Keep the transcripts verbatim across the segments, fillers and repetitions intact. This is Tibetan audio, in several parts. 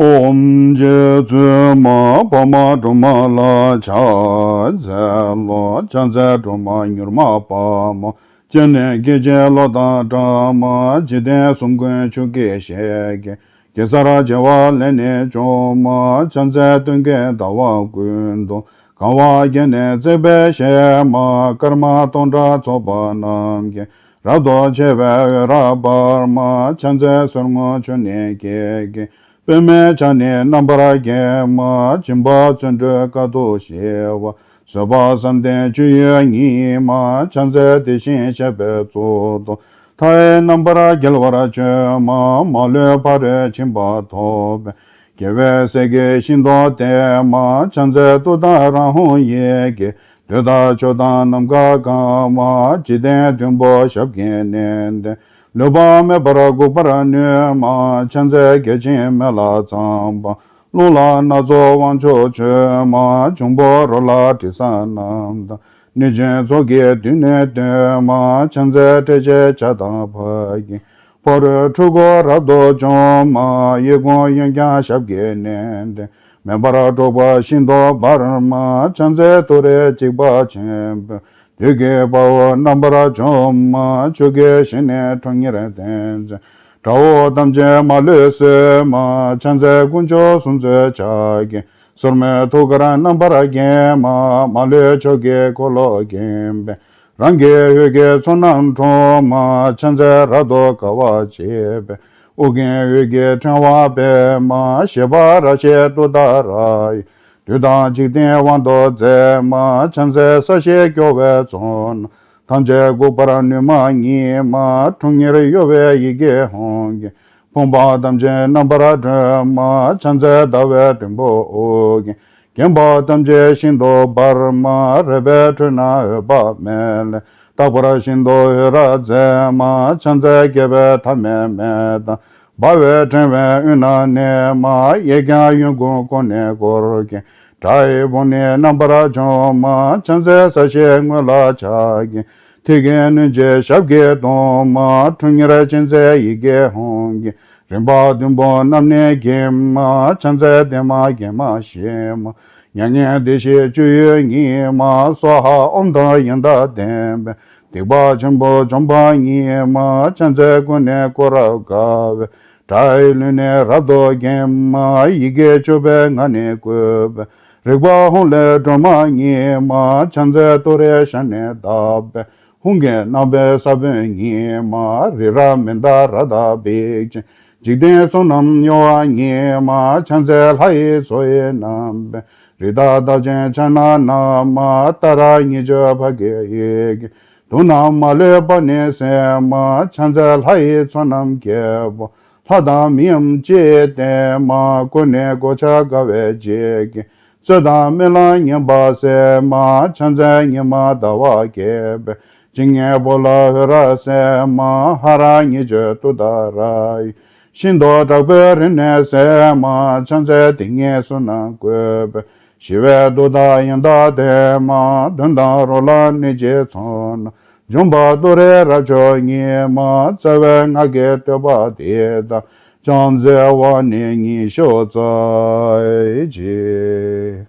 ཨོཾ་རྗེ་བཙུན་མ་འཕགས་མ་སྒྲོལ་མ་ལ་ཕྱག་འཚལ་ལོ། ཕྱག་འཚལ་སྒྲོལ་མ་མྱུར་མ་དཔའ་མོ། སྤྱན་ནི་སྐད་ཅིག་གློག་དང་འདྲ་མ། འཇིག་རྟེན་གསུམ་མགོན་ཆུ་སྐྱེས་ཞལ་གྱི། གེ་སར་བྱེ་བ་ལས་ནི་བྱུང་མ། ཕྱག་འཚལ་སྟོན་ཀའི་ཟླ་བ་ཀུན་ཏུ། གང་བ་བརྒྱ་ནི་བརྩེགས་པའི་ཞལ་མ། སྐར་མ་སྟོང་ཕྲག་ཚོགས་པ་རྣམས་ཀྱིས། རབ་ཏུ་ཕྱེ་བའི་འོད་རབ་འབར་མ། ཕྱག་འཚལ་སོར་མོ་ཆུ་ནས་སྐྱེས་ཀྱི། པདྨའི་ཕྱག་ནི་རྣམ་པར་བརྒྱན་མ། སྦྱིན་པ་བརྩོན་འགྲུས་དཀའ་ཐུབ་ཞི་བ། བཟོད་པ་བསམ་གཏན་སྤྱོད་ཡུལ་ཉིད་མ། ཕྱག་འཚལ་དེ་བཞིན་གཤེགས་པའི་གཙུག་ཏོར། མཐའ་ཡས་རྣམ་པར་རྒྱལ་བར་སྤྱོད་མ། མ་ལུས་ཕ་རོལ་ཕྱིན་པ་ཐོབ་པའི། རྒྱལ་བའི་སྲས་ཀྱི་ཤིན་ཏུ་བརྟན་མ། ཕྱག་འཚལ་ཏུཏྟཱ་ར་ཧཱུྃ་ཡི་གེས། འདོད་དང་ཕྱོགས་དང་ནམ་མཁའ་གང་མ། འཇིག་རྟེན་བདུན་པོ་ཞབས་ཀྱིས་མནན་ཏེ། ལུས་པ་མེད་པར་འགུགས་པར་ནུས་མ། ཕྱག་འཚལ་བརྒྱ་བྱིན་མེ་ལྷ་ཚངས་པ། རླུང་ལྷ་སྣ་ཚོགས་དབང་ཕྱུག་མཆོད་མ། འབྱུང་པོ་རོ་ལངས་དྲི་ཟ་རྣམས་དང་། གནོད་སྦྱིན་ཚོགས་ཀྱིས་མདུན་ནས་བསྟོད་མ། ཕྱག་འཚལ་ཏྲཊ་ཅེས་བྱ་དང་ཕཊ་ཀྱིས། ཕ་རོལ་འཁྲུལ་འཁོར་རབ་ཏུ་འཇོམས་མ། གཡས་བསྐུམ་གཡོན་བརྐྱང་ཞབས་ཀྱིས་མནན་ཏེ། མེ་འབར་འཁྲུགས་པ་ཤིན་ཏུ་འབར་མ། ཕྱག་འཚལ་ཏུ་རེ་འཇིགས་པ་ཆེན་པོས། བདུད་ཀྱི་དཔའ་བོ་རྣམ་པར་འཇོམས་མ། ཆུ་སྐྱེས་ཞལ་ནི་ཁྲོ་གཉེར་ལྡན་མཛད། དགྲ་བོ་ཐམས་ཅད་མ་ལུས་གསོད་མ། ཕྱག་འཚལ་དཀོན་མཆོག་གསུམ་མཚོན་ཕྱག་རྒྱའི། སོར་མོས་ཐུགས་ཀར་རྣམ་པར་བརྒྱན་མ། མ་ལུས་ཕྱོགས་ཀྱི་འཁོར་ལོས་བརྒྱན་པའི། རང་གི་འོད་ཀྱི་ཚོགས་རྣམས་འཁྲུགས་མ། ཕྱག་འཚལ་རབ་ཏུ་དགའ་བར་བྱེད་པའི། ཨོ་རྒྱན་འོད་ཀྱི་ཕྲེང་བ་སྤེལ་མ། བཞད་པ་རབ་བཞད་ཏུཏྟཱ་ར་ཡིས། བདུད་དང་འཇིག་རྟེན་དབང་དུ་མཛད་མ། ཕྱག་འཚལ་ས་གཞི་སྐྱོང་བའི་ཚོགས་རྣམས། ཐམས་ཅད་འགུགས་པར་ནུས་མ་ཉིད་མ། ཁྲོ་གཉེར་གཡོ་བའི་ཡི་གེ་ཧཱུྃ་གིས། ཕོངས་པ་ཐམས་ཅད་རྣམ་པར་སྒྲོལ་མ། ཕྱག་འཚལ་ཟླ་བའི་དུམ་བུ་ཨོ་རྒྱན། བརྒྱན་པ་ཐམས་ཅད་ཤིན་ཏུ་འབར་མ། རལ་པའི་ཁྲོད་ན་འོད་དཔག་མེད་ལས། རྟག་པར་ཤིན་ཏུ་འོད་རབ་མཛད་མ། ཕྱག་འཚལ་རྒྱལ་བའི་ཐ་མལ་མེ་དང་། འབར་བའི་ཕྲེང་བའི་དབུས་ན་གནས་མ། གཡས་བརྐྱང་གཡོན་བསྐུམ་ཀུན་ནས་བསྐོར་ཞིང་། དགྲ་ཡི་དཔུང་ནི་རྣམ་པར་འཇོམས་མ། ཕྱག་འཚལ་ས་གཞིའི་ངོས་ལ་ཕྱག་གི། མཐིལ་གྱིས་བསྣུན་ཅིང་ཞབས་ཀྱིས་བརྡུང་མ། ཁྲོ་གཉེར་ཅན་མཛད་ཡི་གེ་ཧཱུྃ་གིས། རིམ་པ་བདུན་པོ་རྣམས་ནི་འགེམས་མ། ཕྱག་འཚལ་བདེ་མ་དགེ་མ་ཞི་མ། མྱ་ངན་འདས་ཞི་སྤྱོད་ཡུལ་ཉིད་མ། སྭཱ་ཧཱ་ཨོཾ་དང་ཡང་དག་ལྡན་པས། སྡིག་པ་ཆེན་པོ་འཇོམས་པ་ཉིད་མ། ཕྱག་འཚལ་ཀུན་ནས་བསྐོར་རབ་དགའ་བའི། དགྲ་ཡི་ལུས་ནི་རབ་ཏུ་འགེམས་མ། ཡི་གེ་བཅུ་པའི་ངག་ནི་བཀོད་པའི། རིག་པ་ཧཱུྃ་ལས་སྒྲོལ་མ་ཉིད་མ། ཕྱག་འཚལ་ཏུ་རེའི་ཞབས་ནི་བརྡབས་པས། ཧཱུྃ་གི་རྣམ་པའི་ས་བོན་ཉིད་མ། རི་རབ་མནྡ་ར་དང་འབིགས་བྱེད། འཇིག་རྟེན་གསུམ་རྣམས་གཡོ་བ་ཉིད་མ། ཕྱག་འཚལ་ལྷ་ཡི་མཚོ་ཡི་རྣམ་པའི། རི་དྭགས་རྟགས་ཅན་ཕྱག་ན་བསྣམས་མ། ཏཱ་ར་གཉིས་བརྗོད་ཕཊ་ཀྱི་ཡི་གེས། དུག་རྣམས་མ་ལུས་པ་ནི་སེལ་མ། ཕྱག་འཚལ་ལྷ་ཡི་ཚོགས་རྣམས་རྒྱལ་པོ། ལྷ་དང་མིའམ་ཅི་ཡིས་བསྟེན་མ། ཀུན་ནས་གོ་ཆ་དགའ་བའི་བརྗིད་ཀྱིས། རྩོད་དང་རྨི་ལམ་ངན་པ་སེལ་མ། ཕྱག་འཚལ་ཉི་མ་ཟླ་བ་རྒྱས་པའི། སྤྱན་གཉིས་པོ་ལ་འོད་རབ་གསལ་མ། ཧ་ར་གཉིས་བརྗོད་ཏུཏྟཱ་ར་ཡིས། ཤིན་ཏུ་དྲག་པོའི་རིམས་ནད་སེལ་མ། ཕྱག་འཚལ་དེ་ཉིད་གསུམ་རྣམས་བཀོད་པའི། ཞི་བའི་མཐུ་དང་ཡང་དག་ལྡན་མ། གདོན་དང་རོ་ལངས་གནོད་སྦྱིན་ཚོགས་རྣམས། འཇོམས་པ་ཏུ་རེ་རབ་མཆོག་ཉིད་མ། རྩ་བའི་སྔགས་ཀྱི་བསྟོད་པ་འདི་དག་ཕྱག་འཚལ་བ་ནི་ཉི་ཤུ་རྩ་གཅིག་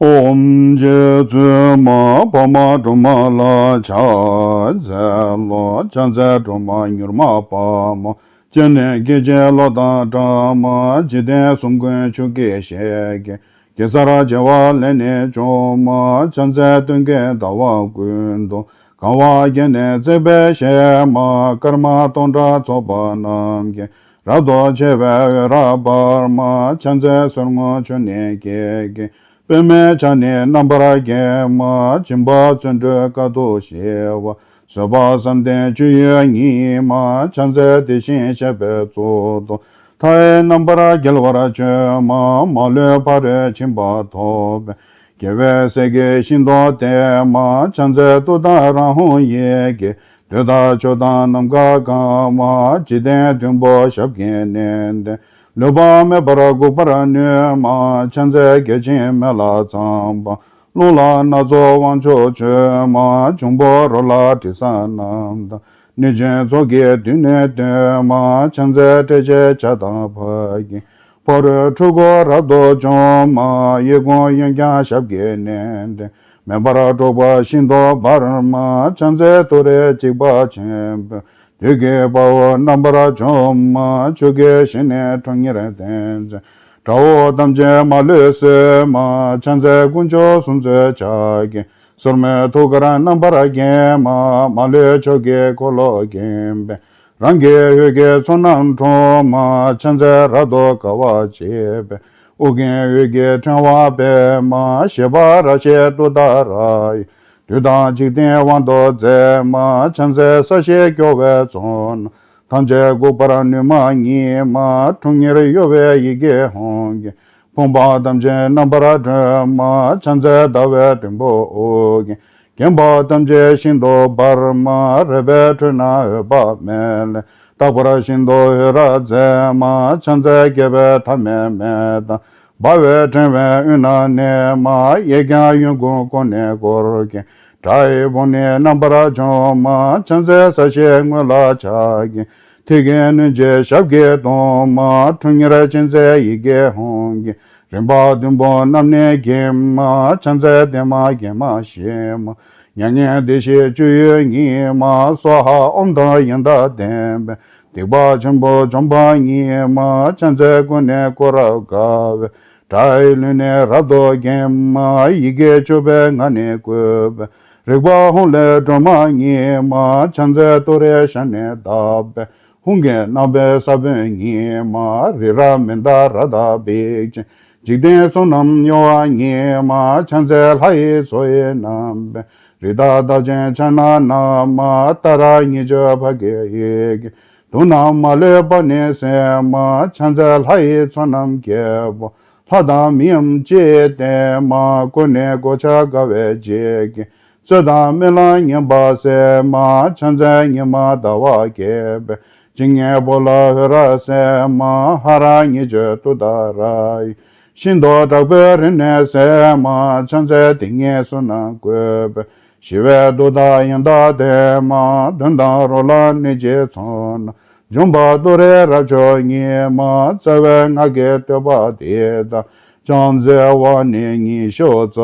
ཨོཾ་རྗེ་བཙུན་མ་འཕགས་མ་སྒྲོལ་མ་ལ་ཕྱག་འཚལ་ལོ། ཕྱག་འཚལ་སྒྲོལ་མ་མྱུར་མ་དཔའ་མོ། སྤྱན་ནི་སྐད་ཅིག་གློག་དང་འདྲ་མ། འཇིག་རྟེན་གསུམ་མགོན་ཆུ་སྐྱེས་ཞལ་གྱི། གེ་སར་བྱེ་བ་ལས་ནི་བྱུང་མ། ཕྱག་འཚལ་སྟོན་ཀའི་ཟླ་བ་ཀུན་ཏུ། གང་བ་བརྒྱ་ནི་བརྩེགས་པའི་ཞལ་མ། སྐར་མ་སྟོང་ཕྲག་ཚོགས་པ་རྣམས་ཀྱིས། རབ་ཏུ་ཕྱེ་བའི་འོད་རབ་འབར་མ། ཕྱག་འཚལ་སོར་མོ་ཆུ་ནས་སྐྱེས་ཀྱི། པདྨའི་ཕྱག་ནི་རྣམ་པར་བརྒྱན་མ། སྦྱིན་པ་བརྩོན་འགྲུས་དཀའ་ཐུབ་ཞི་བ། བཟོད་པ་བསམ་གཏན་སྤྱོད་ཡུལ་ཉིད་མ། ཕྱག་འཚལ་དེ་བཞིན་གཤེགས་པའི་གཙུག་ཏོར། མཐའ་ཡས་རྣམ་པར་རྒྱལ་བར་སྤྱོད་མ། མ་ལུས་ཕ་རོལ་ཕྱིན་པ་ཐོབ་པའི། རྒྱལ་བའི་སྲས་ཀྱི་ཤིན་ཏུ་བརྟན་མ། ཕྱག་འཚལ་ཏུཏྟཱ་ར་ཧཱུྃ་ཡི་གེས། འདོད་དང་ཕྱོགས་དང་ནམ་མཁའ་གང་མ། འཇིག་རྟེན་བདུན་པོ་ཞབས་ཀྱིས་མནན་ཏེ། ལུས་པ་མེད་པར་འགུགས་པར་ནུས་མ། ཕྱག་འཚལ་བརྒྱ་བྱིན་མེ་ལྷ་ཚངས་པ། རླུང་ལྷ་སྣ་ཚོགས་དབང་ཕྱུག་མཆོད་མ། འབྱུང་པོ་རོ་ལངས་དྲི་ཟ་རྣམས་དང་། གནོད་སྦྱིན་ཚོགས་ཀྱིས་མདུན་ནས་བསྟོད་མ། ཕྱག་འཚལ་ཏྲཊ་ཅེས་བྱ་དང་ཕཊ་ཀྱིས། ཕ་རོལ་འཁྲུལ་འཁོར་རབ་ཏུ་འཇོམས་མ། གཡས་བསྐུམ་གཡོན་བརྐྱང་ཞབས་ཀྱིས་མནན་ཏེ། མེ་འབར་འཁྲུགས་པ་ཤིན་ཏུ་འབར་མ། ཕྱག་འཚལ་ཏུ་རེ་འཇིགས་པ་ཆེན་པོས། བདུད་ཀྱི་དཔའ་བོ་རྣམ་པར་འཇོམས་མ། ཆུ་སྐྱེས་ཞལ་ནི་ཁྲོ་གཉེར་ལྡན་མཛད། དགྲ་བོ་ཐམས་ཅད་མ་ལུས་གསོད་མ། ཕྱག་འཚལ་དཀོན་མཆོག་གསུམ་མཚོན་ཕྱག་རྒྱའི། སོར་མོས་ཐུགས་ཀར་རྣམ་པར་བརྒྱན་མ། མ་ལུས་ཕྱོགས་ཀྱི་འཁོར་ལོས་བརྒྱན་པའི། རང་གི་འོད་ཀྱི་ཚོགས་རྣམས་འཁྲུགས་མ། ཕྱག་འཚལ་རབ་ཏུ་དགའ་བ་བརྗིད་པའི། དབུ་རྒྱན་འོད་ཀྱི་ཕྲེང་བ་སྤེལ་མ། བཞད་པ་རབ་བཞད་ཏུཏྟཱ་ར་ཡིས། བདུད་དང་འཇིག་རྟེན་དབང་དུ་མཛད་མ། ཕྱག་འཚལ་ས་གཞི་སྐྱོང་བའི་ཚོགས་རྣམས། ཐམས་ཅད་འགུགས་པར་ནུས་མ་ཉིད་མ། ཁྲོ་གཉེར་གཡོ་བའི་ཡི་གེ་ཧཱུྃ་གིས། ཕོངས་པ་ཐམས་ཅད་རྣམ་པར་སྒྲོལ་མ། ཕྱག་འཚལ་ཟླ་བའི་དུམ་བུ་དབུ་རྒྱན། བརྒྱན་པ་ཐམས་ཅད་ཤིན་ཏུ་འབར་མ། རལ་པའི་ཁྲོད་ན་འོད་དཔག་མེད་ལས། རྟག་པར་ཤིན་ཏུ་འོད་རབ་མཛད་མ། ཕྱག་འཚལ་རྒྱལ་པོའི་ཐ་མལ་མེ་དང་། འབར་བའི་ཕྲེང་བའི་དབུས་ན་གནས་མ། གཡས་བརྐྱང་གཡོན་བསྐུམ་ཀུན་ནས་བསྐོར་བརྒྱན། དགྲ་ཡི་དཔུང་ནི་རྣམ་པར་འཇོམས་མ། ཕྱག་འཚལ་ས་གཞིའི་ངོས་ལ་ཕྱག་གི། ཐོད་ཀྱི་སྣོད་ཀྱི་ཞབས་ཀྱིས་བརྡུང་མ། ཁྲོ་གཉེར་ཅན་མཛད་ཡི་གེ་ཧཱུྃ་གིས། རིམ་པ་བདུན་པོ་རྣམས་ནི་འགེམས་མ། ཕྱག་འཚལ་བདེ་མ་དགེ་མ་ཞི་མ། མྱ་ངན་འདས་ཞི་སྤྱོད་ཡུལ་ཉིད་མ། སྭཱ་ཧཱ་ཨོཾ་དང་ཡང་དག་ལྡན་པས། སྡིག་པ་ཆེན་པོ་འཇོམས་པ་ཉིད་མ། ཕྱག་འཚལ་ཀུན་ནས་བསྐོར་རབ་དགའ་བའི། དགྲ་ཡི་ལུས་ནི་རབ་ཏུ་འགེམས་མ། ཡི་གེ་བཅུ་པའི་ངག་ནི་བཀོད་པའི། རིག་པ་ཧཱུྃ་ལས་སྒྲོལ་མ་ཉིད་མ། ཕྱག་འཚལ་ཏུ་རེའི་ཞབས་ནི་བརྡབས་པས། ཧཱུྃ་གི་རྣམ་པའི་ས་བོན་ཉིད་མ། རི་རབ་མནྡ་ར་དང་བེག་ཅན། འཇིག་རྟེན་གསུམ་རྣམས་གཡོ་བ་ཉིད་མ། ཕྱག་འཚལ་ལྷ་ཡི་མཚོ་ཡི་རྣམ་པའི། རི་དྭགས་རྟགས་ཅན་ཕྱག་ན་བསྣམས་མ། ཏཱ་ར་གཉིས་བརྗོད་ཕཊ་ཀྱི་ཡི་གེས། དུག་རྣམས་མ་ལུས་པ་ནི་སེལ་མ། ཕྱག་འཚལ་ལྷ་ཡི་ཚོགས་རྣམས་རྒྱལ་པོ། ལྷ་དང་མིའམ་ཅི་ཡིས་བསྟེན་མ། ཀུན་ནས་གོ་ཆ་དགའ་བའི་བརྗིད་ཀྱིས། རྩོད་དང་རྨི་ལམ་ངན་པ་སེལ་མ། ཕྱག་འཚལ་ཉི་མ་ཟླ་བ་རྒྱས་པའི། སྤྱན་གཉིས་པོ་ལ་འོད་རབ་གསལ་མ། ཧ་ར་གཉིས་བརྗོད་ཏུཏྟཱ་ར་ཡིས། ཤིན་ཏུ་དྲག་པོའི་རིམས་ནད་སེལ་མ། ཕྱག་འཚལ་དེ་ཉིད་གསུམ་རྣམས་བཀོད་པའི། ཞི་བའི་མཐུ་དང་ཡང་དག་ལྡན་མ། གདོན་དང་རོ་ལངས་གནོད་སྦྱིན་ཚོགས་རྣམས། འཇོམས་པ་ཏུ་རེ་རབ་མཆོག་ཉིད་མ། རྩ་བའི་སྔགས་ཀྱི་བསྟོད་པ་འདི་དག་ཕྱག་འཚལ་བ་ནི་ཉི་ཤུ་རྩ་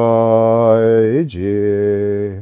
གཅིག་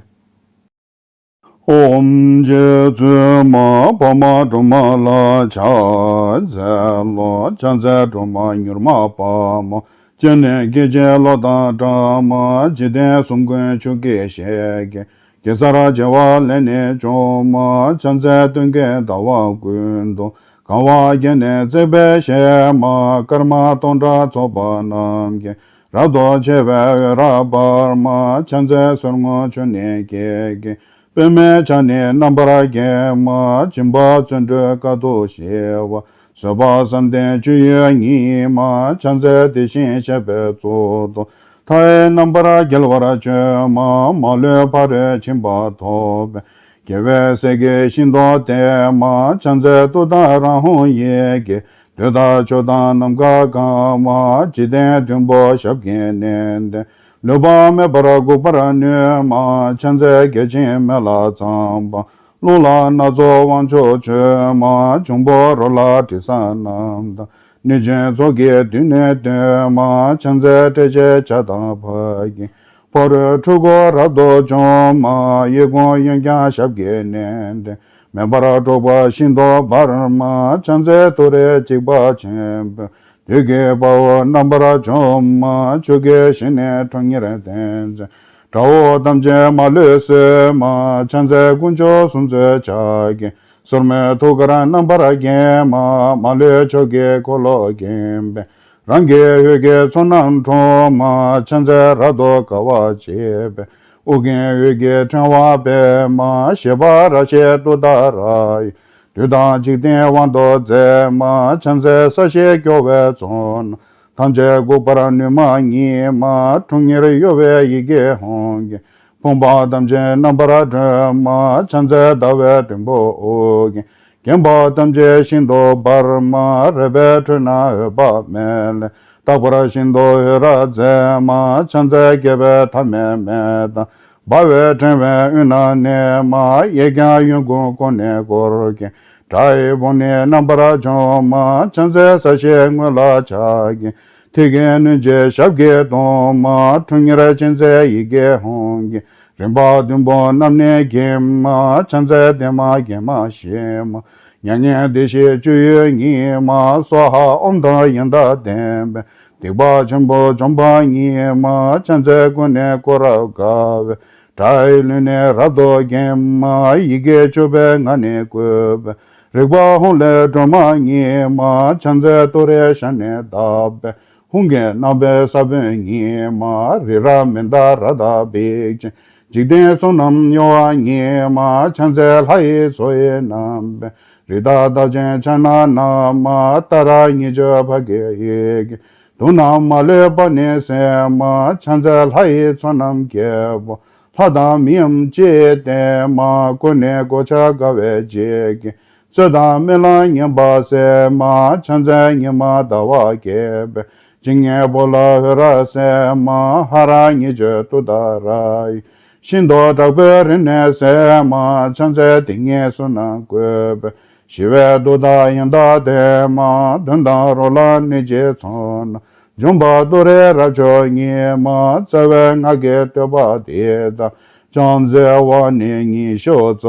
ཨོཾ་རྗེ་བཙུན་མ་འཕགས་མ་སྒྲོལ་མ་ལ་ཕྱག་འཚལ་ལོ། ཕྱག་འཚལ་སྒྲོལ་མ་མྱུར་མ་དཔའ་མོ། སྤྱན་ནི་སྐད་ཅིག་གློག་དང་འདྲ་མ། འཇིག་རྟེན་གསུམ་མགོན་ཆུ་སྐྱེས་ཞལ་གྱི། གེ་སར་བྱེ་བ་ལས་ནི་བྱུང་མ། ཕྱག་འཚལ་སྟོན་ཀའི་ཟླ་བ་ཀུན་ཏུ། གང་བ་བརྒྱ་ནི་བརྩེགས་པའི་ཞལ་མ། སྐར་མ་སྟོང་ཕྲག་ཚོགས་པ་རྣམས་ཀྱིས། རབ་ཏུ་ཕྱེ་བའི་འོད་རབ་འབར་མ། ཕྱག་འཚལ་གསེར་སྔོ་ཆུ་ནས་སྐྱེས་ཀྱི། པདྨའི་ཕྱག་ནི་རྣམ་པར་བརྒྱན་མ། སྦྱིན་པ་བརྩོན་འགྲུས་དཀའ་ཐུབ་ཞི་བ། བཟོད་པ་བསམ་གཏན་སྤྱོད་ཡུལ་ཉིད་མ། ཕྱག་འཚལ་དེ་བཞིན་གཤེགས་པའི་གཙུག་ཏོར། མཐའ་ཡས་རྣམ་པར་རྒྱལ་བར་སྤྱོད་མ། མ་ལུས་ཕ་རོལ་ཕྱིན་པ་ཐོབ་པའི། རྒྱལ་བའི་སྲས་ཀྱིས་ཤིན་ཏུ་བསྟེན་མ། ཕྱག་འཚལ་ཏུཏྟཱ་ར་ཧཱུྃ་ཡི་གེས། བདུད་དང་ཕྱོགས་དང་ནམ་མཁའ་གང་མ། འཇིག་རྟེན་བདུན་པོ་ཞབས་ཀྱིས་མནན་ཏེ། ལུས་པ་མེད་པར་འགུགས་པར་ནུས་མ། ཕྱག་འཚལ་བརྒྱ་བྱིན་མེ་ལྷ་ཚངས་པ། རླུང་ལྷ་སྣ་ཚོགས་དབང་ཕྱུག་མཆོད་མ། འབྱུང་པོ་རོ་ལངས་དྲི་ཟ་རྣམས་དང་། གནོད་སྦྱིན་ཚོགས་ཀྱིས་མདུན་ནས་བསྟོད་མ། ཕྱག་འཚལ་ཏྲཊ་ཅེས་བྱ་དང་ཕཊ་ཀྱིས། ཕ་རོལ་འཁྲུལ་འཁོར་རབ་ཏུ་འཇོམས་མ། གཡས་བསྐུམ་གཡོན་བརྐྱང་ཞབས་ཀྱིས་མནན་ཏེ། མེ་འབར་འཁྲུགས་པ་ཤིན་ཏུ་འབར་མ། ཕྱག་འཚལ་ཏུ་རེ་འཇིགས་པ་ཆེན་པོས། བདུད་ཀྱི་དཔའ་བོ་རྣམ་པར་འཇོམས་མ། ཆུ་སྐྱེས་ཞལ་ནི་ཁྲོ་གཉེར་ལྡན་མཛད། དགྲ་བོ་ཐམས་ཅད་མ་ལུས་གསོད་མ། ཕྱག་འཚལ་དཀོན་མཆོག་གསུམ་མཚོན་ཕྱག་རྒྱའི། སོར་མོས་ཐུགས་ཀར་རྣམ་པར་བརྒྱན་མ། མ་ལུས་ཕྱོགས་ཀྱི་འཁོར་ལོས་བརྒྱན་པའི། རང་གི་འོད་ཀྱི་ཚོགས་རྣམས་འཁྲུགས་མ། ཕྱག་འཚལ་རབ་ཏུ་དགའ་བ་བརྗིད་པའི། དབུ་རྒྱན་འོད་ཀྱི་ཕྲེང་བ་སྤེལ་མ། བཞད་པ་རབ་བཞད་ཏུཏྟཱ་ར་ཡིས། བདུད་དང་འཇིག་རྟེན་དབང་དུ་མཛད་མ། ཕྱག་འཚལ་ས་གཞི་སྐྱོང་བའི་ཚོགས་རྣམས། ཐམས་ཅད་འགུགས་པར་ནུས་མ་ཉིད་མ། ཁྲོ་གཉེར་གཡོ་བའི་ཡི་གེ་ཧཱུྃ་གིས། ཕོངས་པ་ཐམས་ཅད་རྣམ་པར་སྒྲོལ་མ། ཕྱག་འཚལ་ཟླ་བའི་དུམ་བུ་དབུ་རྒྱན། བརྒྱན་པ་ཐམས་ཅད་ཤིན་ཏུ་འབར་མ། རལ་པའི་ཁྲོད་ན་འོད་དཔག་མེད་ལས། རྟག་པར་ཤིན་ཏུ་འོད་རབ་མཛད་མ། ཕྱག་འཚལ་རྒྱལ་པོའི་ཐ་མལ་མེ་དང་། འབར་བའི་ཕྲེང་བའི་དབུས་ན་གནས་མ། གཡས་བརྐྱང་གཡོན་བསྐུམ་ཀུན་ནས་བསྐོར་བརྒྱན། དགྲ་ཡི་དཔུང་ནི་རྣམ་པར་འཇོམས་མ། ཕྱག་འཚལ་ས་གཞིའི་ངོས་ལ་ཕྱག་གི། མཐིལ་གྱིས་བསྣུན་ཅིང་ཞབས་ཀྱིས་བརྡུང་མ། ཁྲོ་གཉེར་ཅན་མཛད་ཡི་གེ་ཧཱུྃ་གི། རིམ་པ་བདུན་པོ་རྣམས་ནི་འགེམས་མ། ཕྱག་འཚལ་བདེ་མ་དགེ་མ་ཞི་མ། མྱ་ངན་འདས་ཞི་སྤྱོད་ཡུལ་ཉིད་མ། སྭཱ་ཧཱ་ཨོཾ་དང་ཡང་དག་ལྡན་པས། སྡིག་པ་ཆེན་པོ་འཇོམས་པ་ཉིད་མ། ཕྱག་འཚལ་ཀུན་ནས་བསྐོར་རབ་དགའ་བའི། དགྲ་ཡི་ལུས་ནི་རབ་ཏུ་འགེམས་མ། ཡི་གེ་བཅུ་པའི་ངག་ནི་བཀོད་པས། རིག་པ་ཧཱུྃ་ལས་སྒྲོལ་མ་ཉིད་མ། ཕྱག་འཚལ་ཏུ་རེའི་ཞབས་ནི་བརྡབས་པས། ཧཱུྃ་གི་རྣམ་པའི་ས་བོན་ཉིད་མ། རི་རབ་མནྡ་ར་དང་འབིགས་ཅན། འཇིག་རྟེན་གསུམ་རྣམས་གཡོ་བ་ཉིད་མ། ཕྱག་འཚལ་ལྷ་ཡི་མཚོ་ཡི་རྣམ་པའི། རི་དྭགས་རྟགས་ཅན་ཕྱག་ན་བསྣམས་མ། ཏཱ་ར་གཉིས་བརྗོད་ཕཊ་ཀྱི་ཡི་གེས། དུག་རྣམས་མ་ལུས་པ་ནི་སེལ་མ། ཕྱག་འཚལ་ལྷ་ཡི་ཚོགས་རྣམས་རྒྱལ་པོ། ལྷ་དང་མིའམ་ཅི་ཡིས་བསྟེན་མ། ཀུན་ནས་གོ་ཆ་དགའ་བའི་བརྗིད་ཀྱིས། རྩོད་དང་རྨི་ལམ་ངན་པ་སེལ་མ། ཕྱག་འཚལ་ཉི་མ་ཟླ་བ་རྒྱས་པའི། སྤྱན་གཉིས་པོ་ལ་འོད་རབ་གསལ་མ། ཧ་ར་གཉིས་བརྗོད་ཏུཏྟཱ་ར་ཡིས། ཤིན་ཏུ་དྲག་པོའི་རིམས་ནད་སེལ་མ། ཕྱག་འཚལ་དེ་ཉིད་གསུམ་རྣམས་བཀོད་པས། ཞི་བའི་མཐུ་དང་ཡང་དག་ལྡན་མ། གདོན་དང་རོ་ལངས་གནོད་སྦྱིན་ཚོགས་རྣམས། འཇོམས་པ་ཏུ་རེ་རབ་མཆོག་ཉིད་མ། རྩ་བའི་སྔགས་ཀྱི་བསྟོད་པ་འདི་དག་ཕྱག་འཚལ་བ་ནི་ཉི་ཤུ་རྩ་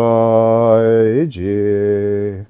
གཅིག་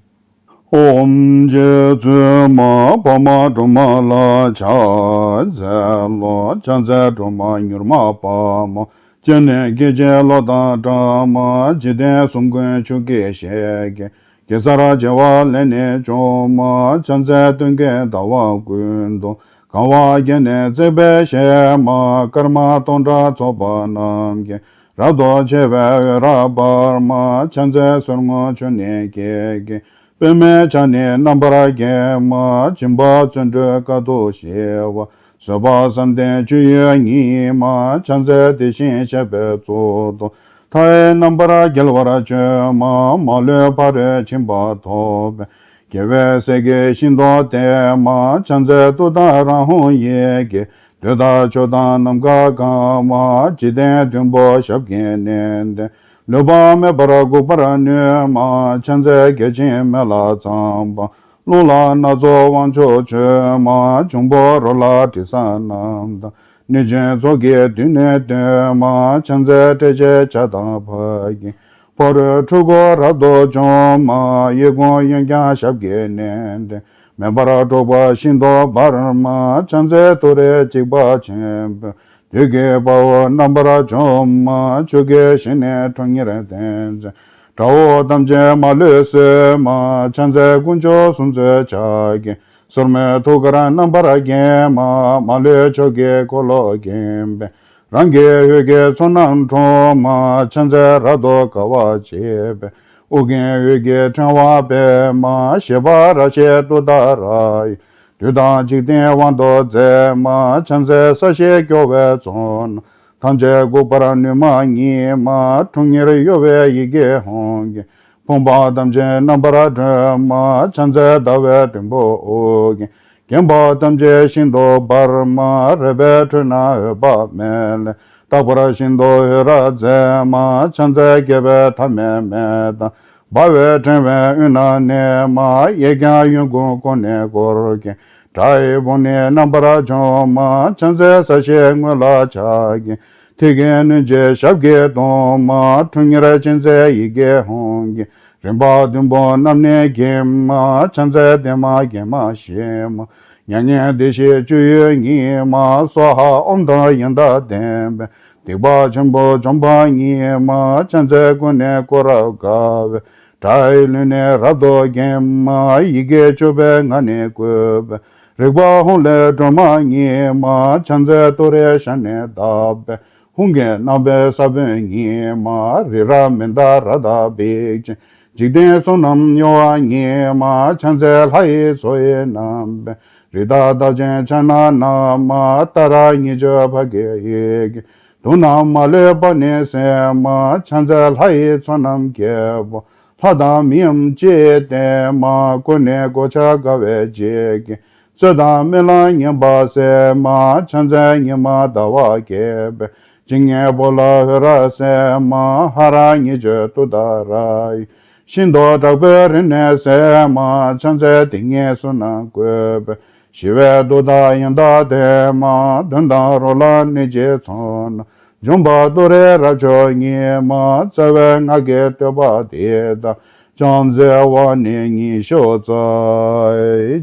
ཨོཾ་རྗེ་བཙུན་མ་འཕགས་མ་སྒྲོལ་མ་ལ་ཕྱག་འཚལ་ལོ། ཕྱག་འཚལ་སྒྲོལ་མ་མྱུར་མ་དཔའ་མོ། སྤྱན་ནི་སྐད་ཅིག་གློག་དང་འདྲ་མ། འཇིག་རྟེན་གསུམ་མགོན་ཆུ་སྐྱེས་ཞལ་གྱི། གེ་སར་བྱེ་བ་ལས་ནི་བྱུང་མ། ཕྱག་འཚལ་སྟོན་ཀའི་ཟླ་བ་ཀུན་ཏུ། གང་བ་བརྒྱ་ནི་བརྩེགས་པའི་ཞལ་མ། སྐར་མ་སྟོང་ཕྲག་ཚོགས་པ་རྣམས་ཀྱིས། རབ་ཏུ་ཕྱེ་བའི་འོད་རབ་འབར་མ། ཕྱག་འཚལ་སོར་མོ་ཆུ་ནས་སྐྱེས་ཀྱི། པདྨས་ཕྱག་ནི་རྣམ་པར་བརྒྱན་མ། སྦྱིན་པ་བརྩོན་འགྲུས་དཀའ་ཐུབ་ཞི་བ། བཟོད་པ་བསམ་གཏན་སྤྱོད་ཡུལ་ཉིད་མ། ཕྱག་འཚལ་དེ་བཞིན་གཤེགས་པའི་གཙུག་ཏོར། མཐའ་ཡས་རྣམ་པར་རྒྱལ་བར་སྤྱོད་མ། མ་ལུས་ཕ་རོལ་ཕྱིན་པ་ཐོབ་པའི། རྒྱལ་བའི་སྲས་ཀྱི་ཞིང་དུ་བསྟེན་མ། ཕྱག་འཚལ་ཏུཏྟཱ་ར་ཧཱུྃ་ཡི་གེས། འདོད་དང་ཕྱོགས་དང་ནམ་མཁའ་གང་མ། འཇིག་རྟེན་བདུན་པོ་ཞབས་ཀྱིས་མནན་ཏེ། ལུས་པ་མེད་པར་འགུགས་པར་ནུས་མ། ཕྱག་འཚལ་བརྒྱ་བྱིན་མེ་ལྷ་ཚངས་པ། རླུང་ལྷ་སྣ་ཚོགས་དབང་ཕྱུག་མཆོད་མ། འབྱུང་པོ་རོ་ལངས་དྲི་ཟ་རྣམས་དང་། གནོད་སྦྱིན་ཚོགས་ཀྱིས་མདུན་ནས་བསྟོད་མ། ཕྱག་འཚལ་ཏྲཊ་ཅེས་བྱ་དང་ཕཊ་ཀྱིས། ཕ་རོལ་འཁྲུལ་འཁོར་རབ་ཏུ་འཇོམས་མ། གཡས་བསྐུམ་གཡོན་བརྐྱང་ཞབས་ཀྱིས་མནན་ཏེ། མེ་འབར་འཁྲུགས་པ་ཤིན་ཏུ་འབར་མ། ཕྱག་འཚལ་ཏུ་རེ་འཇིགས་པ་ཆེན་པོས། བདུད་ཀྱི་དཔའ་བོ་རྣམ་པར་འཇོམས་མ། ཆུ་སྐྱེས་ཞལ་ནི་ཁྲོ་གཉེར་ལྡན་མཛད། དགྲ་བོ་ཐམས་ཅད་མ་ལུས་གསོད་མ། ཕྱག་འཚལ་དཀོན་མཆོག་གསུམ་མཚོན་ཕྱག་རྒྱའི། སོར་མོས་ཐུགས་ཀར་རྣམ་པར་བརྒྱན་མ། མ་ལུས་ཕྱོགས་ཀྱི་འཁོར་ལོ་བརྒྱན་པའི། རང་གི་འོད་ཀྱི་ཚོགས་རྣམས་འཁྲུགས་མ། ཕྱག་འཚལ་རབ་ཏུ་དགའ་བ་བརྗིད་པའི། དབུ་རྒྱན་འོད་ཀྱི་ཕྲེང་བ་སྤེལ་མ། བཞད་པ་རབ་བཞད་ཏུཏྟཱ་ར་ཡིས། བདུད་དང་འཇིག་རྟེན་དབང་དུ་མཛད་མ། ཕྱག་འཚལ་ས་གཞིར་སྐྱོ་བའི་ཚོགས་རྣམས། ཐམས་ཅད་འགུགས་པར་ནུས་མ་ཉིད་མ། ཁྲོ་གཉེར་གཡོ་བའི་ཡི་གེ་ཧཱུྃ་གིས། ཕོངས་པ་ཐམས་ཅད་རྣམ་པར་སྒྲོལ་མ། ཕྱག་འཚལ་ཟླ་བའི་དུམ་བུ་དབུ་རྒྱན། བརྒྱན་པ་ཐམས་ཅད་ཤིན་ཏུ་འབར་མ། རལ་པའི་ཁྲོད་ན་འོད་དཔག་མེད་ལས། རྟག་པར་ཤིན་ཏུ་འོད་རབ་མཛད་མ། ཕྱག་འཚལ་རྒྱལ་བའི་ཐ་མལ་མེ་དང་། འབར་བའི་ཕྲེང་བའི་དབུས་ན་གནས་མ། གཡས་བརྐྱང་གཡོན་བསྐུམ་ཀུན་ནས་བསྐོར་ཞིང་། དགྲ་ཡི་དཔུང་ནི་རྣམ་པར་འཇོམས་མ། ཕྱག་འཚལ་ས་གཞིའི་ངོས་ལ་ཕྱག་གི། མཐིལ་གྱིས་བསྣུན་ཅིང་ཞབས་ཀྱིས་བརྡུང་མ། ཁྲོ་གཉེར་ཅན་མཛད་ཡི་གེ་ཧཱུྃ་གིས། རིམ་པ་བདུན་པོ་རྣམས་ནི་འགེམས་མ། ཕྱག་འཚལ་བདེ་མ་དགེ་མ་ཞི་མ། མྱ་ངན་འདས་ཞི་སྤྱོད་ཡུལ་ཉིད་མ། སྭཱ་ཧཱ་ཨོཾ་དང་ཡང་དག་ལྡན་པས། སྡིག་པ་ཆེན་པོ་འཇོམས་པ་ཉིད་མ། ཕྱག་འཚལ་ཀུན་ནས་བསྐོར་རབ་དགའ་བའི། དགྲ་ཡི་ལུས་ནི་རབ་ཏུ་འགེམས་མ། ཡི་གེ་བཅུ་པའི་ངག་ནི་བཀོད་པས། རིག་པ་ཧཱུྃ་ལས་སྒྲོལ་མ་ཉིད་མ། ཕྱག་འཚལ་ཏུ་རེའི་ཞབས་ནི་བརྡབས་པས། ཧཱུྃ་གི་རྣམ་པའི་ས་བོན་ཉིད་མ། རི་རབ་མནྡ་ར་དང་འབིགས་ཅན། འཇིག་རྟེན་གསུམ་རྣམས་གཡོ་བ་ཉིད་མ། ཕྱག་འཚལ་ལྷ་ཡི་མཚོ་ཡི་རྣམ་པའི། རི་དྭགས་རྟགས་ཅན་ཕྱག་ན་བསྣམས་མ། ཏཱ་ར་གཉིས་བརྗོད་ཕཊ་ཀྱི་ཡི་གེས། དུག་རྣམས་མ་ལུས་པ་ནི་སེལ་མ། ཕྱག་འཚལ་ལྷ་ཡི་ཚོགས་རྣམས་རྒྱལ་པོ། ལྷ་དང་མིའམ་ཅི་ཡིས་བསྟེན་མ། ཀུན་ནས་གོ་ཆ་དགའ་བའི་བརྗིད་ཀྱིས། རྩོད་དང་རྨི་ལམ་ངན་པ་སེལ་མ། ཕྱག་འཚལ་ཉི་མ་ཟླ་བ་རྒྱས་པའི། སྤྱན་གཉིས་པོ་ལ་འོད་རབ་གསལ་མ། ཧ་ར་གཉིས་བརྗོད་ཏུཏྟཱ་ར་ཡིས། ཤིང་ཏོག་དྲག་པོའི་རིམས་ནད་སེལ་མ། ཕྱག་འཚལ་དེ་ཉིད་གསུམ་རྣམས་བཀོད་པས། ཞི་བའི་མཐུ་དང་ཡང་དག་ལྡན་མ། གདོན་དང་རོ་ལངས་ནད་ཀྱིས་མཚོན་ན། འཇོམས་པ་ཏུ་རེ་རབ་མཆོག་ཉིད་མ། རྩ་བའི་སྔགས་ཀྱི་བསྟོད་པ་འདི་དང་། ཕྱག་འཚལ་བ་ནི་ཉི་ཤུ་རྩ་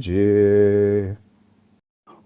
གཅིག་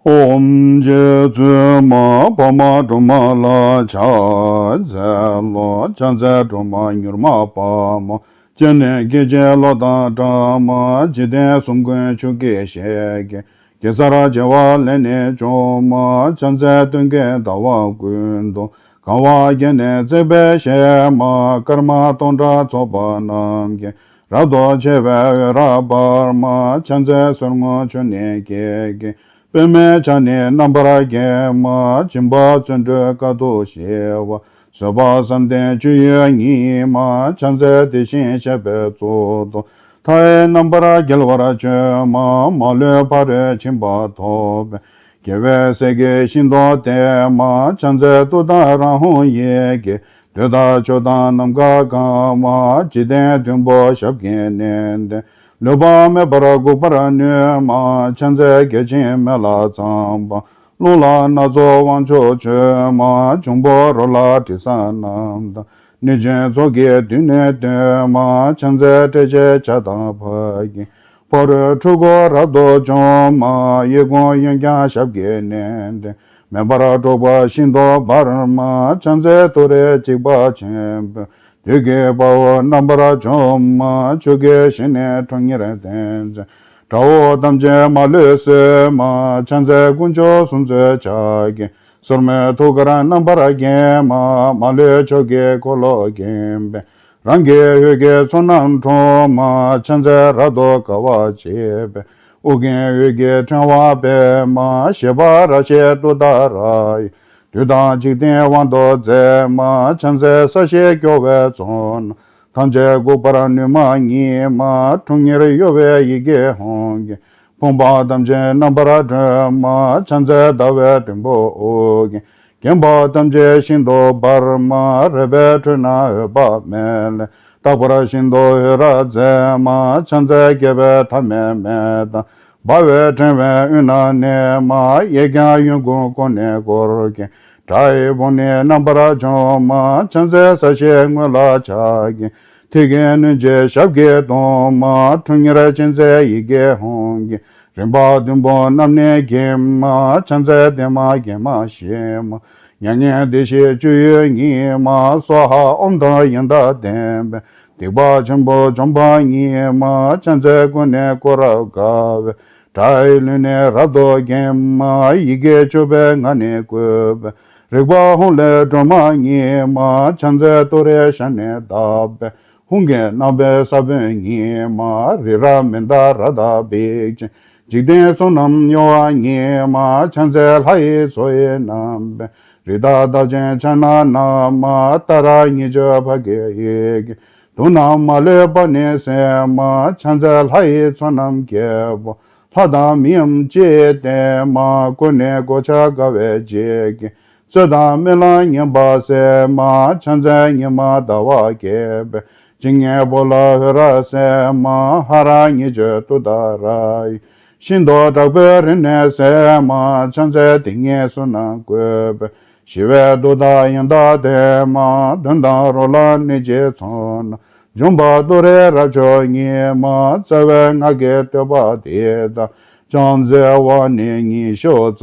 ཨོཾ་རྗེ་བཙུན་མ་འཕགས་མ་སྒྲོལ་མ་ལ་ཕྱག་འཚལ་ལོ། ཕྱག་འཚལ་སྒྲོལ་མ་མྱུར་མ་དཔའ་མོ། སྤྱན་ནི་སྐད་ཅིག་གློག་དང་འདྲ་མ། འཇིག་རྟེན་གསུམ་མགོན་ཆུ་སྐྱེས་ཞལ་གྱི། གེ་སར་བྱེ་བ་ལས་ནི་བྱུང་མ། ཕྱག་འཚལ་སྟོན་ཀའི་ཟླ་བ་ཀུན་ཏུ། གང་བ་བརྒྱ་ནི་བརྩེགས་པའི་ཞལ་མ། སྐར་མ་སྟོང་ཕྲག་ཚོགས་པ་རྣམས་ཀྱིས། རབ་ཏུ་ཕྱེ་བའི་འོད་རབ་འབར་མ། ཕྱག་འཚལ་སོར་མོ་ཆུ་ནས་སྐྱེས་ཀྱི། པདྨའི་ཕྱག་ནི་རྣམ་པར་བརྒྱན་མ། སྦྱིན་པ་བརྩོན་འགྲུས་དཀའ་ཐུབ་ཞི་བ། བཟོད་པ་བསམ་གཏན་སྤྱོད་ཡུལ་ཉིད་མ། ཕྱག་འཚལ་དེ་བཞིན་གཤེགས་པའི་གཙུག་ཏོར། མཐའ་ཡས་རྣམ་པར་རྒྱལ་བར་སྤྱོད་མ། མ་ལུས་ཕ་རོལ་ཕྱིན་པ་ཐོབ་པའི། རྒྱལ་བའི་སྲས་ཀྱི་ཤིང་ཏོག་ལྡན་མ། ཕྱག་འཚལ་ཏུཏྟཱ་ར་ཧཱུྃ་ཡི་གེས། འདོད་དང་ཕྱོགས་དང་ནམ་མཁའ་གང་མ། འཇིག་རྟེན་བདུན་པོ་ཞབས་ཀྱིས་མནན་ཏེ། ལུས་པ་མེད་པར་འགུགས་པར་ནུས་མ། ཕྱག་འཚལ་བརྒྱ་བྱིན་མེ་ལྷ་ཚངས་པ། རླུང་ལྷ་སྣ་ཚོགས་དབང་ཕྱུག་མཆོད་མ། འབྱུང་པོ་རོ་ལངས་དྲི་ཟ་རྣམས་དང་། གནོད་སྦྱིན་ཚོགས་ཀྱིས་མདུན་ནས་བསྟོད་མ། ཕྱག་འཚལ་ཏྲཊ་ཅེས་བྱ་དང་ཕཊ་ཀྱིས། ཕ་རོལ་འཁྲུལ་འཁོར་རབ་ཏུ་འཇོམས་མ། གཡས་བསྐུམ་གཡོན་བརྐྱང་ཞབས་ཀྱིས་མནན་ཏེ། མེ་འབར་འཁྲུགས་པ་ཤིན་ཏུ་འབར་མ། ཕྱག་འཚལ་ཏུ་རེ་འཇིགས་པ་ཆེན་པོས། བདུད་ཀྱི་དཔའ་བོ་རྣམ་པར་འཇོམས་མ། ཆུ་སྐྱེས་ཞལ་ནི་ཁྲོ་གཉེར་ལྡན་མཛད། དགྲ་བོ་ཐམས་ཅད་མ་ལུས་གསོད་མ། ཕྱག་འཚལ་དཀོན་མཆོག་གསུམ་མཚོན་ཕྱག་རྒྱའི། སོར་མོས་ཐུགས་ཀར་རྣམ་པར་བརྒྱན་མ། མ་ལུས་ཕྱོགས་ཀྱི་འཁོར་ལོས་བརྒྱན་པའི། རང་གི་འོད་ཀྱི་ཚོགས་རྣམས་འཁྲུགས་མ། ཕྱག་འཚལ་རབ་ཏུ་དགའ་བ་བརྗིད་པའི། དབུ་རྒྱན་འོད་ཀྱི་ཕྲེང་བ་སྤེལ་མ། བཞད་པ་རབ་བཞད་ཏུཏྟཱ་ར་ཡིས། བདུད་དང་འཇིག་རྟེན་དབང་དུ་མཛད་མ། ཕྱག་འཚལ་ས་གཞི་སྐྱོང་བའི་ཚོགས་རྣམས། ཐམས་ཅད་འགུགས་པར་ནུས་མ་ཉིད་མ། ཁྲོ་གཉེར་གཡོ་བའི་ཡི་གེ་ཧཱུྃ་གིས། ཕོངས་པ་ཐམས་ཅད་རྣམ་པར་སྒྲོལ་མ། ཕྱག་འཚལ་ཟླ་བའི་དུམ་བུ་དབུ་རྒྱན། བརྒྱན་པ་ཐམས་ཅད་ཤིན་ཏུ་འབར་མ། རལ་པའི་ཁྲོད་ན་འོད་དཔག་མེད་ལས། རྟག་པར་ཤིན་ཏུ་འོད་རབ་མཛད་མ། ཕྱག་འཚལ་རྒྱལ་བའི་ཐ་མལ་མེ་དང་། འབར་བའི་ཕྲེང་བའི་དབུས་ན་གནས་མ། གཡས་བརྐྱང་གཡོན་བསྐུམ་ཀུན་ནས་བསྐོར་ཞིང་། དགྲ་ཡི་དཔུང་ནི་རྣམ་པར་འཇོམས་མ། ཕྱག་འཚལ་ས་གཞིའི་ངོས་ལ་ཕྱག་གི། མཐིལ་གྱིས་བསྣུན་ཅིང་ཞབས་ཀྱིས་བརྡུང་མ། ཁྲོ་གཉེར་ཅན་མཛད་ཡི་གེ་ཧཱུྃ་གིས། རིམ་པ་བདུན་པོ་རྣམས་ནི་འགེམས་མ། ཕྱག་འཚལ་བདེ་མ་དགེ་མ་ཞི་མ། མྱ་ངན་འདས་ཞི་སྤྱོད་ཡུལ་ཉིད་མ། སྭཱ་ཧཱ་ཨོཾ་དང་ཡང་དག་ལྡན་པས། སྡིག་པ་ཆེན་པོ་འཇོམས་པ་ཉིད་མ། ཕྱག་འཚལ་ཀུན་ནས་བསྐོར་རབ་དགའ་བའི། དགྲ་ཡི་ལུས་ནི་རབ་ཏུ་འགེམས་མ། ཡི་གེ་བཅུ་པའི་ངག་ནི་བཀོད་པས། རིག་པ་ཧཱུྃ་ལས་སྒྲོལ་མ་ཉིད་མ། ཕྱག་འཚལ་ཏུ་རེའི་ཞབས་ནི་བརྡབས་པས། ཧཱུྃ་གི་རྣམ་པའི་ས་བོན་ཉིད་མ། རི་རབ་མནྡ་ར་དང་འབིགས་བྱེད། འཇིག་རྟེན་གསུམ་རྣམས་གཡོ་བ་ཉིད་མ། ཕྱག་འཚལ་ལྷ་ཡི་མཚོ་ཡི་རྣམ་པའི། རི་དྭགས་རྟགས་ཅན་ཕྱག་ན་བསྣམས་མ། ཏཱ་ར་གཉིས་བརྗོད་ཕཊ་ཀྱི་ཡི་གེས། དུག་རྣམས་མ་ལུས་པ་ནི་སེལ་མ། ཕྱག་འཚལ་ལྷ་ཡི་ཚོགས་རྣམས་རྒྱལ་པོ། ལྷ་དང་མིའམ་ཅི་ཡིས་བསྟེན་མ། ཀུན་ནས་གོ་ཆ་དགའ་བའི་བརྗིད་ཀྱིས། རྩོད་དང་རྨི་ལམ་ངན་པ་སེལ་མ། ཕྱག་འཚལ་ཉི་མ་ཟླ་བ་རྒྱས་པའི། སྤྱན་གཉིས་པོ་ལ་འོད་རབ་གསལ་མ། ཧ་ར་གཉིས་བརྗོད་ཏུཏྟཱ་ར་ཡིས། ཤིན་ཏུ་དྲག་པོའི་རིམས་ནད་སེལ་མ། ཕྱག་འཚལ་དེ་ཉིད་གསུམ་རྣམས་བཀོད་པས། ཞི་བའི་མཐུ་དང་ཡང་དག་ལྡན་མ། གདོན་དང་རོ་ལངས་ནད་ཀྱིས་མཚོན་ན། འཇོམས་པ་ཏུ་རེ་རབ་མཆོག་ཉིད་མ། རྩ་བའི་སྔགས་ཀྱི་བསྟོད་པ་འདི་དང་། ཕྱག་འཚལ་བ་ནི་ཉི་ཤུ་རྩ་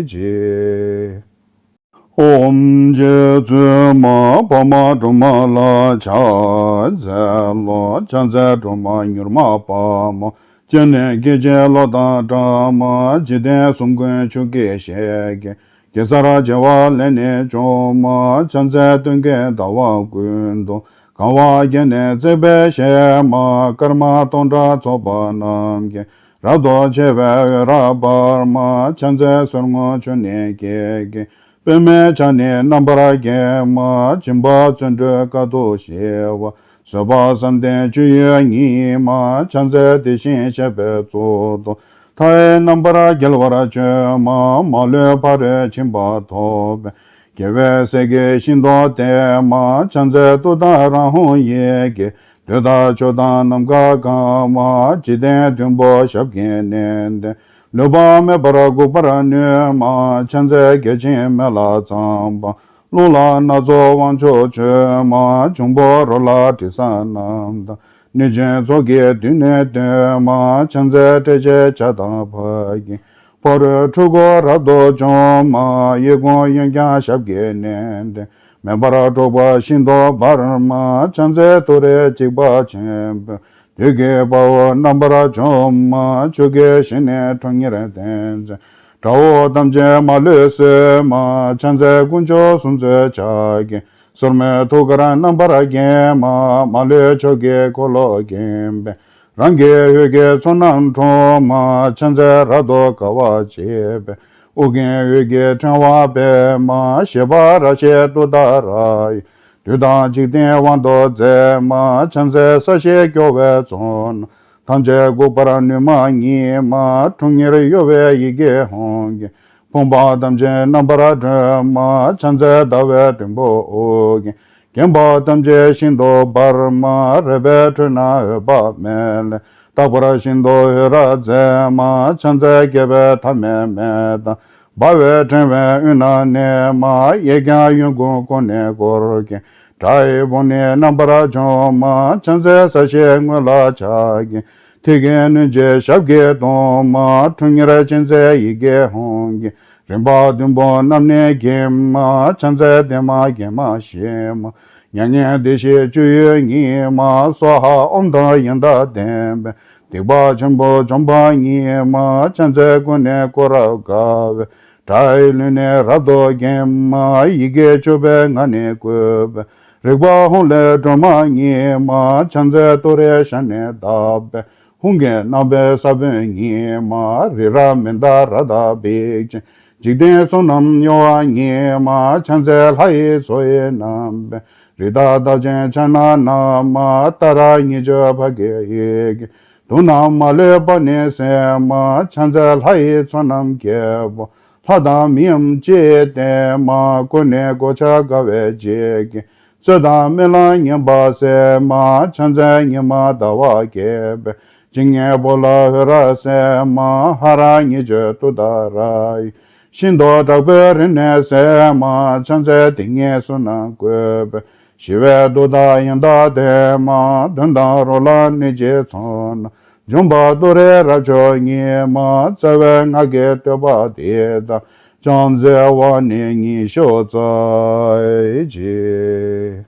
གཅིག་ཨོཾ་རྗེ་བཙུན་མ་འཕགས་མ་སྒྲོལ་མ་ལ་ཕྱག་འཚལ་ལོ། ཕྱག་འཚལ་སྒྲོལ་མ་མྱུར་མ་དཔའ་མོ། སྤྱན་ནི་སྐད་ཅིག་གློག་དང་འདྲ་མ། འཇིག་རྟེན་གསུམ་མགོན་ཆུ་སྐྱེས་ཞལ་གྱི། གེ་སར་བྱེ་བ་ལས་ནི་བྱུང་མ། ཕྱག་འཚལ་སྟོན་ཀའི་ཟླ་བ་ཀུན་ཏུ། གང་བ་བརྒྱ་ནི་བརྩེགས་པའི་ཞལ་མ། སྐར་མ་སྟོང་ཕྲག་ཚོགས་པ་རྣམས་ཀྱིས། རབ་ཏུ་ཕྱེ་བའི་འོད་རབ་འབར་མ། ཕྱག་འཚལ་སོར་མོ་ཆུ་ནས་སྐྱེས་ཀྱི། པདྨའི་ཕྱག་ནི་རྣམ་པར་བརྒྱན་མ། སྦྱིན་པ་བརྩོན་འགྲུས་དཀའ་ཐུབ་ཞི་བ། བཟོད་པ་བསམ་གཏན་སྤྱོད་ཡུལ་ཉིད་མ། ཕྱག་འཚལ་དེ་བཞིན་གཤེགས་པའི་གཙུག་ཏོར། མཐའ་ཡས་རྣམ་པར་རྒྱལ་བར་སྤྱོད་མ། མ་ལུས་ཕ་རོལ་ཕྱིན་པ་ཐོབ་པའི། རྒྱལ་བའི་སྲས་ཀྱི་ཤིང་ཏོག་ལྡན་མ། ཕྱག་འཚལ་ཏུཏྟཱ་ར་ཧཱུྃ་ཡི་གེས། དུས་དང་ཆོས་དང་ནམ་མཁའ་གང་མ། འཇིག་རྟེན་བདུན་པོ་ཞབས་ཀྱིས་མནན་ཏེ། ལུས་པ་མེད་པར་འགུགས་པར་ནུས་མ། ཕྱག་འཚལ་རྒྱལ་ཆེན་མེ་ལྷ་ཚངས་པ། རླུང་ལྷ་སྣ་ཚོགས་དབང་ཕྱུག་མཆོད་མ། འབྱུང་པོ་རོ་ལངས་དྲི་ཟ་རྣམས་དང་། གནོད་སྦྱིན་ཚོགས་ཀྱིས་མདུན་ནས་བསྟོད་མ། ཕྱག་འཚལ་ཏྲཊ་ཅེས་བྱ་དང་ཕཊ་ཀྱིས། ཕ་རོལ་འཁྲུལ་འཁོར་རབ་ཏུ་འཇོམས་མ། གཡས་བསྐུམ་གཡོན་བརྐྱང་ཞབས་ཀྱིས་མནན་ཏེ། མེ་འབར་འཁྲུགས་པ་ཤིན་ཏུ་འབར་མ། ཕྱག་འཚལ་ཏུ་རེ་འཇིགས་པ་ཆེན་པོས། བདུད་ཀྱི་དཔའ་བོ་རྣམ་པར་འཇོམས་མ། ཆུ་སྐྱེས་ཞལ་ནི་ཁྲོ་གཉེར་ལྡན་མཛད། དགྲ་བོ་ཐམས་ཅད་མ་ལུས་གསོད་མ། ཕྱག་འཚལ་དཀོན་མཆོག་གསུམ་མཛད་ཕྱག་གི། སོར་མོས་ཐུགས་ཀར་རྣམ་པར་བརྒྱན་མ། མ་ལུས་ཕྱོགས་ཀྱི་འཁོར་ལོས་བརྒྱན་པའི། རང་གི་འོད་ཀྱི་ཚོགས་རྣམས་འཁྲུག་མ། ཕྱག་འཚལ་རབ་ཏུ་དགའ་བ་བརྗིད་པའི། དབུ་རྒྱན་འོད་ཀྱི་ཕྲེང་བ་སྤེལ་མ། བཞད་པ་རབ་བཞད་ཏུཏྟཱ་ར་ཡིས། བདུད་དང་འཇིག་རྟེན་དབང་དུ་མཛད་མ། ཕྱག་འཚལ་ས་གཞི་སྐྱོང་བའི་ཚོགས་རྣམས། ཐམས་ཅད་འགུགས་པར་ནུས་མ་ཉིད་མ། ཁྲོ་གཉེར་གཡོ་བའི་ཡི་གེ་ཧཱུྃ་གིས། ཕོངས་པ་ཐམས་ཅད་རྣམ་པར་སྒྲོལ་མ། ཕྱག་འཚལ་ཟླ་བའི་དུམ་བུས་དབུ་བརྒྱན། བརྒྱན་པ་ཐམས་ཅད་ཤིན་ཏུ་འབར་མ། རལ་པའི་ཁྲོད་ན་འོད་དཔག་མེད་ལས། རྟག་པར་ཤིན་ཏུ་འོད་རབ་མཛད་མ། ཕྱག་འཚལ་བསྐལ་པའི་མཐའ་མེད་མེ་དང་། འབར་བའི་ཕྲེང་བའི་དབུས་ན་གནས་མ། གཡས་བརྐྱང་གཡོན་བསྐུམ་ཀུན་ནས་བསྐོར་བརྒྱན། དགྲ་ཡི་དཔུང་ནི་རྣམ་པར་འཇོམས་མ། ཕྱག་འཚལ་ས་གཞིའི་ངོས་ལ་ཕྱག་གི། མཐིལ་གྱིས་བསྣུན་ཅིང་ཞབས་ཀྱིས་བརྡུང་མ། ཁྲོ་གཉེར་ཅན་མཛད་ཡི་གེ་ཧཱུྃ་གིས། རིམ་པ་བདུན་པོ་རྣམས་ནི་འགེམས་མ། ཕྱག་འཚལ་བདེ་མ་དགེ་མ་ཞི་མ། མྱ་ངན་འདས་ཞི་སྤྱོད་ཡུལ་ཉིད་མ། སྭཱ་ཧཱ་ཨོཾ་དང་ཡང་དག་ལྡན་པས། སྡིག་པ་ཆེན་པོ་འཇོམས་པ་ཉིད་མ། ཕྱག་འཚལ་ཀུན་ནས་བསྐོར་རབ་དགའ་བའི། དགྲ་ཡི་ལུས་ནི་རབ་ཏུ་འགེམས་མ། ཡི་གེ་བཅུ་པའི་ངག་ནི་བཀོད་པའི། རིག་པ་ཧཱུྃ་ལས་སྒྲོལ་མ་ཉིད་མ། ཕྱག་འཚལ་ཏུ་རེའི་ཞབས་ནི་བརྡབས་པས། ཧཱུྃ་གི་རྣམ་པའི་ས་བོན་ཉིད་མ། རི་རབ་མནྡ་ར་དང་བིག་ཅན། འཇིག་རྟེན་གསུམ་རྣམས་གཡོ་བ་ཉིད་མ། ཕྱག་འཚལ་ལྷ་ཡི་མཚོ་ཡི་རྣམ་པའི། རི་དྭགས་རྟགས་ཅན་ཕྱག་ན་བསྣམས་མ། ཏཱ་ར་གཉིས་བརྗོད་ཕཊ་ཀྱི་ཡི་གེས། དུག་རྣམས་མ་ལུས་པ་ནི་སེལ་མ། ཕྱག་འཚལ་ལྷ་ཡི་ཚོགས་རྣམས་རྒྱལ་པོ། ལྷ་དང་མིའམ་ཅི་ཡིས་བསྟེན་མ། ཀུན་ནས་གོ་ཆ་དགའ་བའི་བརྗིད་ཀྱིས། རྩོད་དང་རྨི་ལམ་ངན་པ་སེལ་མ། ཕྱག་འཚལ་ཉི་མ་ཟླ་བ་རྒྱས་པའི། སྤྱན་གཉིས་པོ་ལ་འོད་རབ་གསལ་མ། ཧ་ར་གཉིས་བརྗོད་ཏུཏྟཱ་ར་ཡིས། ཤིན་ཏུ་དྲག་པོའི་རིམས་ནད་སེལ་མ། ཕྱག་འཚལ་དེ་ཉིད་གསུམ་རྣམས་བཀོད་པའི། ཞི་བའི་མཐུ་དང་ཡང་དག་ལྡན་མ། གདོན་དང་རོ་ལངས་གནོད་སྦྱིན་ཚོགས་རྣམས། འཇོམས་པ་ཏུ་རེ་རབ་མཆོག་ཉིད་མ། རྩ་བའི་སྔགས་ཀྱི་བསྟོད་པ་འདི་དག །ཕྱག་འཚལ་བ་ནི་ཉི་ཤུ་རྩ་གཅིག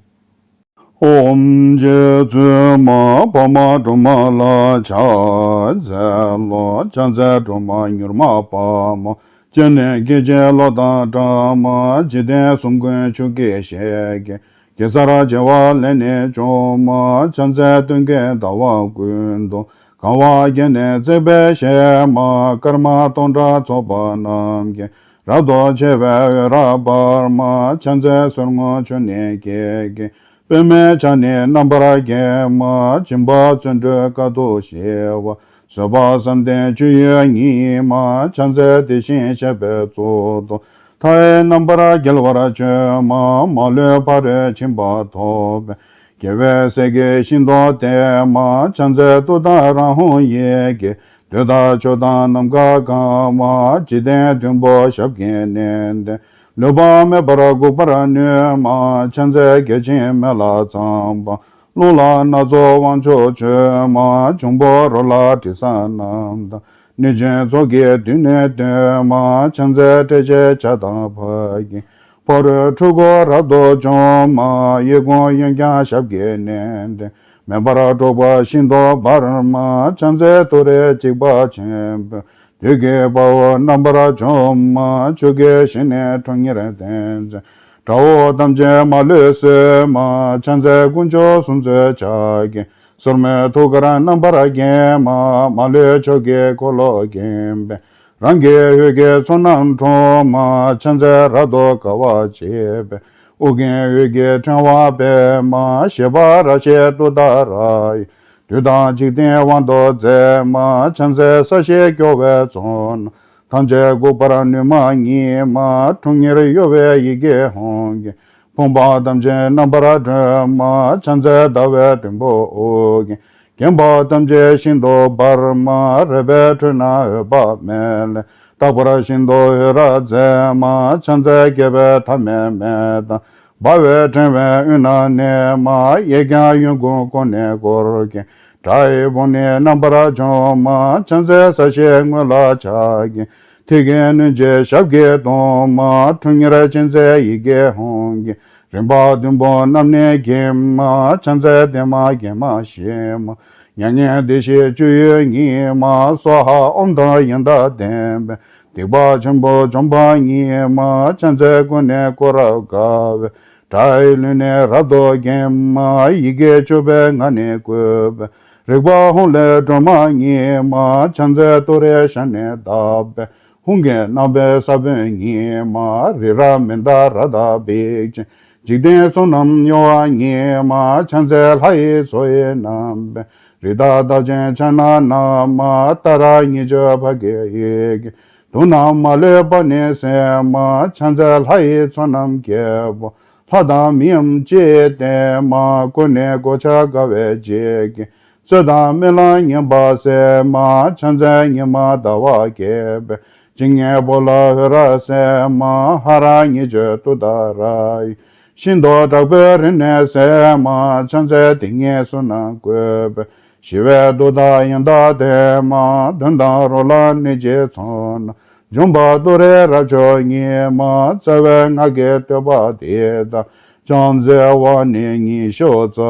།ཨོཾ་རྗེ་བཙུན་མ་འཕགས་མ་སྒྲོལ་མ་ལ་ཕྱག་འཚལ་ལོ། ཕྱག་འཚལ་སྒྲོལ་མ་མྱུར་མ་དཔའ་མོ། སྤྱན་ནི་སྐད་ཅིག་གློག་དང་འདྲ་མ། འཇིག་རྟེན་གསུམ་མགོན་ཆུ་སྐྱེས་ཞལ་གྱི། གེ་སར་བྱེ་བ་ལས་ནི་བྱུང་མ། ཕྱག་འཚལ་སྟོན་ཀའི་ཟླ་བ་ཀུན་ཏུ། གང་བ་བརྒྱ་ནི་བརྩེགས་པའི་ཞལ་མ། སྐར་མ་སྟོང་ཕྲག་ཚོགས་པ་རྣམས་ཀྱིས། རབ་ཏུ་ཕྱེ་བའི་འོད་རབ་འབར་མ། ཕྱག་འཚལ་གསེར་སྔོ་ཆུ་ནས་སྐྱེས་ཀྱི། པདྨའི་ཕྱག་ནི་རྣམ་པར་བརྒྱན་མ། སྦྱིན་པ་བརྩོན་འགྲུས་དཀའ་ཐུབ་ཞི་བ། བཟོད་པ་བསམ་གཏན་སྤྱོད་ཡུལ་ཉིད་མ། ཕྱག་འཚལ་དེ་བཞིན་གཤེགས་པའི་གཙུག་ཏོར། མཐའ་ཡས་རྣམ་པར་རྒྱལ་བར་སྤྱོད་མ། མ་ལུས་ཕ་རོལ་ཕྱིན་པ་ཐོབ་པའི། རྒྱལ་བའི་སྲས་ཀྱིས་ཤིན་ཏུ་བསྟེན་མ། ཕྱག་འཚལ་ཏུཏྟཱ་ར་ཧཱུྃ་ཡི་གེས། དུས་དང་ཕྱོགས་དང་ནམ་མཁའ་གང་མ། འཇིག་རྟེན་བདུན་པོ་ཞབས་ཀྱིས་མནན་ཏེ། ལུས་པ་མེད་པར་འགུགས་པར་ནུས་མ། ཕྱག་འཚལ་རྒྱལ་ཆེན་མེ་ལྷ་ཚངས་པ། རླུང་ལྷ་སྣ་ཚོགས་དབང་ཕྱུག་མཆོད་མ། འབྱུང་པོ་རོ་ལངས་དྲི་ཟ་རྣམས་དང་། གནོད་སྦྱིན་ཚོགས་ཀྱིས་མདུན་ནས་བསྟོད་མ། ཕྱག་འཚལ་ཏྲཊ་ཅེས་བྱ་དང་ཕཊ་ཀྱིས། ཕ་རོལ་འཁྲུལ་འཁོར་རབ་ཏུ་འཇོམས་མ། གཡས་བསྐུམ་གཡོན་བརྐྱང་ཞབས་ཀྱིས་མནན་ཏེ། མེ་འབར་འཁྲུགས་པ་ཤིན་ཏུ་འབར་མ། ཕྱག་འཚལ་ཏུ་རེ་འཇིགས་པ་ཆེན་པོས། བདུད་ཀྱི་དཔའ་བོ་རྣམ་པར་འཇོམས་མ། ཆུ་སྐྱེས་ཞལ་ནི་ཁྲོ་གཉེར་ལྡན་མཛད། དགྲ་བོ་ཐམས་ཅད་མ་ལུས་གསོད་མ། ཕྱག་འཚལ་དཀོན་མཆོག་གསུམ་མཛད་ཕྱག་གིས། སོར་མོས་ཐུགས་ཀར་རྣམ་པར་བརྒྱན་མ། མ་ལུས་ཕྱོགས་ཀྱི་འཁོར་ལོས་བརྒྱན་པའི། རང་གི་འོད་ཀྱི་ཚོགས་རྣམས་འཁྲུག་མ། ཕྱག་འཚལ་རབ་ཏུ་དགའ་བ་བརྗིད་པའི། དབུ་རྒྱན་འོད་ཀྱི་ཕྲེང་བ་སྤེལ་མ། བཞད་པ་རབ་བཞད་ཏུཏྟཱ་ར་ཡིས། བདུད་དང་འཇིག་རྟེན་དབང་དུ་མཛད་མ། ཕྱག་འཚལ་ས་གཞི་སྐྱོང་བའི་ཚོགས་རྣམས། ཐམས་ཅད་འགུགས་པར་ནུས་མ་ཉིད་མ། ཁྲོ་གཉེར་གཡོ་བའི་ཡི་གེ་ཧཱུྃ་གིས། ཕོངས་པ་ཐམས་ཅད་རྣམ་པར་སྒྲོལ་མ་ཕྱག་འཚལ་ཟླ་བའི་དུམ་བུ་དབུ་རྒྱན། བརྒྱན་པ་ཐམས་ཅད་ཤིན་ཏུ་འབར་མ་རལ་པའི་ཁྲོད་ན་འོད་དཔག་མེད་ལས། རྟག་པར་ཤིན་ཏུ་འོད་རབ་མཛད་མ་ཕྱག་འཚལ་རྒྱལ་བའི་ཐ་མལ་མེ་དང་། འབར་བའི་ཕྲེང་བའི་དབུས་ན་གནས་མ་གཡས་བརྐྱང་གཡོན་བསྐུམ་ཀུན་ནས་བསྐོར་ཞིང་། དགྲ་ཡི་དཔུང་ནི་རྣམ་པར་འཇོམས་མ་ཕྱག་འཚལ་ས་གཞིའི་ངོས་ལ་ཕྱག་འགྱེད། མཐིལ་གྱིས་བསྣུན་ཅིང་ཞབས་ཀྱིས་བརྡུང་མ་ཁྲོ་གཉེར་ཅན་མཛད་ཡི་གེ་ཧཱུྃ་གིས། རིམ་པ་བདུན་པོ་རྣམས་ནི་འགེམས་མ་ཕྱག་འཚལ་བདེ་མ་དགེ་མ་ཞི་མ་མྱ་ངན་འདས་ཞི་སྤྱོད་ཡུལ་ཉིད་མ་སྭཱ་ཧཱ་ཨོཾ་དང་ཡང་དག་ལྡན་པས། སྡིག་པ་ཆེན་པོ་འཇོམས་པ་ཉིད་མ་ཕྱག་འཚལ་ཀུན་ནས་བསྐོར་རབ་དགའ་བའི། དགྲ་ཡི་ལུས་ནི་རབ་ཏུ་འགེམས་མ་ཡི་གེ་བཅུ་པའི་ངག་ནི་བཀོད་པའི། རིག་པ་ཧཱུྃ་ལས་སྒྲོལ་མ་ཉིད་མ་ཕྱག་འཚལ་ཏུ་རེའི་ཞབས་ནི་བརྡབས་པས། ཧཱུྃ་གི་རྣམ་པའི་ས་བོན་ཉིད་མ་རི་རབ་མནྡ་ར་དང་འབིགས་ཅན། འཇིག་རྟེན་གསུམ་རྣམས་གཡོ་བ་ཉིད་མ་ཕྱག་འཚལ་ལྷ་ཡི་མཚོ་ཡི་རྣམ་པའི། རི་དྭགས་རྟགས་ཅན་ཕྱག་ན་བསྣམས་མ་ཏཱ་ར་གཉིས་བརྗོད་ཕཊ་ཀྱི་ཡི་གེས། དུག་རྣམས་མ་ལུས་པ་ནི་སེལ་མ་ཕྱག་འཚལ་ལྷ་ཡི་ཚོགས་རྣམས་རྒྱལ་པོ། ལྷ་དང་མིའམ་ཅི་ཡིས་བསྟེན་མ་ཀུན་ནས་གོ་ཆ་དགའ་བའི་བརྗིད་ཀྱིས། རྩོད་དང་རྨི་ལམ་ངན་པ་སེལ་མ་ཕྱག་འཚལ་ཉི་མ་ཟླ་བ་རྒྱས་པའི། སྤྱན་གཉིས་པོ་ལ་འོད་རབ་གསལ་མ་ཧ་ར་གཉིས་བརྗོད་ཏུཏྟཱ་ར་ཡིས། ཤིན་ཏུ་དྲག་པོའི་རིམས་ནད་སེལ་མ་ཕྱག་འཚལ་དེ་ཉིད་གསུམ་རྣམས་བཀོད་པའི། ཞི་བའི་མཐུ་དང་ཡང་དག་ལྡན་མ་གདོན་དང་རོ་ལངས་ནད་ཀྱི་ཚོགས་རྣམས། འཇོམས་པ་ཏུ་རེ་རབ་མཆོག་ཉིད་མ་རྩ་བའི་སྔགས་ཀྱི་བསྟོད་པ་འདི་དག་ཕྱག་འཚལ་བ་ནི་ཉི་ཤུ་རྩ་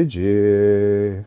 གཅིག་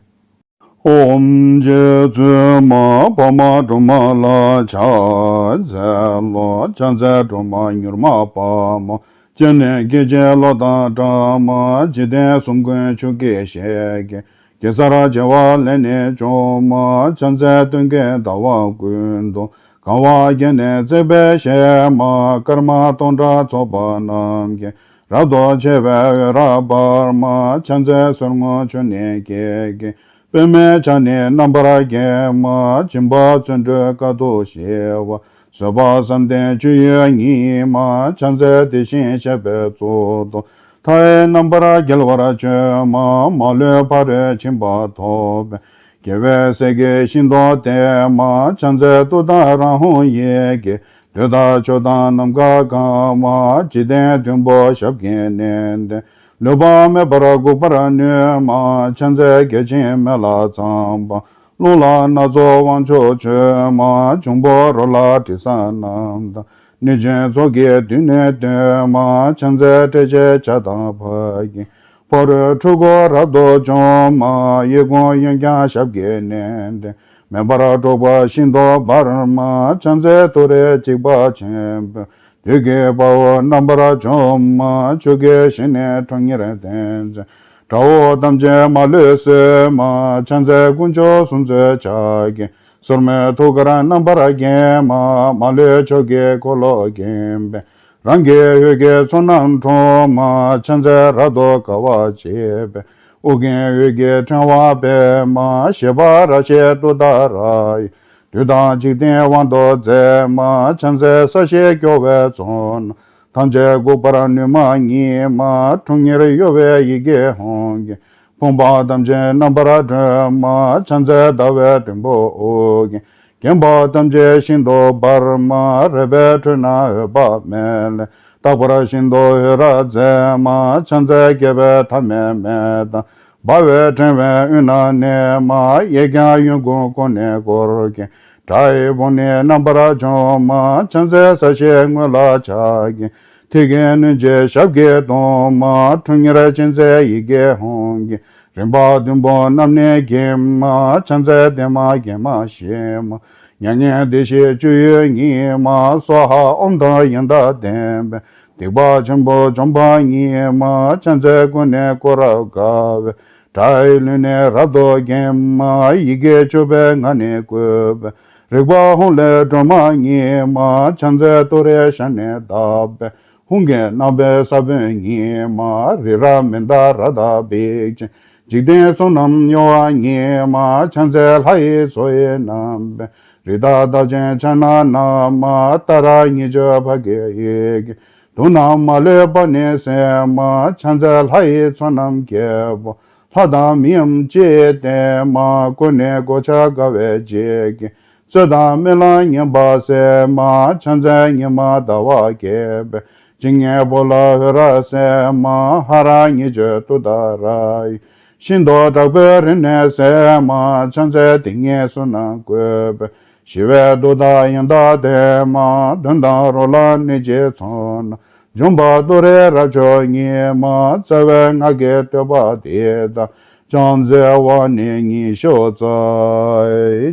ཨོཾ་རྗེ་བཙུན་མ་འཕགས་མ་སྒྲོལ་མ་ལ་ཕྱག་འཚལ་ལོ། ཕྱག་འཚལ་སྒྲོལ་མ་མྱུར་མ་དཔའ་མོ། སྤྱན་ནི་སྐད་ཅིག་གློག་དང་འདྲ་མ། འཇིག་རྟེན་གསུམ་མགོན་ཆུ་སྐྱེས་ཞལ་གྱི། གེ་སར་བྱེ་བ་ལས་ནི་བྱུང་མ། ཕྱག་འཚལ་སྟོན་ཀའི་ཟླ་བ་ཀུན་ཏུ། གང་བ་བརྒྱ་ནི་བརྩེགས་པའི་ཞལ་མ། སྐར་མ་སྟོང་ཕྲག་ཚོགས་པ་རྣམས་ཀྱིས། རབ་ཏུ་ཕྱེ་བའི་འོད་རབ་འབར་མ། ཕྱག་འཚལ་སོར་མོ་ཆུ་ནས་སྐྱེས་ཀྱི། པདྨའི་ཕྱག་ནི་རྣམ་པར་བརྒྱན་མ། སྦྱིན་པ་བརྩོན་འགྲུས་དཀའ་ཐུབ་ཞི་བ། བཟོད་པ་བསམ་གཏན་སྤྱོད་ཡུལ་ཉིད་མ། ཕྱག་འཚལ་དེ་བཞིན་གཤེགས་པའི་གཙུག་ཏོར། མཐའ་ཡས་རྣམ་པར་རྒྱལ་བར་སྤྱོད་མ། མ་ལུས་ཕ་རོལ་ཕྱིན་པ་ཐོབ་པའི། རྒྱལ་བའི་སྲས་ཀྱིས་ཤིན་ཏུ་བསྟེན་མ། ཕྱག་འཚལ་ཏུཏྟཱ་ར་ཧཱུྃ་ཡི་གེས། འདོད་དང་ཕྱོགས་དང་ནམ་མཁའ་གང་མ། འཇིག་རྟེན་བདུན་པོ་ཞབས་ཀྱིས་མནན་ཏེ། ལུས་པ་མེད་པར་འགུགས་པར་ནུས་མ། ཕྱག་འཚལ་བརྒྱ་བྱིན་མེ་ལྷ་ཚངས་པ། རླུང་ལྷ་སྣ་ཚོགས་དབང་ཕྱུག་མཆོད་མ། འབྱུང་པོ་རོ་ལངས་དྲི་ཟ་རྣམས་དང་། གནོད་སྦྱིན་ཚོགས་ཀྱིས་མདུན་ནས་བསྟོད་མ། ཕྱག་འཚལ་ཏྲཊ་ཅེས་བྱ་དང་ཕཊ་ཀྱིས། ཕ་རོལ་འཁྲུལ་འཁོར་རབ་ཏུ་འཇོམས་མ། གཡས་བསྐུམ་གཡོན་བརྐྱང་ཞབས་ཀྱིས་མནན་ཏེ། མེ་འབར་འཁྲུགས་པ་ཤིན་ཏུ་འབར་མ། ཕྱག་འཚལ་ཏུ་རེ་འཇིགས་པ་ཆེན་པོས། བདུད་ཀྱི་དཔའ་བོ་རྣམ་པར་འཇོམས་མ། ཆུ་སྐྱེས་ཞལ་ནི་ཁྲོ་གཉེར་ལྡན་མཛད། དགྲ་བོ་ཐམས་ཅད་མ་ལུས་གསོད་མ། ཕྱག་འཚལ་དཀོན་མཆོག་གསུམ་མཚོན་ཕྱག་རྒྱའི། སོར་མོས་ཐུགས་ཀར་རྣམ་པར་བརྒྱན་མ། མ་ལུས་ཕྱོགས་ཀྱི་འཁོར་ལོས་བརྒྱན་པའི། རང་གི་འོད་ཀྱི་ཚོགས་རྣམས་འཁྲུགས་མ། ཕྱག་འཚལ་རབ་ཏུ་དགའ་བ་བརྗིད་པའི། དབུ་རྒྱན་འོད་ཀྱི་ཕྲེང་བ་སྤེལ་མ། བཞད་པ་རབ་བཞད་ཏུཏྟཱ་ར་ཡིས། བདུད་དང་འཇིག་རྟེན་དབང་དུ་མཛད་མ། ཕྱག་འཚལ་ས་གཞི་སྐྱོང་བའི་ཚོགས་རྣམས། ཐམས་ཅད་འགུགས་པར་ནུས་མ་ཉིད་མ། ཁྲོ་གཉེར་གཡོ་བའི་ཡི་གེ་ཧཱུྃ་གིས། ཕོངས་པ་ཐམས་ཅད་རྣམ་པར་སྒྲོལ་མ། ཕྱག་འཚལ་ཟླ་བའི་དུམ་བུ་དབུ་རྒྱན། བརྒྱན་པ་ཐམས་ཅད་ཤིན་ཏུ་འབར་མ། རལ་པའི་ཁྲོད་ན་འོད་དཔག་མེད་ལས། རྟག་པར་ཤིན་ཏུ་འོད་རབ་མཛད་མ། ཕྱག་འཚལ་རྒྱལ་བའི་ཐ་མལ་མེ་དང་། འབར་བའི་ཕྲེང་བའི་དབུས་ན་གནས་མ། གཡས་བརྐྱང་གཡོན་བསྐུམ་ཀུན་ནས་བསྐོར་ཞིང་། དགྲ་ཡི་དཔུང་ནི་རྣམ་པར་འཇོམས་མ། ཕྱག་འཚལ་ས་གཞིའི་ངོས་ལ་ཕྱག་འགྱེད། མཐིལ་གྱིས་བསྣུན་ཅིང་ཞབས་ཀྱིས་བརྡུང་མ། ཁྲོ་གཉེར་ཅན་མཛད་ཡི་གེ་ཧཱུྃ་གིས། རིམ་པ་བདུན་པོ་རྣམས་ནི་འགེམས་མ། ཕྱག་འཚལ་བདེ་མ་དགེ་མ་ཞི་མ། མྱ་ངན་འདས་ཞི་སྤྱོད་ཡུལ་ཉིད་མ། སྭཱ་ཧཱ་ཨོཾ་དང་ཡང་དག་ལྡན་པས། སྡིག་པ་ཆེན་པོ་འཇོམས་པ་ཉིད་མ། ཕྱག་འཚལ་ཀུན་ནས་བསྐོར་རབ་དགའ་བའི། དགྲ་ཡི་ལུས་ནི་རབ་ཏུ་འགེམས་མ། ཡི་གེ་བཅུ་པའི་ངག་ནི་བཀོད་པའི། རིག་པ་ཧཱུྃ་ལས་སྒྲོལ་མ་ཉིད་མ། ཕྱག་འཚལ་ཏུ་རེའི་ཞབས་ནི་བརྡབས་པས། ཧཱུྃ་གི་རྣམ་པའི་ས་བོན་ཉིད་མ། རི་རབ་མནྡ་ར་དང་འབིགས་ཅན། འཇིག་རྟེན་གསུམ་རྣམས་གཡོ་བ་ཉིད་མ། ཕྱག་འཚལ་ལྷ་ཡི་མཚོ་ཡི་རྣམ་པའི། རི་དྭགས་རྟགས་ཅན་ཕྱག་ན་བསྣམས་མ། ཏཱ་ར་གཉིས་བརྗོད་ཕཊ་ཀྱི་ཡི་གེས། དུག་རྣམས་མ་ལུས་པ་ནི་སེལ་མ། ཕྱག་འཚལ་ལྷ་ཡི་ཚོགས་རྣམས་རྒྱལ་པོ། ལྷ་དང་མིའམ་ཅི་ཡིས་བསྟེན་མ། ཀུན་ནས་གོ་ཆ་དགའ་བའི་བརྗིད་ཀྱིས། རྩོད་དང་རྨི་ལམ་ངན་པ་སེལ་མ། ཕྱག་འཚལ་ཉི་མ་ཟླ་བ་རྒྱས་པའི། ཇི་སྙེད་པོ་ལ་འོད་རབ་གསལ་མ། ཧ་ར་ཉི་ཚེ་ཏུཏྟཱ་ར་ཡིས། ཤིན་ཏུ་དྲག་པོའི་རིམས་ནད་སེལ་མ། ཕྱག་འཚལ་དེ་ཉིད་གསུམ་རྣམས་བཀོད་པའི། ཞི་བའི་མཐུ་དང་ཡང་དག་ལྡན་མ། གདོན་དང་རོ་ལངས་ནད་ཀྱི་ཚོགས་རྣམས། འཇོམས་པ་ཏུ་རེ་རབ་མཆོག་ཉིད་མ། རྩ་བའི་སྔགས་ཀྱི་བསྟོད་པ་འདི་དག་ཕྱག་འཚལ་བ་ནི་ཉི་ཤུ་རྩ་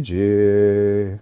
གཅིག་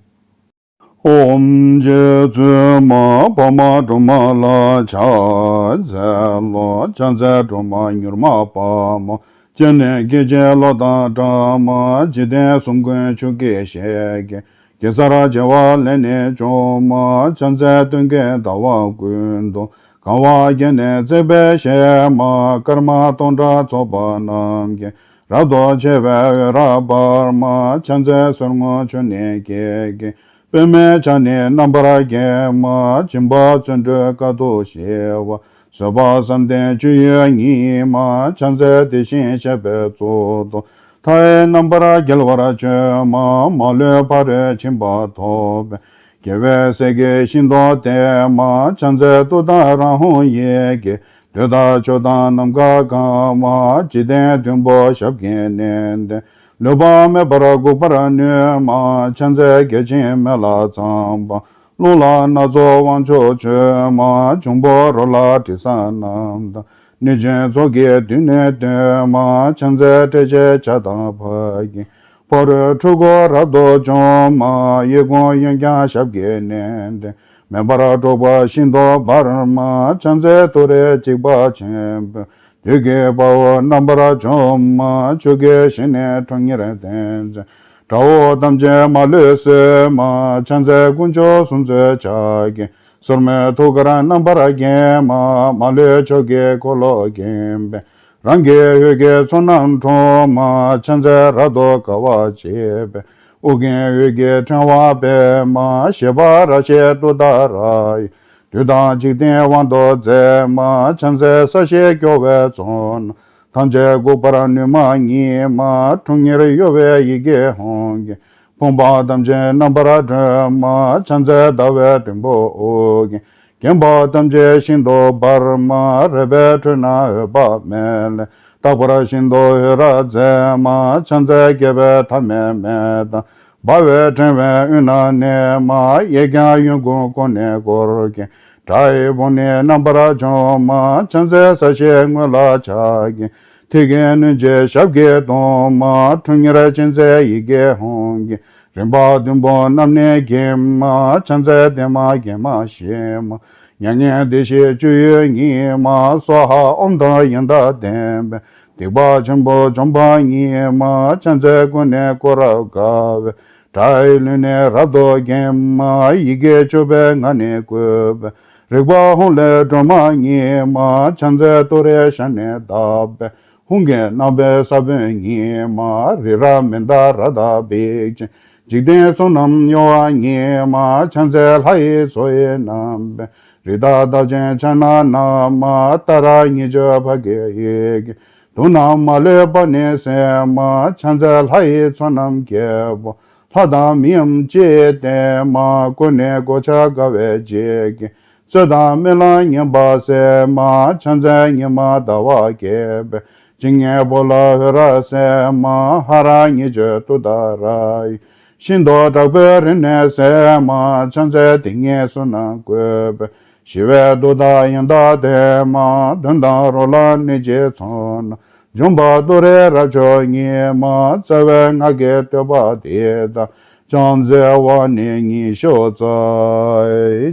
ཨོཾ་རྗེ་བཙུན་མ་འཕགས་མ་སྒྲོལ་མ་ལ་ཕྱག་འཚལ་ལོ། ཕྱག་འཚལ་སྒྲོལ་མ་མྱུར་མ་དཔའ་མོ། སྤྱན་ནི་སྐད་ཅིག་གློག་དང་འདྲ་མ། འཇིག་རྟེན་གསུམ་མགོན་ཆུ་སྐྱེས་ཞལ་གྱི། གེ་སར་བྱེ་བ་ལས་ནི་བྱུང་མ། ཕྱག་འཚལ་སྟོན་ཀའི་ཟླ་བ་ཀུན་ཏུ། གང་བ་བརྒྱ་ནི་བརྩེགས་པའི་ཞལ་མ། སྐར་མ་སྟོང་ཕྲག་ཚོགས་པ་རྣམས་ཀྱིས། རབ་ཏུ་ཕྱེ་བའི་འོད་རབ་འབར་མ། ཕྱག་འཚལ་སོར་མོ་ཆུ་ནས་སྐྱེས་ཀྱི། པདྨའི་ཆ་ནི་རྣམ་པར་བརྒྱན་མ། སྦྱིན་པ་བརྩོན་འགྲུས་དཀའ་ཐུབ་ཞི་བ། བཟོད་པ་བསམ་གཏན་སྤྱོད་ཡུལ་ཉིད་མ། ཕྱག་འཚལ་དེ་བཞིན་གཤེགས་པའི་གཙུག་ཏོར། མཐའ་ཡས་རྣམ་པར་རྒྱལ་བར་སྤྱོད་མ། མ་ལུས་ཕ་རོལ་ཕྱིན་པ་ཐོབ་པའི། རྒྱལ་བའི་སྲས་ཀྱིས་ཤིན་ཏུ་བསྟེན་མ། ཕྱག་འཚལ་ཏུཏྟཱ་ར་ཧཱུྃ་ཡི་གེས། འདོད་དང་ཕྱོགས་དང་ནམ་མཁའ་གང་མ། འཇིག་རྟེན་བདུན་པོ་ཞབས་ཀྱིས་མནན་ཏེ། ལུས་པ་མེད་པར་འགུགས་པར་ནུས་མ། ཕྱག་འཚལ་བརྒྱ་བྱིན་མེ་ལྷ་ཚངས་པ། རླུང་ལྷ་སྣ་ཚོགས་དབང་ཕྱུག་མཆོད་མ། འབྱུང་པོ་རོ་ལངས་དྲི་ཟ་རྣམས་དང་། གནོད་སྦྱིན་ཚོགས་ཀྱིས་མདུན་ནས་བསྟོད་མ། ཕྱག་འཚལ་ཏྲཊ་ཅེས་བྱ་དང་ཕཊ་ཀྱིས། ཕ་རོལ་འཁྲུལ་འཁོར་རབ་ཏུ་འཇོམས་མ། གཡས་བསྐུམ་གཡོན་བརྐྱང་ཞབས་ཀྱིས་མནན་ཏེ། མེ་འབར་འཁྲུགས་པ་ཤིན་ཏུ་འབར་མ། ཕྱག་འཚལ་ཏུ་རེ་འཇིགས་པ་ཆེན་པོས། བདུད་ཀྱི་དཔའ་བོ་རྣམ་པར་འཇོམས་མ། ཆུ་སྐྱེས་ཞལ་ནི་ཁྲོ་གཉེར་ལྡན་མཛད། དགྲ་བོ་ཐམས་ཅད་མ་ལུས་གསོད་མ། ཕྱག་འཚལ་དཀོན་མཆོག་གསུམ་མཚོན་ཕྱག་རྒྱའི། སོར་མོས་ཐུགས་ཀར་རྣམ་པར་བརྒྱན་མ། མ་ལུས་ཕྱོགས་ཀྱི་འཁོར་ལོས་བརྒྱན་པའི། རང་གི་འོད་ཀྱི་ཚོགས་རྣམས་འཁྲུགས་མ། ཕྱག་འཚལ་རབ་ཏུ་དགའ་བ་བརྗིད་པའི། དབུ་རྒྱན་འོད་ཀྱི་ཕྲེང་བ་སྤེལ་མ། བཞད་པ་རབ་བཞད་ཏུཏྟཱ་ར་ཡིས། བདུད་དང་འཇིག་རྟེན་དབང་དུ་མཛད་མ། ཕྱག་འཚལ་ས་གཞི་སྐྱོང་བའི་ཚོགས་རྣམས། ཐམས་ཅད་འགུགས་པར་ནུས་མ་ཉིད་མ། ཁྲོ་གཉེར་གཡོ་བའི་ཡི་གེ་ཧཱུྃ་གིས། ཕོངས་པ་ཐམས་ཅད་རྣམ་པར་སྒྲོལ་མ། ཕྱག་འཚལ་ཟླ་བའི་དུམ་བུ་དབུ་རྒྱན། བརྒྱན་པ་ཐམས་ཅད་ཤིན་ཏུ་འབར་མ། རལ་པའི་ཁྲོད་ན་འོད་དཔག་མེད་ལས། རྟག་པར་ཤིན་ཏུ་འོད་རབ་མཛད་མ། ཕྱག་འཚལ་རྒྱལ་བའི་ཐ་མལ་མེ་དང་། འབར་བའི་ཕྲེང་བའི་དབུས་ན་གནས་མ། གཡས་བརྐྱང་གཡོན་བསྐུམ་ཀུན་ནས་བསྐོར་ཞིང་། དགྲ་ཡི་དཔུང་ནི་རྣམ་པར་འཇོམས་མ། ཕྱག་འཚལ་ས་གཞིའི་ངོས་ལ་ཕྱག་གི། མཐིལ་གྱིས་བསྣུན་ཅིང་ཞབས་ཀྱིས་བརྡུང་མ། ཁྲོ་གཉེར་ཅན་མཛད་ཡི་གེ་ཧཱུྃ་གིས། རིམ་པ་བདུན་པོ་རྣམས་ནི་འགེམས་མ། ཕྱག་འཚལ་བདེ་མ་དགེ་མ་ཞི་མ། མྱ་ངན་འདས་ཞི་སྤྱོད་ཡུལ་ཉིད་མ། སྭཱ་ཧཱ་ཨོཾ་དང་ཡང་དག་ལྡན་པས། སྡིག་པ་ཆེན་པོ་འཇོམས་པ་ཉིད་མ། ཕྱག་འཚལ་ཀུན་ནས་བསྐོར་རབ་དགའ་བའི། དགྲ་ཡི་ལུས་ནི་རབ་ཏུ་འགེམས་མ། ཡི་གེ་བཅུ་པའི་ངག་ནི་བཀོད་པའི། རིག་པ་ཧཱུྃ་ལས་སྒྲོལ་མ་ཉིད་མ། ཕྱག་འཚལ་ཏུ་རེའི་ཞབས་ནི་བརྡབས་པས། ཧཱུྃ་གི་རྣམ་པའི་ས་བོན་ཉིད་མ། རི་རབ་མནྡ་ར་དང་འབིགས་བྱེད། འཇིག་རྟེན་གསུམ་རྣམས་གཡོ་བ་ཉིད་མ། ཕྱག་འཚལ་ལྷ་ཡི་མཚོ་ཡི་རྣམ་པའི། རི་དྭགས་རྟགས་ཅན་ཕྱག་ན་བསྣམས་མ། ཏཱ་ར་གཉིས་བརྗོད་ཕཊ་ཀྱི་ཡི་གེས། དུག་རྣམས་མ་ལུས་པ་ནི་སེལ་མ། ཕྱག་འཚལ་ལྷ་ཡི་ཚོགས་རྣམས་རྒྱལ་པོ། ལྷ་དང་མིའམ་ཅི་ཡིས་བསྟེན་མ། ཀུན་ནས་གོ་ཆ་དགའ་བའི་བརྗིད་ཀྱིས། རྩོད་དང་རྨི་ལམ་ངན་པ་སེལ་མ། ཕྱག་འཚལ་ཉི་མ་ཟླ་བ་རྒྱས་པའི། ཇི་སྙེད་པོ་ལ་འོད་རབ་གསལ་མ། ཧ་ར་གཉིས་བརྗོད་ཏུཏྟཱ་ར་ཡིས། ཤིན་ཏུ་དྲག་པོའི་རིམས་ནད་སེལ་མ། ཕྱག་འཚལ་དེ་ཉིད་གསུམ་རྣམས་བཀོད་པའི། ཞི་བའི་མཐུ་དང་ཡང་དག་ལྡན་མ། གདོན་དང་རོ་ལངས་ནད་ཀྱི་ཚོགས་རྣམས། འཇོམས་པ་ཏུ་རེ་རབ་མཆོག་ཉིད་མ། རྩ་བའི་སྔགས་ཀྱི་བསྟོད་པ་འདི་དག་ཕྱག་འཚལ་བ་ནི་ཉི་ཤུ་རྩ་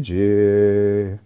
གཅིག་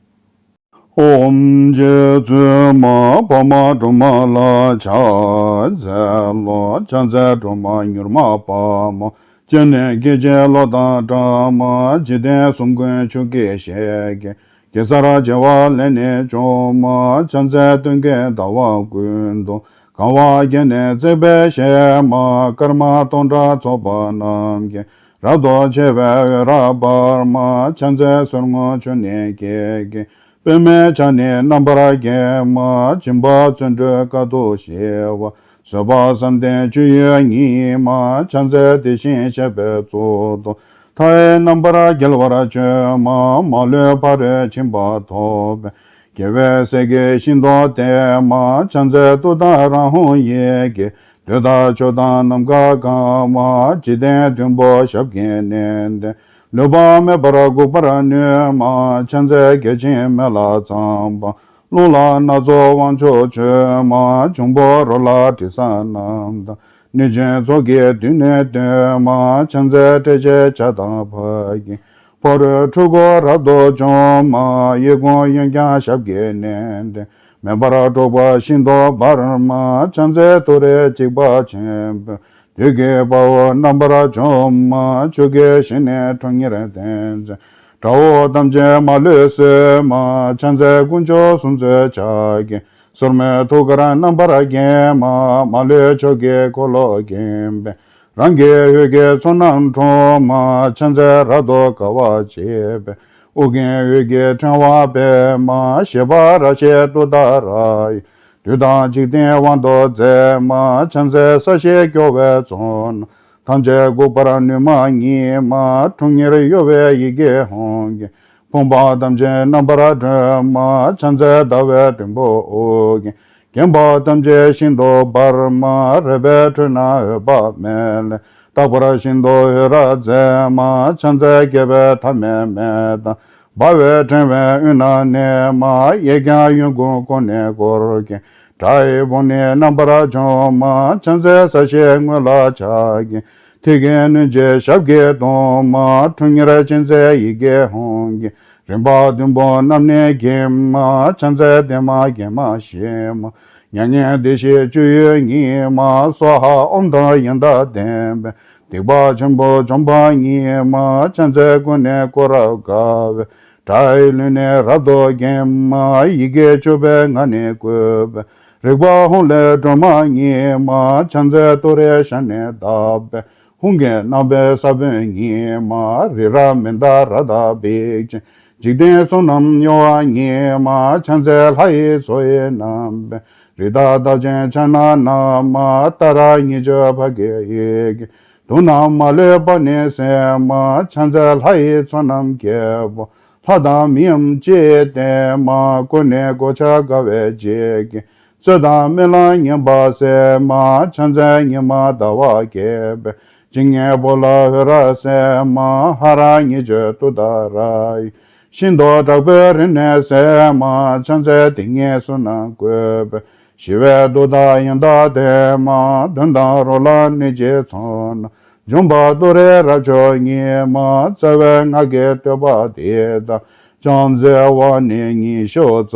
ཨོཾ་རྗེ་བཙུན་མ་འཕགས་མ་སྒྲོལ་མ་ལ་ཕྱག་འཚལ་ལོ། ཕྱག་འཚལ་སྒྲོལ་མ་མྱུར་མ་དཔའ་མོ། སྤྱན་ནི་སྐད་ཅིག་གློག་དང་འདྲ་མ། འཇིག་རྟེན་གསུམ་མགོན་ཆུ་སྐྱེས་ཞལ་གྱི། གེ་སར་བྱེ་བ་ལས་ནི་བྱུང་མ། ཕྱག་འཚལ་སྟོན་ཀའི་ཟླ་བ་ཀུན་ཏུ། གང་བ་བརྒྱ་ནི་བརྩེགས་པའི་ཞལ་མ། སྐར་མ་སྟོང་ཕྲག་ཚོགས་པ་རྣམས་ཀྱིས། རབ་ཏུ་ཕྱེ་བའི་འོད་རབ་འབར་མ། ཕྱག་འཚལ་སོར་མོ་ཆུ་ནས་སྐྱེས་ཀྱི། པདྨའི་ཕྱག་ནི་རྣམ་པར་བརྒྱན་མ། སྦྱིན་པ་བརྩོན་འགྲུས་དཀའ་ཐུབ་ཞི་བ། བཟོད་པ་བསམ་གཏན་སྤྱོད་ཡུལ་ཉིད་མ། ཕྱག་འཚལ་དེ་བཞིན་གཤེགས་པའི་གཙུག་ཏོར། མཐའ་ཡས་རྣམ་པར་རྒྱལ་བར་སྤྱོད་མ། མ་ལུས་ཕ་རོལ་ཕྱིན་པ་ཐོབ་པའི། རྒྱལ་བའི་སྲས་ཀྱི་ཤིན་ཏུ་བརྟན་མ། ཕྱག་འཚལ་ཏུཏྟཱ་ར་ཧཱུྃ་ཡི་གེས། འདོད་དང་ཕྱོགས་དང་ནམ་མཁའ་གང་མ། འཇིག་རྟེན་བདུན་པོ་ཞབས་ཀྱིས་མནན་ཏེ། ལུས་པ་མེད་པར་འགུགས་པར་ནུས་མ། ཕྱག་འཚལ་བརྒྱ་བྱིན་མེ་ལྷ་ཚངས་པ། རླུང་ལྷ་སྣ་ཚོགས་དབང་ཕྱུག་མཆོད་མ། འབྱུང་པོ་རོ་ལངས་དྲི་ཟ་རྣམས་དང་། གནོད་སྦྱིན་ཚོགས་ཀྱིས་མདུན་ནས་བསྟོད་མ། ཕྱག་འཚལ་ཏྲཊ་ཅེས་བྱ་དང་ཕཊ་ཀྱིས། ཕ་རོལ་འཁྲུལ་འཁོར་རབ་ཏུ་འཇོམས་མ། གཡས་བསྐུམ་གཡོན་བརྐྱང་ཞབས་ཀྱིས་མནན་ཏེ། མེ་འབར་འཁྲུགས་པ་ཤིན་ཏུ་འབར་མ། ཕྱག་འཚལ་ཏུ་རེ་འཇིགས་པ་ཆེན་པོས། བདུད་ཀྱི་དཔའ་བོ་རྣམ་པར་འཇོམས་མ། ཆུ་སྐྱེས་བཞིན་ནི་ཁྲོ་གཉེར་ལྡན་མཛད། དགྲ་བོ་ཐམས་ཅད་མ་ལུས་གསོད་མ། ཕྱག་འཚལ་དཀོན་མཆོག་གསུམ་མཚོན་ཕྱག་རྒྱའི། སོར་མོས་ཐུགས་ཀར་རྣམ་པར་བརྒྱན་མ། མ་ལུས་ཕྱོགས་ཀྱི་འཁོར་ལོས་བརྒྱན་པའི། རང་གི་འོད་ཀྱི་ཚོགས་རྣམས་འཁྲུགས་མ། ཕྱག་འཚལ་རབ་ཏུ་དགའ་བ་བརྗིད་པའི། དབུ་རྒྱན་འོད་ཀྱི་ཕྲེང་བ་སྤེལ་མ། བཞད་པ་རབ་བཞད་ཏུཏྟཱ་ར་ཡིས། བདུད་དང་འཇིག་རྟེན་དབང་དུ་མཛད་མ། ཕྱག་འཚལ་ས་གཞི་སྐྱོང་བའི་ཚོགས་རྣམས། ཐམས་ཅད་འགུགས་པར་ནུས་མ་ཉིད་མ། ཁྲོ་གཉེར་གཡོ་བའི་ཡི་གེ་ཧཱུྃ་གིས། ཕོངས་པ་ཐམས་ཅད་རྣམ་པར་སྒྲོལ་མ། ཕྱག་འཚལ་ཟླ་བའི་སྲིན་པོ་དབུ་རྒྱན། བརྒྱན་པ་ཐམས་ཅད་ཤིན་ཏུ་འབར་མ། རལ་པའི་ཁྲོད་ན་འོད་དཔག་མེད་ལས། རྟག་པར་ཤིན་ཏུ་འོད་རབ་མཛད་མ། ཕྱག་འཚལ་རྒྱལ་བའི་ཐ་མལ་མེ་དང་། འབར་བའི་ཕྲེང་བའི་དབུས་ན་གནས་མ། གཡས་བརྐྱང་གཡོན་བསྐུམ་ཀུན་ནས་བསྐོར་བརྒྱན། དགྲ་ཡི་དཔུང་ནི་རྣམ་པར་འཇོམས་མ། ཕྱག་འཚལ་ས་གཞིའི་ངོས་ལ་ཕྱག་གི། མཐིལ་གྱིས་བསྣུན་ཅིང་ཞབས་ཀྱིས་བརྡུང་མ། ཁྲོ་གཉེར་ཅན་མཛད་ཡི་གེ་ཧཱུྃ་གིས། རིམ་པ་བདུན་པོ་རྣམས་ནི་འགེམས་མ། ཕྱག་འཚལ་བདེ་མ་དགེ་མ་ཞི་མ། མྱ་ངན་འདས་ཞི་སྤྱོད་ཡུལ་ཉིད་མ། སྭཱ་ཧཱ་ཨོཾ་དང་ཡང་དག་ལྡན་པས། སྡིག་པ་ཆེན་པོ་འཇོམས་པ་ཉིད་མ། ཕྱག་འཚལ་ཀུན་ནས་བསྐོར་རབ་དགའ་བའི། དགྲ་ཡི་ལུས་ནི་རབ་ཏུ་འགེམས་མ། ཡི་གེ་བཅུ་པའི་ངག་ནི་བཀོད་པའི། རིག་པ་ཧཱུྃ་ལས་སྒྲོལ་མ་ཉིད་མ། ཕྱག་འཚལ་ཏུ་རེའི་ཞབས་ནི་བརྡབས་པས། ཧཱུྃ་གི་རྣམ་པའི་ས་བོན་ཉིད་མ། རི་རབ་མནྡ་ར་དང་བིག་ཅན། འཇིག་རྟེན་གསུམ་རྣམས་གཡོ་བ་ཉིད་མ། ཕྱག་འཚལ་ལྷ་ཡི་མཚོ་ཡི་རྣམ་པའི། རི་དྭགས་རྟགས་ཅན་ཕྱག་ན་བསྣམས་མ། ཏཱ་ར་གཉིས་བརྗོད་ཕཊ་ཀྱི་ཡི་གེས། དུག་རྣམས་མ་ལུས་པ་ནི་སེལ་མ། ཕྱག་འཚལ་ལྷ་ཡི་ཚོགས་རྣམས་རྒྱལ་པོ། ལྷ་དང་མིའམ་ཅི་ཡིས་བསྟེན་མ། ཀུན་ནས་གོ་ཆ་དགའ་བའི་བརྗིད་ཀྱིས། རྩོད་དང་རྨི་ལམ་ངན་པ་སེལ་མ། ཕྱག་འཚལ་ཉི་མ་ཟླ་བ་རྒྱས་པའི། སྤྱན་གཉིས་པོ་ལ་འོད་རབ་གསལ་མ། ཧ་ར་གཉིས་བརྗོད་ཏུཏྟཱ་ར་ཡིས། ཤིན་ཏུ་དྲག་པོའི་རིམས་ནད་སེལ་མ། ཕྱག་འཚལ་དེ་ཉིད་གསུམ་རྣམས་བཀོད་པའི། ཞི་བའི་མཐུ་དང་ཡང་དག་ལྡན་མ། གདོན་དང་རོ་ལངས་གནོད་སྦྱིན་ཚོགས་རྣམས། འཇོམས་པ་ཏུ་རེ་རབ་མཆོག་ཉིད་མ། རྩ་བའི་སྔགས་ཀྱི་བསྟོད་པ་འདི་དག་ཀྱང་མཛད་པ་ནི་ཉི་ཤུ་རྩ་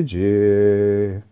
གཅིག།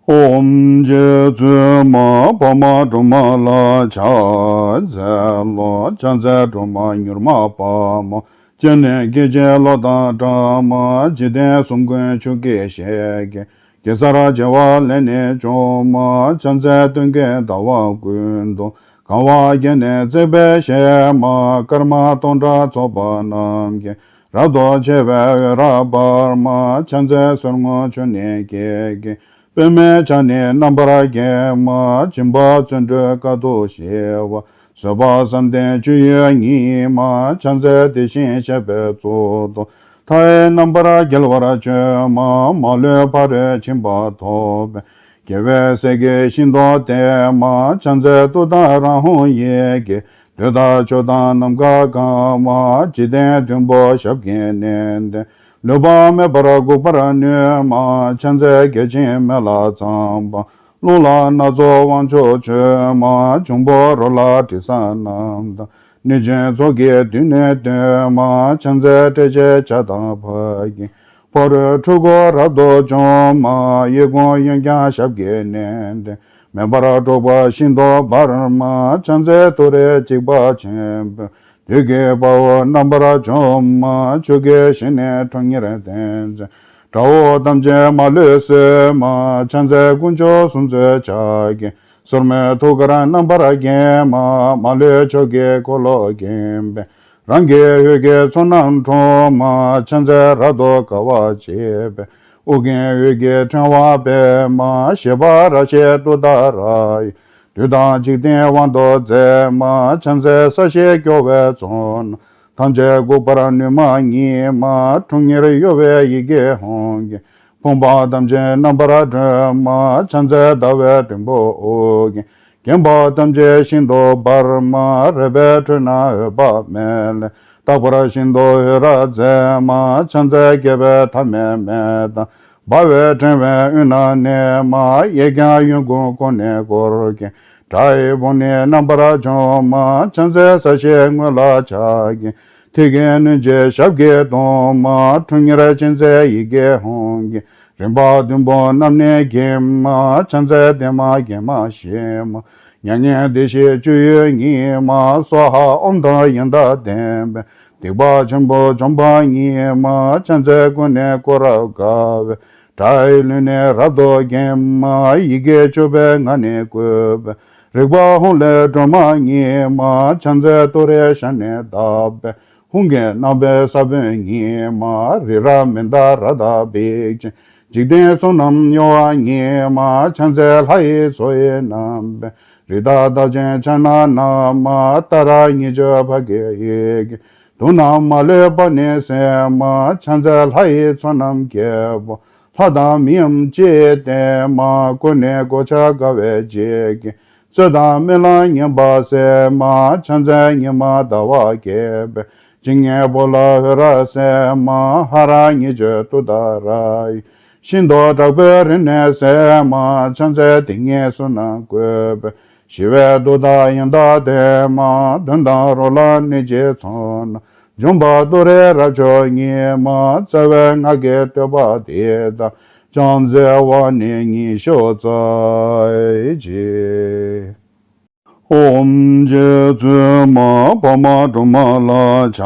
ཨོཾ་རྗེ་བཙུན་མ་འཕགས་མ་སྒྲོལ་མ་ལ་ཕྱག་འཚལ་ལོ། ཕྱག་འཚལ་སྒྲོལ་མ་མྱུར་མ་དཔའ་མོ། སྤྱན་ནི་སྐད་ཅིག་གློག་དང་འདྲ་མ། འཇིག་རྟེན་གསུམ་མགོན་ཆུ་སྐྱེས་ཞལ་གྱི། གེ་སར་བྱེ་བ་ལས་ནི་བྱུང་མ། ཕྱག་འཚལ་སྟོན་ཀའི་ཟླ་བ་ཀུན་ཏུ། གང་བ་བརྒྱ་ནི་བརྩེགས་པའི་ཞལ་མ། སྐར་མ་སྟོང་ཕྲག་ཚོགས་པ་རྣམས་ཀྱིས། རབ་ཏུ་ཕྱེ་བའི་འོད་རབ་འབར་མ། ཕྱག་འཚལ་སོར་མོ་ཆུ་ནས་སྐྱེས་ཀྱི། པདྨའི་ཕྱག་ནི་རྣམ་པར་བརྒྱན་མ། སྦྱིན་པ་བརྩོན་འགྲུས་དཀའ་ཐུབ་ཞི་བ། བཟོད་པ་བསམ་གཏན་སྤྱོད་ཡུལ་ཉིད་མ། ཕྱག་འཚལ་དེ་བཞིན་གཤེགས་པའི་གཙུག་ཏོར། མཐའ་ཡས་རྣམ་པར་རྒྱལ་བར་སྤྱོད་མ། མ་ལུས་ཕ་རོལ་ཕྱིན་པ་ཐོབ་པའི། རྒྱལ་བའི་སྲས་ཀྱི་ཤིན་ཏུ་བརྟན་མ། ཕྱག་འཚལ་ཏུཏྟཱ་ར་ཧཱུྃ་ཡི་གེས། འདོད་དང་ཕྱོགས་དང་ནམ་མཁའ་གང་མ། འཇིག་རྟེན་བདུན་པོ་ཞབས་ཀྱིས་མནན་ཏེ། ལུས་པ་མེད་པར་འགུགས་པར་ནུས་མ། ཕྱག་འཚལ་བརྒྱ་བྱིན་མེ་ལྷ་ཚངས་པ། རླུང་ལྷ་སྣ་ཚོགས་དབང་ཕྱུག་མཆོད་མ། འབྱུང་པོ་རོ་ལངས་དྲི་ཟ་རྣམས་དང་། གནོད་སྦྱིན་ཚོགས་ཀྱིས་མདུན་ནས་བསྟོད་མ། ཕྱག་འཚལ་ཏྲཊ་ཅེས་བྱ་དང་ཕཊ་ཀྱིས། ཕ་རོལ་འཁྲུལ་འཁོར་རབ་ཏུ་འཇོམས་མ། གཡས་བསྐུམ་གཡོན་བརྐྱང་ཞབས་ཀྱིས་མནན་ཏེ། མེ་འབར་འཁྲུགས་པ་ཤིན་ཏུ་འབར་མ། ཕྱག་འཚལ་ཏུ་རེ་འཇིགས་པ་ཆེན་པོས། བདུད་ཀྱི་དཔའ་བོ་རྣམ་པར་འཇོམས་མ། ཆུ་སྐྱེས་བཞིན་ནི་ཁྲོ་གཉེར་ལྡན་མཛད། དགྲ་བོ་ཐམས་ཅད་མ་ལུས་གསོད་མ། ཕྱག་འཚལ་དཀོན་མཆོག་གསུམ་མཚོན་ཕྱག་རྒྱའི། སོར་མོས་ཐུགས་ཀར་རྣམ་པར་བརྒྱན་མ། མ་ལུས་ཕྱོགས་ཀྱི་འཁོར་ལོས་བརྒྱན་པའི། རང་གི་འོད་ཀྱི་ཚོགས་རྣམས་འཁྲུག་མ་ཕྱག་མཚན་རབ་ཏུ་དགའ་བར་བྱེད་པས། དབུ་རྒྱན་འོད་ཀྱི་ཕྲེང་བ་སྤེལ་མ་ཞི་བ་ར་ཤའི་ཏུཏྟཱ་ར་ཡིས། བདུད་དང་འཇིག་རྟེན་དབང་དུ་མཛད་མ་ཕྱག་མཚན་ས་གཞི་སྐྱོང་བའི་ཚོགས་རྣམས། ཐམས་ཅད་འགུགས་པར་ནུས་མ་ཉིད་མ་ཁྲོ་གཉེར་གཡོ་བའི་ཡི་གེ་ཧཱུྃ་གིས། ཕོངས་པ་ཐམས་ཅད་རྣམ་པར་སྒྲོལ་མ་ཕྱག་མཚན་ཟླ་བའི་སྡེར་མོ་དབུ་རྒྱན། བརྒྱན་པ་ཐམས་ཅད་ཤིན་ཏུ་འབར་མ་རལ་པའི་ཁྲོད་ན་འོད་དཔག་མེད་ལས། རྟག་པར་ཤིན་ཏུ་འོད་རབ་མཛད་མ་ཕྱག་མཚན་བརྒྱད་པའི་ཐ་མལ་མེ་དང་། འབར་བའི་ཕྲེང་བའི་དབུས་ན་གནས་མ་གཡས་བརྐྱང་གཡོན་བསྐུམ་ཀུན་ནས་བསྐོར་བརྒྱན། དགྲ་ཡི་དཔུང་ནི་རྣམ་པར་འཇོམས་མ་ཕྱག་མཚན་ས་གཞིའི་ངོས་ལ་ཕྱག་གི། མཐིལ་གྱིས་བསྣུན་ཅིང་ཞབས་ཀྱིས་བརྡུང་མ་ཁྲོ་གཉེར་ཅན་མཛད་ཡི་གེ་ཧཱུྃ་གིས། རིམ་པ་བདུན་པོ་རྣམས་ནི་འགེམས་མ་ཕྱག་མཚན་བདེ་མ་དགེ་མ་ཞི་མ་མྱ་ངན་འདས་ཞི་སྤྱོད་ཡུལ་ཉིད་མ་སྭཱ་ཧཱ་ཨོཾ་དང་ཡང་དག་ལྡན་པས། སྡིག་པ་ཆེན་པོ་འཇོམས་པ་ཉིད་མ་ཕྱག་མཚན་ཀུན་ནས་བསྐོར་རབ་དགའ་བའི། དགྲ་ཡི་ལུས་ནི་རབ་ཏུ་འགེམས་མ་ཡི་གེ་བཅུ་པའི་ངག་ནི་བཀོད་པས། རིག་པ་ཧཱུྃ་ལས་སྒྲོལ་མ་ཉིད་མ་ཕྱག་མཚན་ཏུ་རེའི་ཞབས་ནི་བརྡབས་པས། ཧཱུྃ་གི་རྣམ་པའི་ས་བོན་ཉིད་མ་རི་རབ་མནྡ་ར་དང་བིག་ཅན། འཇིག་རྟེན་གསུམ་རྣམས་གཡོ་བ་ཉིད་མ་ཕྱག་མཚན་ལྷ་ཡི་མཚོ་ཡི་རྣམ་པའི། རི་དྭགས་རྟགས་ཅན་ཕྱག་ན་བསྣམས་མ་ཏཱ་ར་གཉིས་བརྗོད་ཕཊ་ཀྱི་ཡི་གེས། དུག་རྣམས་མ་ལུས་པ་ནི་སེལ་མ་ཕྱག་མཚན་ལྷ་ཡི་ཚོགས་རྣམས་རྒྱལ་པོ། ལྷ་དང་མིའམ་ཅི་ཡིས་བསྟེན་མ་ཀུན་ནས་གོ་ཆ་དགའ་བའི་འཇིགས་ཀྱིས། རྩོད་དང་རྨི་ལམ་ངན་པ་སེལ་མ་ཕྱག་མཚན་ཉི་མ་ཟླ་བ་རྒྱས་པའི། ཇི་སྙེད་པོ་ལ་འོད་རབ་གསལ་མ་ཧ་ར་གཉིས་བརྗོད་ཏུཏྟཱ་ར་ཡིས། ཤིན་ཏུ་དྲག་པོའི་རིམས་ནད་སེལ་མ་ཕྱག་མཚན་དེ་ཉིད་གསུམ་རྣམས་བཀོད་པས། ཞི་བའི་མཐུ་དང་ཡང་དག་ལྡན་མ་གདོན་དང་རོ་ལངས་ནད་ཀྱི་ཚོགས་རྣམས། འཇོམས་པ་ཏུ་རེ་རབ་མཆོག་ཉིད་མ་རྩ་བའི་སྔགས་ཀྱི་བསྟོད་པ་འདི་དག་ཕྱག་མཚན་དབང་ནི་ཉི་ཤུ་རྩ་གཅིག་ཨོཾ་རྗེ་བཙུན་མ་འཕགས་མ་སྒྲོལ་མ་ལ་ཕྱག་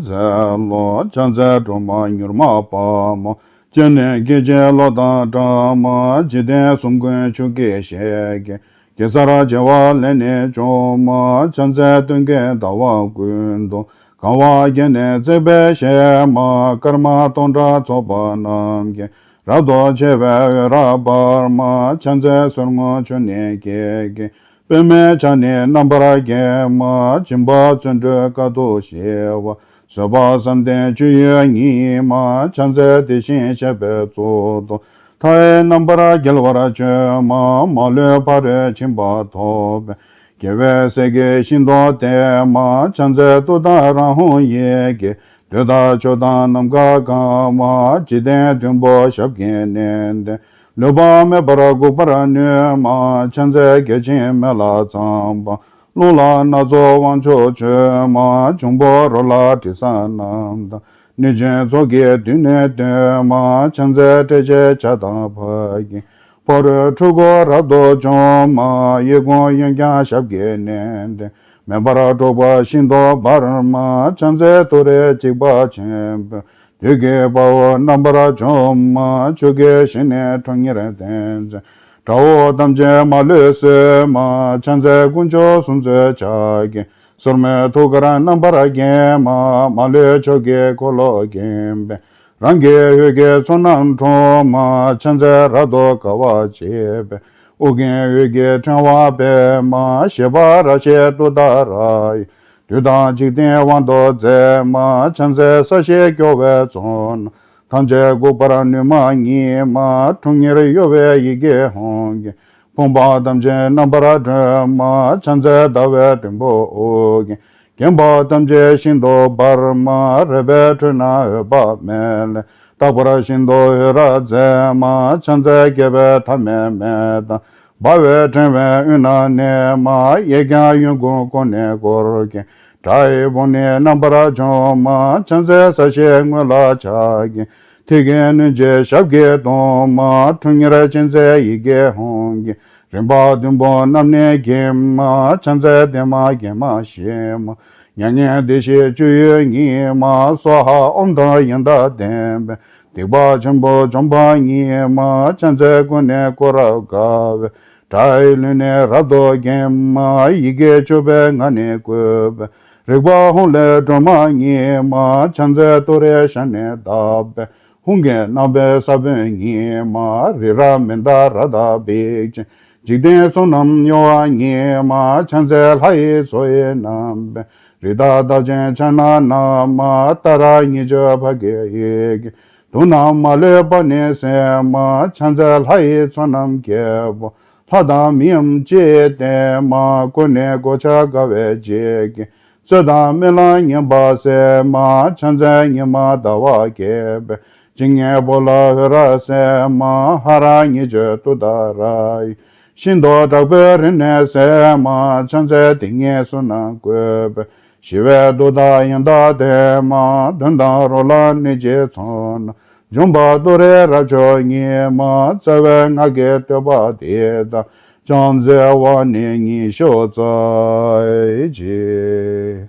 འཚལ་ལོ། ཕྱག་འཚལ་སྒྲོལ་མ་མྱུར་མ་དཔའ་མོ། སྤྱན་ནི་སྐད་ཅིག་གློག་དང་འདྲ་མ། འཇིག་རྟེན་གསུམ་མགོན་ཆུ་སྐྱེས་ཞལ་གྱི། གེ་སར་བྱེ་བ་ལས་ནི་བྱུང་མ། ཕྱག་མཚན་སྟོན་ཀའི་ཟླ་བ་ཀུན་ཏུ། གང་བ་བརྒྱ་ནི་བརྩེགས་པའི་ཞལ་མ། སྐར་མ་སྟོང་ཕྲག་ཚོགས་པ་རྣམས་ཀྱིས། རབ་ཏུ་ཕྱེ་བའི་འོད་རབ་འབར་མ། ཕྱག་མཚན་སོར་མོ་ཆུ་ནས་སྐྱེས་ཀྱི། པདྨའི་ཕྱག་ནི་རྣམ་པར་བརྒྱན་མ། སྦྱིན་པ་བརྩོན་འགྲུས་དཀའ་ཐུབ་ཞི་བ། བཟོད་པ་བསམ་གཏན་སྤྱོད་ཡུལ་ཉིད་མ། ཕྱག་མཚན་དེ་བཞིན་གཤེགས་པའི་གཙུག་ཏོར། མཐའ་ཡས་རྣམ་པར་རྒྱལ་བར་སྤྱོད་མ། མ་ལུས་ཕ་རོལ་ཕྱིན་པ་ཐོབ་པའི། རྒྱལ་བའི་སྲས་ཀྱིས་ཤིན་ཏུ་བསྟེན་མ། ཕྱག་མཚན་ཏུཏྟཱ་ར་ཧཱུྃ་ཡི་གེས། འདོད་དང་ཕྱོགས་དང་ནམ་མཁའ་གང་མ། འཇིག་རྟེན་བདུན་པོ་ཞབས་ཀྱིས་མནན་ཏེ། ལུས་པ་མེད་པར་འགུགས་པར་ནུས་མ། ཕྱག་མཚན་བརྒྱ་བྱིན་མེ་ལྷ་ཚངས་པ། རླུང་ལྷ་སྣ་ཚོགས་དབང་ཕྱུག་མཆོད་མ། འབྱུང་པོ་རོ་ལངས་དྲི་ཟ་རྣམས་དང་། གནོད་སྦྱིན་ཚོགས་ཀྱིས་མདུན་ནས་བསྟོད་མ། ཕྱག་མཚན་ཏྲཊ་ཅེས་བྱ་དང་ཕཊ་ཀྱིས། ཕ་རོལ་འཁྲུལ་འཁོར་རབ་ཏུ་འཇོམས་མ། གཡས་བསྐུམ་གཡོན་བརྐྱང་ཞབས་ཀྱིས་མནན་ཏེ། མེ་འབར་འཁྲུགས་པ་ཤིན་ཏུ་འབར་མ། ཕྱག་མཚན་ཏུ་རེ་འཇིགས་པ་ཆེན་པོས། བདུད་ཀྱི་དཔའ་བོ་རྣམ་པར་འཇོམས་མ། ཆུ་སྐྱེས་ཞལ་ནི་ཁྲོ་གཉེར་ལྡན་མཛད། དགྲ་བོ་ཐམས་ཅད་མ་ལུས་གསོད་མ། ཕྱག་མཚན་དཀོན་མཆོག་གསུམ་མཚོན་ཕྱག་གིས། སོར་མོས་ཐུགས་ཀར་རྣམ་པར་བརྒྱན་མ། མ་ལུས་ཕྱོགས་ཀྱི་འཁོར་ལོ་བརྒྱན་པའི། རང་གི་འོད་ཀྱི་ཚོགས་རྣམས་འཁྲུག་མ། ཕྱག་མཚན་རབ་ཏུ་དགའ་བར་བྱེད་པའི། དབུ་རྒྱན་འོད་ཀྱི་ཕྲེང་བ་སྤེལ་མ། ཞི་བ་ར་ཤའི་ཏུཏྟཱ་ར་ཡིས། བདུད་དང་འཇིག་རྟེན་དབང་དུ་མཛད་མ། ཕྱག་མཚན་ས་གཞི་སྐྱོང་བའི་ཚོགས་རྣམས། ཐམས་ཅད་འགུགས་པར་ནུས་མ་ཉིད་མ། ཁྲོ་གཉེར་གཡོ་བའི་ཡི་གེ་ཧཱུྃ་གིས། ཕོངས་པ་ཐམས་ཅད་རྣམ་པར་སྒྲོལ་མ། ཕྱག་མཚན་ཟླ་བའི་སྡེར་མོ་དབུ་རྒྱན། བརྒྱན་པ་ཐམས་ཅད་ཤིན་ཏུ་འབར་མ། རལ་པའི་ཁྲོད་ན་འོད་དཔག་མེད་ལས། རྟག་པར་ཤིན་ཏུ་འོད་རབ་མཛད་མ། ཕྱག་མཚན་བརྒྱད་པའི་ཐ་མལ་མེ་དང་། འབར་བའི་ཕྲེང་བའི་དབུས་ན་གནས་མ། གཡས་བརྐྱང་གཡོན་བསྐུམ་ཀུན་ནས་བསྐོར་བརྒྱན། དགྲ་ཡི་དཔུང་ནི་རྣམ་པར་འཇོམས་མ། ཕྱག་མཚན་ས་གཞིའི་ངོས་ལ་ཕྱག་གི། མཐིལ་གྱིས་བསྣུན་ཅིང་ཞབས་ཀྱིས་བརྡུང་མ། ཁྲོ་གཉེར་ཅན་མཛད་ཡི་གེ་ཧཱུྃ་གིས། རིམ་པ་བདུན་པོ་རྣམས་ནི་འགེམས་མ། ཕྱག་མཚན་བདེ་མ་དགེ་མ་ཞི་མ། མྱ་ངན་འདས་ཞི་སྤྱོད་ཡུལ་ཉིད་མ། སྭཱ་ཧཱ་ཨོཾ་དང་ཡང་དག་ལྡན་པས། སྡིག་པ་ཆེན་པོ་འཇོམས་པ་ཉིད་མ། ཕྱག་མཚན་ཀུན་ནས་བསྐོར་རབ་དགའ་བའི། དགྲ་ཡི་ལུས་ནི་རབ་ཏུ་འགེམས་མ། ཡི་གེ་བཅུ་པའི་ངག་ནི་བཀོད་པས། རིག་པ་ཧཱུྃ་ལས་སྒྲོན་མ་ཉིད་མ། ཕྱག་མཚན་ཏུ་རེའི་ཞབས་ནི་བརྡབས་པས། ཧཱུྃ་གི་རྣམ་པའི་ས་བོན་ཉིད་མ། རི་རབ་མནྡ་ར་དང་འབིགས་བྱེད། འཇིག་རྟེན་གསུམ་རྣམས་གཡོ་བ་ཉིད་མ། ཕྱག་མཚན་ལྷ་ཡི་མཚོ་ཡི་རྣམ་པའི། རི་དྭགས་རྟགས་ཅན་ཕྱག་ན་བསྣམས་མ། ཏཱ་ར་གཉིས་བརྗོད་ཕཊ་ཀྱི་ཡི་གེ། དུག་རྣམས་མ་ལུས་པ་ནི་སེལ་མ། ཕྱག་མཚན་ལྷ་ཡི་ཚོགས་རྣམས་རྒྱལ་པོ། ལྷ་དང་མིའམ་ཅི་ཡིས་བསྟེན་མ། ཀུན་ནས་གོ་ཆ་དགའ་བའི་བརྗིད་ཀྱིས། རྩོད་དང་རྨི་ལམ་ངན་པ་སེལ་མ། ཕྱག་མཚན་ཉི་མ་ཟླ་བ་རྒྱས་པའི། སྤྱན་གཉིས་པོ་ལ་འོད་རབ་གསལ་མ། ཧ་ར་གཉིས་བརྗོད་ཏུཏྟཱ་ར་ཡིས། ཤིན་ཏུ་དྲག་པོའི་རིམས་ནད་སེལ་མ། ཕྱག་མཚན་དེ་ཉིད་གསུམ་རྣམས་བཀོད་པས། ཞི་བའི་མཐུ་དང་ཡང་དག་ལྡན་མ། གདོན་དང་རོ་ལངས་ནད་ཀྱི་ཚོགས་རྣམས། འཇོམས་པ་ཏུ་རེའི་རབ་མཆོག་ཉིད་མ། རྩ་བའི་སྔགས་ཀྱི་བསྟོད་པ་འདི་དག་ཕྱག་འཚལ་བ་ནི་ཉི་ཤུ་རྩ་གཅིག་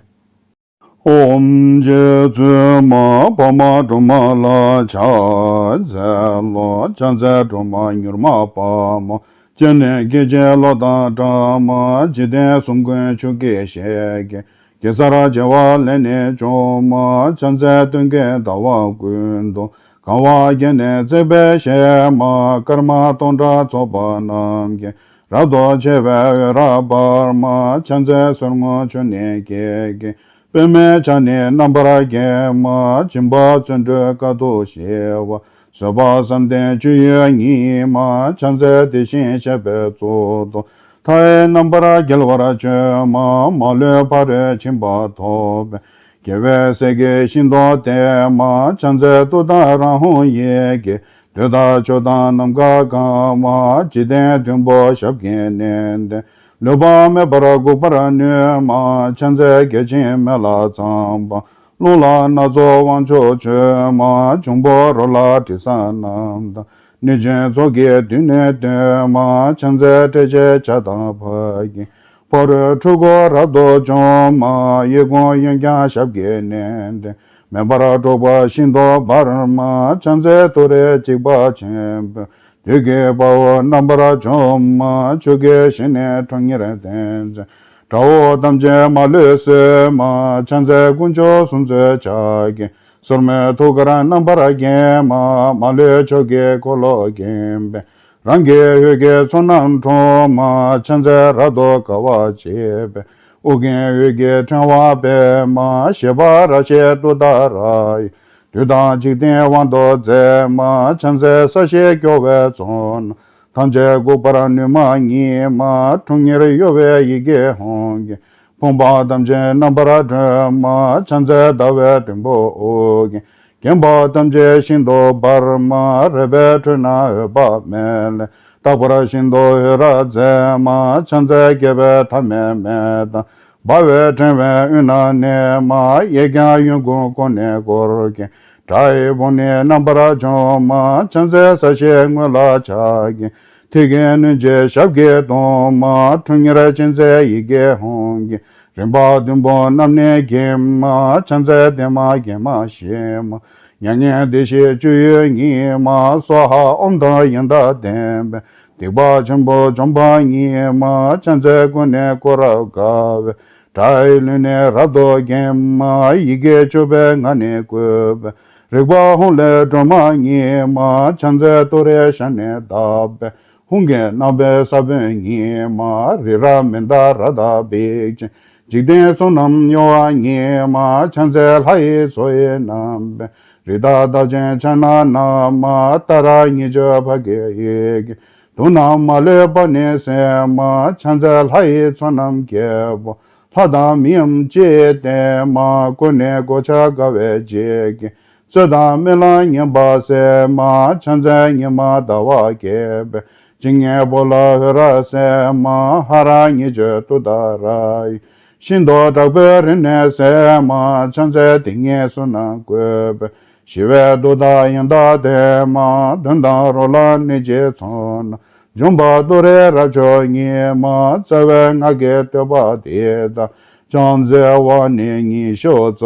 ཨོཾ་རྗེ་བཙུན་མ་འཕགས་མ་སྒྲོལ་མ་ལ་ཕྱག་འཚལ་ལོ། ཕྱག་འཚལ་སྒྲོལ་མ་མྱུར་མ་དཔའ་མོ། སྤྱན་ནི་སྐད་ཅིག་གློག་དང་འདྲ་མ། འཇིག་རྟེན་གསུམ་མགོན་ཆུ་སྐྱེས་ཞལ་གྱི། གེ་སར་བྱེ་བ་ལས་ནི་བྱུང་མ། ཕྱག་འཚལ་སྟོན་ཀའི་ཟླ་བ་ཀུན་ཏུ། གང་བ་བརྒྱ་ནི་བརྩེགས་པའི་ཞལ་མ། སྐར་མ་སྟོང་ཕྲག་ཚོགས་པ་རྣམས་ཀྱིས། རབ་ཏུ་ཕྱེ་བའི་འོད་རབ་འབར་མ། ཕྱག་འཚལ་སོར་མོ་ཆུ་ནས་སྐྱེས་ཀྱི། པདྨའི་ཆ་ནི་རྣམ་པར་བརྒྱན་མ། སྦྱིན་པ་བརྩོན་འགྲུས་དཀའ་ཐུབ་ཞི་བ། བཟོད་པ་བསམ་གཏན་སྤྱོད་ཡུལ་ཉིད་མ། ཕྱག་འཚལ་དེ་བཞིན་གཤེགས་པའི་གཙུག་ཏོར། མཐའ་ཡས་རྣམ་པར་རྒྱལ་བར་སྤྱོད་མ། མ་ལུས་ཕ་རོལ་ཕྱིན་པ་ཐོབ་པའི། རྒྱལ་བའི་སྲས་ཀྱིས་ཤིན་ཏུ་བསྟེན་མ། ཕྱག་འཚལ་ཏུཏྟཱ་ར་ཧཱུྃ་ཡི་གེས། འདོད་དང་ཕྱོགས་དང་ནམ་མཁའ་གང་མ། འཇིག་རྟེན་བདུན་པོ་ཞབས་ཀྱིས་མནན་ཏེ། ལུས་པ་མེད་པར་འགུགས་པར་ནུས་མ། ཕྱག་འཚལ་བརྒྱ་བྱིན་མེ་ལྷ་ཚངས་པ། རླུང་ལྷ་སྣ་ཚོགས་དབང་ཕྱུག་མཆོད་མ། འབྱུང་པོ་རོ་ལངས་དྲི་ཟ་རྣམས་དང་། གནོད་སྦྱིན་ཚོགས་ཀྱིས་མདུན་ནས་བསྟོད་མ། ཕྱག་འཚལ་ཏྲཊ་ཅེས་བྱ་དང་ཕཊ་ཀྱིས། ཕ་རོལ་འཁྲུལ་འཁོར་རབ་ཏུ་འཇོམས་མ། གཡས་བསྐུམ་གཡོན་བརྐྱང་ཞབས་ཀྱིས་མནན་ཏེ། མེ་འབར་འཁྲུགས་པ་ཤིན་ཏུ་འབར་མ། ཕྱག་འཚལ་ཏུ་རེ་འཇིགས་པ་ཆེན་པོས། བདུད་ཀྱི་དཔའ་བོ་རྣམ་པར་འཇོམས་མ། ཆུ་སྐྱེས་ཞལ་ནི་ཁྲོ་གཉེར་ལྡན་མཛད། དགྲ་བོ་ཐམས་ཅད་མ་ལུས་གསོད་མ། ཕྱག་འཚལ་དཀོན་མཆོག་གསུམ་མཚོན་ཕྱག་རྒྱའི། སོར་མོས་ཐུགས་ཀར་རྣམ་པར་བརྒྱན་མ། མ་ལུས་ཕྱོགས་ཀྱི་འཁོར་ལོས་བརྒྱན་པའི། རང་གི་འོད་ཀྱི་ཚོགས་རྣམས་འཁྲུགས་མ། ཕྱག་འཚལ་རབ་ཏུ་དགའ་བ་བརྗིད་པའི། དབུ་རྒྱན་འོད་ཀྱི་ཕྲེང་བ་སྤེལ་མ། བཞད་པ་རབ་བཞད་ཏུཏྟཱ་ར་ཡིས། བདུད་དང་འཇིག་རྟེན་དབང་དུ་མཛད་མ། ཕྱག་འཚལ་ས་གཞི་སྐྱོ་བའི་ཚོགས་རྣམས། ཐམས་ཅད་འགུགས་པར་ནུས་མ་ཉིད་མ། ཁྲོ་གཉེར་གཡོ་བའི་ཡི་གེ་ཧཱུྃ་གིས། ཕོངས་པ་ཐམས་ཅད་རྣམ་པར་སྒྲོལ་མ། ཕྱག་འཚལ་ཟླ་བའི་དུམ་བུས་དབུ་རྒྱན། བརྒྱན་པ་ཐམས་ཅད་ཤིན་ཏུ་འབར་མ། རལ་པའི་ཁྲོད་ན་འོད་དཔག་མེད་ལས། རྟག་པར་ཤིན་ཏུ་འོད་རབ་མཛད་མ། ཕྱག་འཚལ་རྒྱལ་བའི་ཐ་མལ་མེ་དང་། འབར་བའི་ཕྲེང་བའི་དབུས་ན་གནས་མ། གཡས་བརྐྱང་གཡོན་བསྐུམ་ཀུན་ནས་བསྐོར་ཞིང་། དགྲ་ཡི་དཔུང་ནི་རྣམ་པར་འཇོམས་མ། ཕྱག་འཚལ་ས་གཞིའི་ངོས་ལ་ཕྱག་གི། མཐིལ་གྱིས་བསྣུན་ཅིང་ཞབས་ཀྱིས་བརྡུང་མ། ཁྲོ་གཉེར་ཅན་མཛད་ཡི་གེ་ཧཱུྃ་གིས། རིམ་པ་བདུན་པོ་རྣམས་ནི་འགེམས་མ། ཕྱག་འཚལ་བདེ་མ་དགེ་མ་ཞི་མ། མྱ་ངན་འདས་ཞི་སྤྱོད་ཡུལ་ཉིད་མ། སྭཱ་ཧཱ་ཨོཾ་དང་ཡང་དག་ལྡན་པས། སྡིག་པ་ཆེན་པོ་འཇོམས་པ་ཉིད་མ། ཕྱག་འཚལ་ཀུན་ནས་བསྐོར་རབ་དགའ་བའི། དགྲ་ཡི་ལུས་ནི་རབ་ཏུ་འགེམས་མ། ཡི་གེ་བཅུ་པའི་ངག་ནི་བཀོད་པས། རིག་པ་ཧཱུྃ་ལས་སྒྲོན་མ་ཉིད་མ། ཕྱག་འཚལ་ཏུ་རེའི་ཞབས་ནི་བརྡབས་པས། ཧཱུྃ་གི་རྣམ་པའི་ས་བོན་ཉིད་མ། རི་རབ་མནྡ་ར་དང་འབིགས་བྱེད། འཇིག་རྟེན་གསུམ་རྣམས་གཡོ་བ་ཉིད་མ། ཕྱག་འཚལ་ལྷ་ཡི་མཚོ་ཡི་རྣམ་པའི། རི་དྭགས་རྟགས་ཅན་ཕྱག་ན་བསྣམས་མ། ཏཱ་ར་གཉིས་བརྗོད་ཕཊ་ཀྱི་ཡི་གེས། དུག་རྣམས་མ་ལུས་པ་ནི་སེལ་མ། ཕྱག་འཚལ་ལྷ་ཡི་ཚོགས་རྣམས་རྒྱལ་པོ། ལྷ་དང་མིའམ་ཅི་ཡིས་བསྟེན་མ། ཀུན་ནས་གོ་ཆ་དགའ་བའི་བརྗིད་ཀྱིས། རྩོད་དང་རྨི་ལམ་ངན་པ་སེལ་མ། ཕྱག་འཚལ་ཉི་མ་ཟླ་བ་རྒྱས་པའི། སྤྱན་གཉིས་པོ་ལ་འོད་རབ་གསལ་མ། ཧ་ར་གཉིས་བརྗོད་ཏུཏྟཱ་ར་ཡིས། ཤིན་ཏུ་དྲག་པོའི་རིམས་ནད་སེལ་མ། ཕྱག་འཚལ་དེ་ཉིད་གསུམ་རྣམས་བཀོད་པས། ཞི་བའི་མཐུ་དང་ཡང་དག་ལྡན་མ། གདོན་དང་རོ་ལངས་ནད་ཀྱི་ཚོགས་རྣམས། འཇོམས་པ་ཏུ་རེའི་རབ་མཆོག་ཉིད་མ། རྩ་བའི་སྔགས་ཀྱི་བསྟོད་པ་འདི་དག་ཕྱག་འཚལ་བ་ནི་ཉི་ཤུ་རྩ་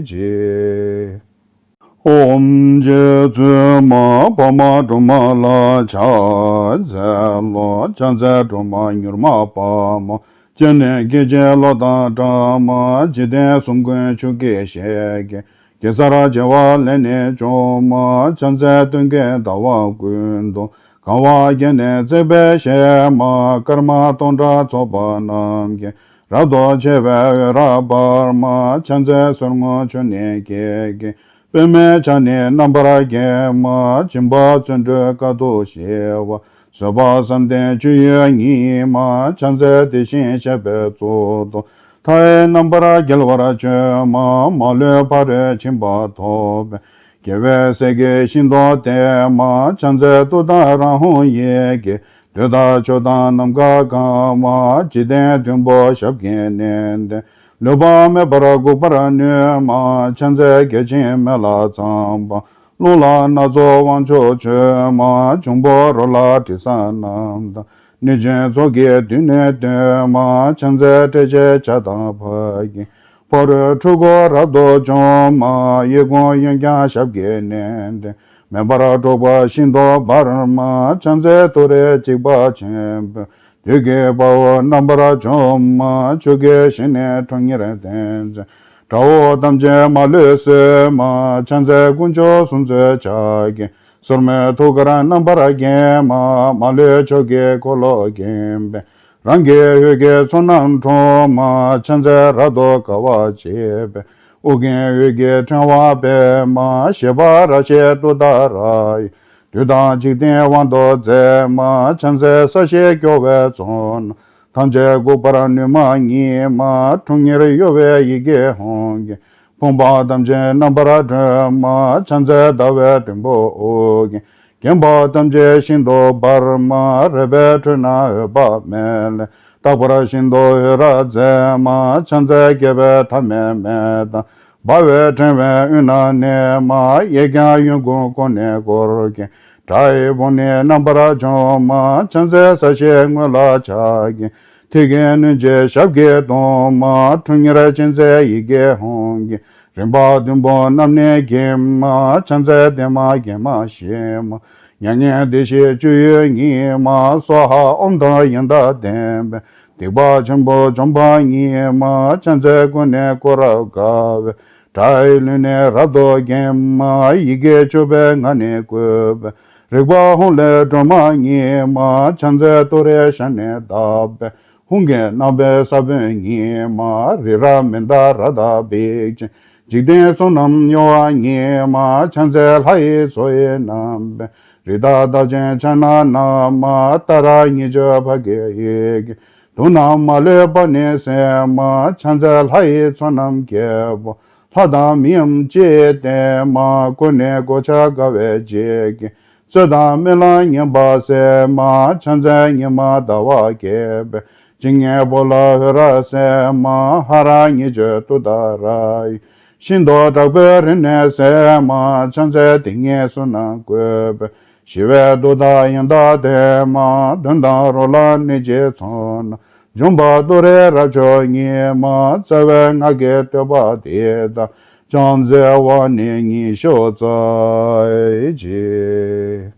གཅིག་ཨོཾ་རྗེ་བཙུན་མ་འཕགས་མ་སྒྲོལ་མ་ལ་ཕྱག་འཚལ་ལོ། ཕྱག་འཚལ་སྒྲོལ་མ་མྱུར་མ་དཔའ་མོ། སྤྱན་ནི་སྐད་ཅིག་གློག་དང་འདྲ་མ། འཇིག་རྟེན་གསུམ་མགོན་ཆུ་སྐྱེས་ཞལ་གྱི། གེ་སར་བྱེ་བ་ལས་ནི་བྱུང་མ། ཕྱག་མཚན་སྟོན་ཀའི་ཟླ་བ་ཀུན་ཏུ། གང་བ་བརྒྱ་ནི་བརྩེགས་པའི་ཞལ་མ། སྐར་མ་སྟོང་ཕྲག་ཚོགས་པ་རྣམས་ཀྱིས། རབ་ཏུ་ཕྱེ་བའི་འོད་རབ་འབར་མ། ཕྱག་མཚན་སོར་མོ་ཆུ་ནས་སྐྱེས་ཀྱི། པདྨའི་ཕྱག་ནི་རྣམ་པར་བརྒྱན་མ། སྦྱིན་པ་བརྩོན་འགྲུས་དཀའ་ཐུབ་ཞི་བ། བཟོད་པ་བསམ་གཏན་སྤྱོད་ཡུལ་ཉིད་མ། ཕྱག་མཚན་དེ་བཞིན་གཤེགས་པའི་གཙུག་ཏོར། མཐའ་ཡས་རྣམ་པར་རྒྱལ་བར་སྤྱོད་མ། མ་ལུས་ཕ་རོལ་ཕྱིན་པ་ཐོབ་པའི། རྒྱལ་བའི་སྲས་ཀྱི་ཤིང་ཏོག་སྟེ་མ། ཕྱག་མཚན་ཏུཏྟཱ་ར་ཧཱུྃ་ཡི་གེ། འདོད་དང་ཕྱོགས་དང་ནམ་མཁའ་གང་མ། འཇིག་རྟེན་བདུན་པོ་ཞབས་ཀྱིས་མནན་ཏེ། ལུས་པ་མེད་པར་འགུགས་པར་ནུས་མ། ཕྱག་མཚན་བརྒྱ་བྱིན་མེ་ལ་ཚངས་པ། རླུང་ལྷ་སྣ་ཚོགས་དབང་ཕྱུག་མཆོད་མ། འབྱུང་པོ་རོ་ལངས་དྲི་ཟ་རྣམས་དང་། གནོད་སྦྱིན་ཚོགས་ཀྱིས་མདུན་ནས་བསྟོད་མ། ཕྱག་མཚན་སྤྲོས་བཅས་བྱ་དང་ཕ་གི། ཕ་རོལ་འཁྲུལ་འཁོར་རབ་ཏུ་འཇོམས་མ། གཡས་བསྐུམ་གཡོན་བརྐྱང་ཞབས་ཀྱིས་མནན་ཏེ། མེ་འབར་འཁྲུགས་པ་ཤིན་ཏུ་འབར་མ། ཕྱག་མཚན་ཏུ་རེ་འཇིགས་པ་ཆེན་པོས། བདུད་ཀྱི་དཔའ་བོ་རྣམ་པར་འཇོམས་མ། ཆུ་སྐྱེས་ཞལ་ནི་ཁྲོ་གཉེར་ལྡན་མཛད། དགྲ་བོ་ཐམས་ཅད་མ་ལུས་གསོད་མ། ཕྱག་མཚན་དཀོན་མཆོག་གསུམ་མཛོད་ཕྱག་གི། སོར་མོས་ཐུགས་ཀར་རྣམ་པར་བརྒྱན་མ། མ་ལུས་ཕྱོགས་ཀྱི་འཁོར་ལོ་བརྒྱན་པའི། རང་གི་འོད་ཀྱི་ཚོགས་རྣམས་འཁྲུགས་མ། ཕྱག་མཚན་རབ་ཏུ་དགའ་བ་བརྗིད་པའི། དབུ་རྒྱན་འོད་ཀྱི་ཕྲེང་བ་སྤེལ་མ། བཞད་པ་རབ་བཞད་ཏུཏྟཱ་ར་ཡིས། བདུད་དང་འཇིག་རྟེན་དབང་དུ་མཛད་མ། ཕྱག་མཚན་ས་གཞི་སྐྱོ་བའི་ཚོགས་རྣམས། ཐམས་ཅད་འགུགས་པར་ནུས་མ་ཉིད་མ། ཁྲོ་གཉེར་གཡོ་བའི་ཡི་གེ་ཧཱུྃ་གིས། ཕོངས་པ་ཐམས་ཅད་རྣམ་པར་སྒྲོལ་མ། ཕྱག་མཚན་ཟླ་བའི་དུམ་བུ་དབུ་རྒྱན། བརྒྱན་པ་ཐམས་ཅད་ཤིན་ཏུ་འབར་མ། རལ་པའི་ཁྲོད་ན་འོད་དཔག་མེད་ལས། རྟག་པར་ཤིན་ཏུ་འོད་རབ་མཛད་མ། ཕྱག་མཚན་བརྒྱད་པའི་མཐའ་མེད་མེ་དང་། འབར་བའི་ཕྲེང་བའི་དབུས་ན་གནས་མ། གཡས་བརྐྱང་གཡོན་བསྐུམ་ཀུན་ནས་བསྐོར་ཞིང་། དགྲ་ཡི་དཔུང་ནི་རྣམ་པར་འཇོམས་མ། ཕྱག་མཚན་ས་གཞིའི་ངོས་ལ་ཕྱག་གི། མཐིལ་གྱིས་བསྣུན་ཅིང་ཞབས་ཀྱིས་བརྡུང་མ། ཁྲོ་གཉེར་ཅན་མཛད་ཡི་གེ་ཧཱུྃ་གིས། རིམ་པ་བདུན་པོ་རྣམས་ནི་འགེམས་མ། ཕྱག་མཚན་བདེ་མ་དགེ་མ་ཞི་མ། མྱ་ངན་འདས་ཞི་སྤྱོད་ཡུལ་ཉིད་མ། སྭཱ་ཧཱ་ཨོཾ་དང་ཡང་དག་ལྡན་པས། སྡིག་པ་ཆེན་པོ་འཇོམས་པ་ཉིད་མ། ཕྱག་མཚན་ཀུན་ནས་བསྐོར་རབ་དགའ་བའི། དགྲ་ཡི་ལུས་ནི་རབ་ཏུ་འགེམས་མ། ཡི་གེ་བཅུ་པའི་ངག་ནི་བཀོད་པས། རིག་པ་ཧཱུྃ་ལས་སྒྲོལ་མ་ཉིད་མ། ཕྱག་མཚན་ཏུ་རེའི་ཞབས་ནི་བརྡབས་པས། ཧཱུྃ་གི་རྣམ་པའི་ས་བོན་ཉིད་མ། རི་རབ་མནྡ་ར་དང་བེག་ཅན། འཇིག་རྟེན་གསུམ་རྣམས་གཡོ་བ་ཉིད་མ། ཕྱག་མཚན་ལྷ་ཡི་མཚོ་ཡི་རྣམ་པའི། རི་དྭགས་རྟགས་ཅན་ཕྱག་ན་བསྣམས་མ། ཏཱ་ར་གཉིས་བརྗོད་ཕཊ་ཀྱི་ཡི་གེས། དུག་རྣམས་མ་ལུས་པ་ནི་སེལ་མ། ཕྱག་མཚན་ལྷ་ཡི་ཚོགས་རྣམས་རྒྱལ་པོ། ལྷ་དང་མིའམ་ཅི་ཡིས་བསྟེན་མ། ཀུན་ནས་གོ་ཆ་དགའ་བའི་བརྗིད་ཀྱིས། རྩོད་དང་རྨི་ལམ་ངན་པ་སེལ་མ། ཕྱག་མཚན་ཉི་མ་ཟླ་བ་རྒྱས་པའི། སྤྱན་གཉིས་པོ་ལ་འོད་རབ་གསལ་མ། ཧ་ར་གཉིས་བརྗོད་ཏུཏྟཱ་ར་ཡིས། ཤིན་ཏུ་དྲག་པོའི་རིམས་ནད་སེལ་མ། ཕྱག་མཚན་དེ་ཉིད་གསུམ་རྣམས་བཀོད་པས། ཞི་བའི་མཐུ་དང་ཡང་དག་ལྡན་མ། གདོན་དང་རོ་ལངས་གནོད་སྦྱིན་ཚོགས་རྣམས། འཇོམས་པ་ཏུ་རེ་རབ་མཆོག་ཉིད་མ། རྩ་བའི་སྔགས་ཀྱི་བསྟོད་པ་འདི་དག་ཀྱང་མཛད་པ་ནི་ཉི་ཤུ་རྩ་གཅིག།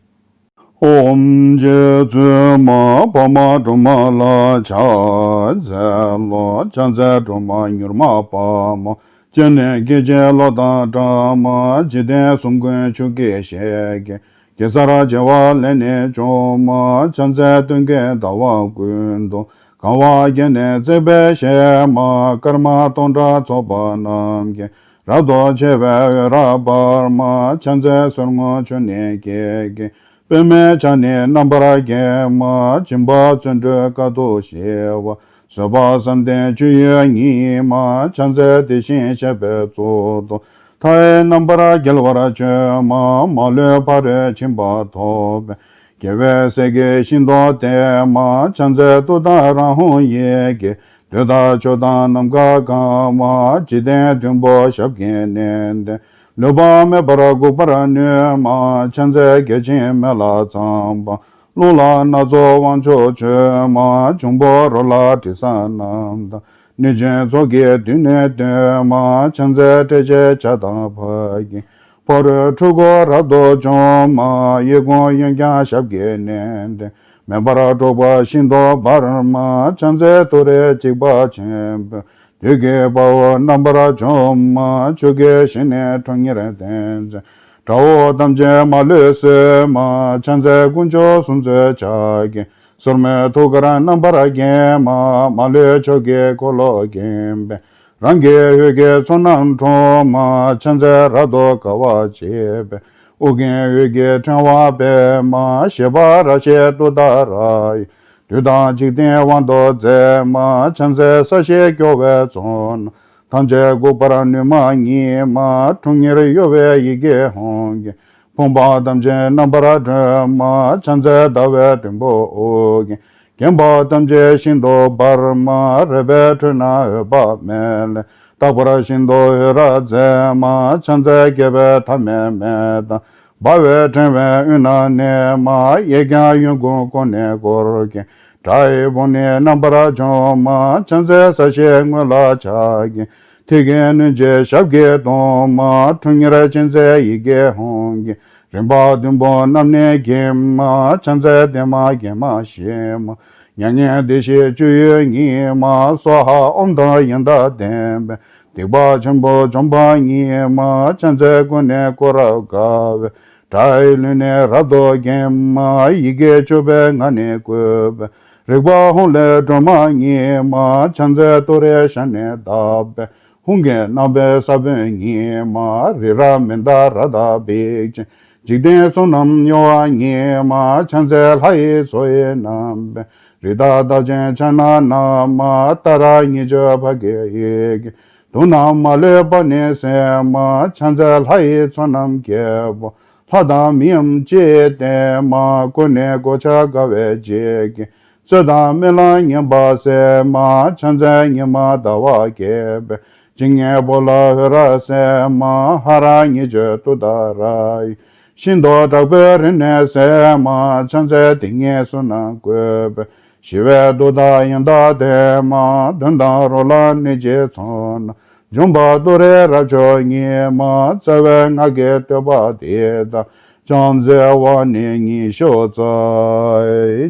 ཨོཾ་རྗེ་བཙུན་མ་འཕགས་མ་སྒྲོལ་མ་ལ་ཕྱག་འཚལ་ལོ། ཕྱག་འཚལ་སྒྲོལ་མ་མྱུར་མ་དཔའ་མོ། སྤྱན་ནི་སྐད་ཅིག་གློག་དང་འདྲ་མ། འཇིག་རྟེན་གསུམ་མགོན་ཆུ་སྐྱེས་ཞལ་གྱི། གེ་སར་བྱེ་བ་ལས་ནི་བྱུང་མ། ཕྱག་འཚལ་སྟོན་ཀའི་ཟླ་བ་ཀུན་ཏུ། གང་བ་བརྒྱ་ནི་བརྩེགས་པའི་ཞལ་མ། སྐར་མ་སྟོང་ཕྲག་ཚོགས་པ་རྣམས་ཀྱིས། རབ་ཏུ་ཕྱེ་བའི་འོད་རབ་འབར་མ། ཕྱག་འཚལ་སོར་མོ་ཆུ་ནས་སྐྱེས་ཀྱི། པདྨའི་ཕྱག་ནི་རྣམ་པར་བརྒྱན་མ། སྦྱིན་པ་བརྩོན་འགྲུས་དཀའ་ཐུབ་ཞི་བ། བཟོད་པ་བསམ་གཏན་སྤྱོད་ཡུལ་ཉིད་མ། ཕྱག་འཚལ་དེ་བཞིན་གཤེགས་པའི་གཙུག་ཏོར། མཐའ་ཡས་རྣམ་པར་རྒྱལ་བར་སྤྱོད་མ། མ་ལུས་ཕ་རོལ་ཕྱིན་པ་ཐོབ་པའི། རྒྱལ་བའི་སྲས་ཀྱི་ཤིང་ཏོག་སྟེ་མ། ཕྱག་འཚལ་ཏུཏྟཱ་ར་ཧཱུྃ་ཡི་གེས། འདོད་དང་ཕྱོགས་དང་ནམ་མཁའ་གང་མ། འཇིག་རྟེན་བདུན་པོ་ཞབས་ཀྱིས་མནན་ཏེ། ལུས་པ་མེད་པར་འགུགས་པར་ནུས་མ། ཕྱག་འཚལ་བརྒྱ་བྱིན་མེ་ལ་ཚངས་པ། རླུང་ལྷ་སྣ་ཚོགས་དབང་ཕྱུག་མཆོད་མ། འབྱུང་པོ་རོ་ལངས་དྲི་ཟ་རྣམས་དང་། གནོད་སྦྱིན་ཚོགས་ཀྱིས་མདུན་ནས་བསྟོད་མ། ཕྱག་འཚལ་སྤྲོས་བཅས་བྱ་དང་ཕཊ་ཀྱི། ཕ་རོལ་འཁྲུལ་འཁོར་རབ་ཏུ་འཇོམས་མ། གཡས་བསྐུམ་གཡོན་བརྐྱང་ཞབས་ཀྱིས་མནན་ཏེ། མེ་འབར་འཁྲུགས་པ་ཤིན་ཏུ་འབར་མ། ཕྱག་འཚལ་ཏུ་རེ་འཇིགས་པ་ཆེན་པོས། བདུད་ཀྱི་དཔའ་བོ་རྣམ་པར་འཇོམས་མ། ཆུ་སྐྱེས་ཞལ་ནི་ཁྲོ་གཉེར་ལྡན་མཛད། དགྲ་བོ་ཐམས་ཅད་མ་ལུས་གསོད་མ། ཕྱག་འཚལ་དཀོན་མཆོག་གསུམ་མཛོད་ཕྱག་རྒྱའི། སོར་མོས་ཐུགས་ཀར་རྣམ་པར་བརྒྱན་མ། མ་ལུས་ཕྱོགས་ཀྱི་འཁོར་ལོ་བརྒྱན་པས། རང་གི་འོད་ཀྱི་ཚོགས་རྣམས་འཁྲུགས་མ། ཕྱག་འཚལ་རབ་ཏུ་དགའ་བ་བརྗིད་པས། དབུ་རྒྱན་འོད་ཀྱི་ཕྲེང་བ་སྤེལ་མ། བཞད་པ་རབ་བཞད་ཏུཏྟཱ་ར་ཡིས། བདུད་དང་འཇིག་རྟེན་དབང་དུ་མཛད་མ། ཕྱག་འཚལ་ས་གཞི་སྐྱོང་བའི་ཚོགས་རྣམས། ཐམས་ཅད་འགུགས་པར་ནུས་མ་ཉིད་མ། ཁྲོ་གཉེར་གཡོ་བའི་ཡི་གེ་ཧཱུྃ་གིས། ཕོངས་པ་ཐམས་ཅད་རྣམ་པར་སྒྲོལ་མ། ཕྱག་འཚལ་ཟླ་བའི་དུམ་བུ་དབུ་རྒྱན། བརྒྱན་པ་ཐམས་ཅད་ཤིན་ཏུ་འབར་མ། རལ་པའི་ཁྲོད་ན་འོད་དཔག་མེད་ལས། རྟག་པར་ཤིན་ཏུ་འོད་རབ་མཛད་མ། ཕྱག་འཚལ་རྒྱལ་བའི་ཐ་མལ་མེ་དང་། འབར་བའི་ཕྲེང་བའི་དབུས་ན་གནས་མ། གཡས་བརྐྱང་གཡོན་བསྐུམ་ཀུན་ནས་བསྐོར་ཞིང་། དགྲ་ཡི་དཔུང་ནི་རྣམ་པར་འཇོམས་མ། ཕྱག་འཚལ་ས་གཞིའི་ངོས་ལ་ཕྱག་གི་མཐིལ་གྱིས་བསྣུན་ཅིང་ཞབས་ཀྱིས་བརྡུང་མ། ཁྲོ་གཉེར་ཅན་མཛད་ཡི་གེ་ཧཱུྃ་གིས། རིམ་པ་བདུན་པོ་རྣམས་ནི་འགེམས་མ། ཕྱག་འཚལ་བདེ་མ་དགེ་མ་ཞི་མ། མྱ་ངན་འདས་ཞི་སྤྱོད་ཡུལ་ཉིད་མ། སྭཱ་ཧཱ་ཨོཾ་དང་ཡང་དག་ལྡན་པས། སྡིག་པ་ཆེན་པོ་འཇོམས་པ་ཉིད་མ། ཕྱག་འཚལ་ཀུན་ནས་བསྐོར་རབ་དགའ་བའི། དགྲ་ཡི་ལུས་ནི་རབ་ཏུ་འགེམས་མ། ཡི་གེ་བཅུ་པའི་ངག་ནི་བཀོད་པས། རིག་པ་ཧཱུྃ་ལས་སྒྲོལ་མ་ཉིད་མ། ཕྱག་འཚལ་ཏུ་རེའི་ཞབས་ནི་བརྡབས་པས། ཧཱུྃ་གི་རྣམ་པའི་ས་བོན་ཉིད་མ། རི་རབ་མནྡ་ར་དང་འབིགས་བྱེད། འཇིག་རྟེན་གསུམ་རྣམས་གཡོ་བ་ཉིད་མ། ཕྱག་འཚལ་ལྷ་ཡི་མཚོ་ཡི་རྣམ་པའི། རི་དྭགས་རྟགས་ཅན་ཕྱག་ན་བསྣམས་མ། ཏཱ་ར་གཉིས་བརྗོད་ཕཊ་ཀྱི་ཡི་གེས། དུག་རྣམས་མ་ལུས་པ་ནི་སེལ་མ། ཕྱག་འཚལ་ལྷ་ཡི་ཚོགས་རྣམས་རྒྱལ་པོ། ལྷ་དང་མིའམ་ཅི་ཡིས་བསྟེན་མ། ཀུན་ནས་གོ་ཆ་དགའ་བའི་བརྗིད་ཀྱིས། རྩོད་དང་རྨི་ལམ་ངན་པ་སེལ་མ། ཕྱག་འཚལ་ཉི་མ་ཟླ་བ་རྒྱས་པའི། སྤྱན་གཉིས་པོ་ལ་འོད་རབ་གསལ་མ། ཧ་ར་གཉིས་བརྗོད་ཏུཏྟཱ་ར་ཡིས། ཤིན་ཏུ་དྲག་པོའི་རིམས་ནད་སེལ་མ། ཕྱག་འཚལ་དེ་ཉིད་གསུམ་རྣམས་བཀོད་པའི། ཞི་བའི་མཐུ་དང་ཡང་དག་ལྡན་མ། གདོན་དང་རོ་ལངས་ནད་ཀྱི་ཚོགས་རྣམས། འཇོམས་པ་ཏུ་རེ་རབ་མཆོག་ཉིད་མ། རྩ་བའི་སྔགས་ཀྱི་བསྟོད་པ་འདི་དག་ཕྱག་འཚལ་བ་ནི་ཉི་ཤུ་རྩ་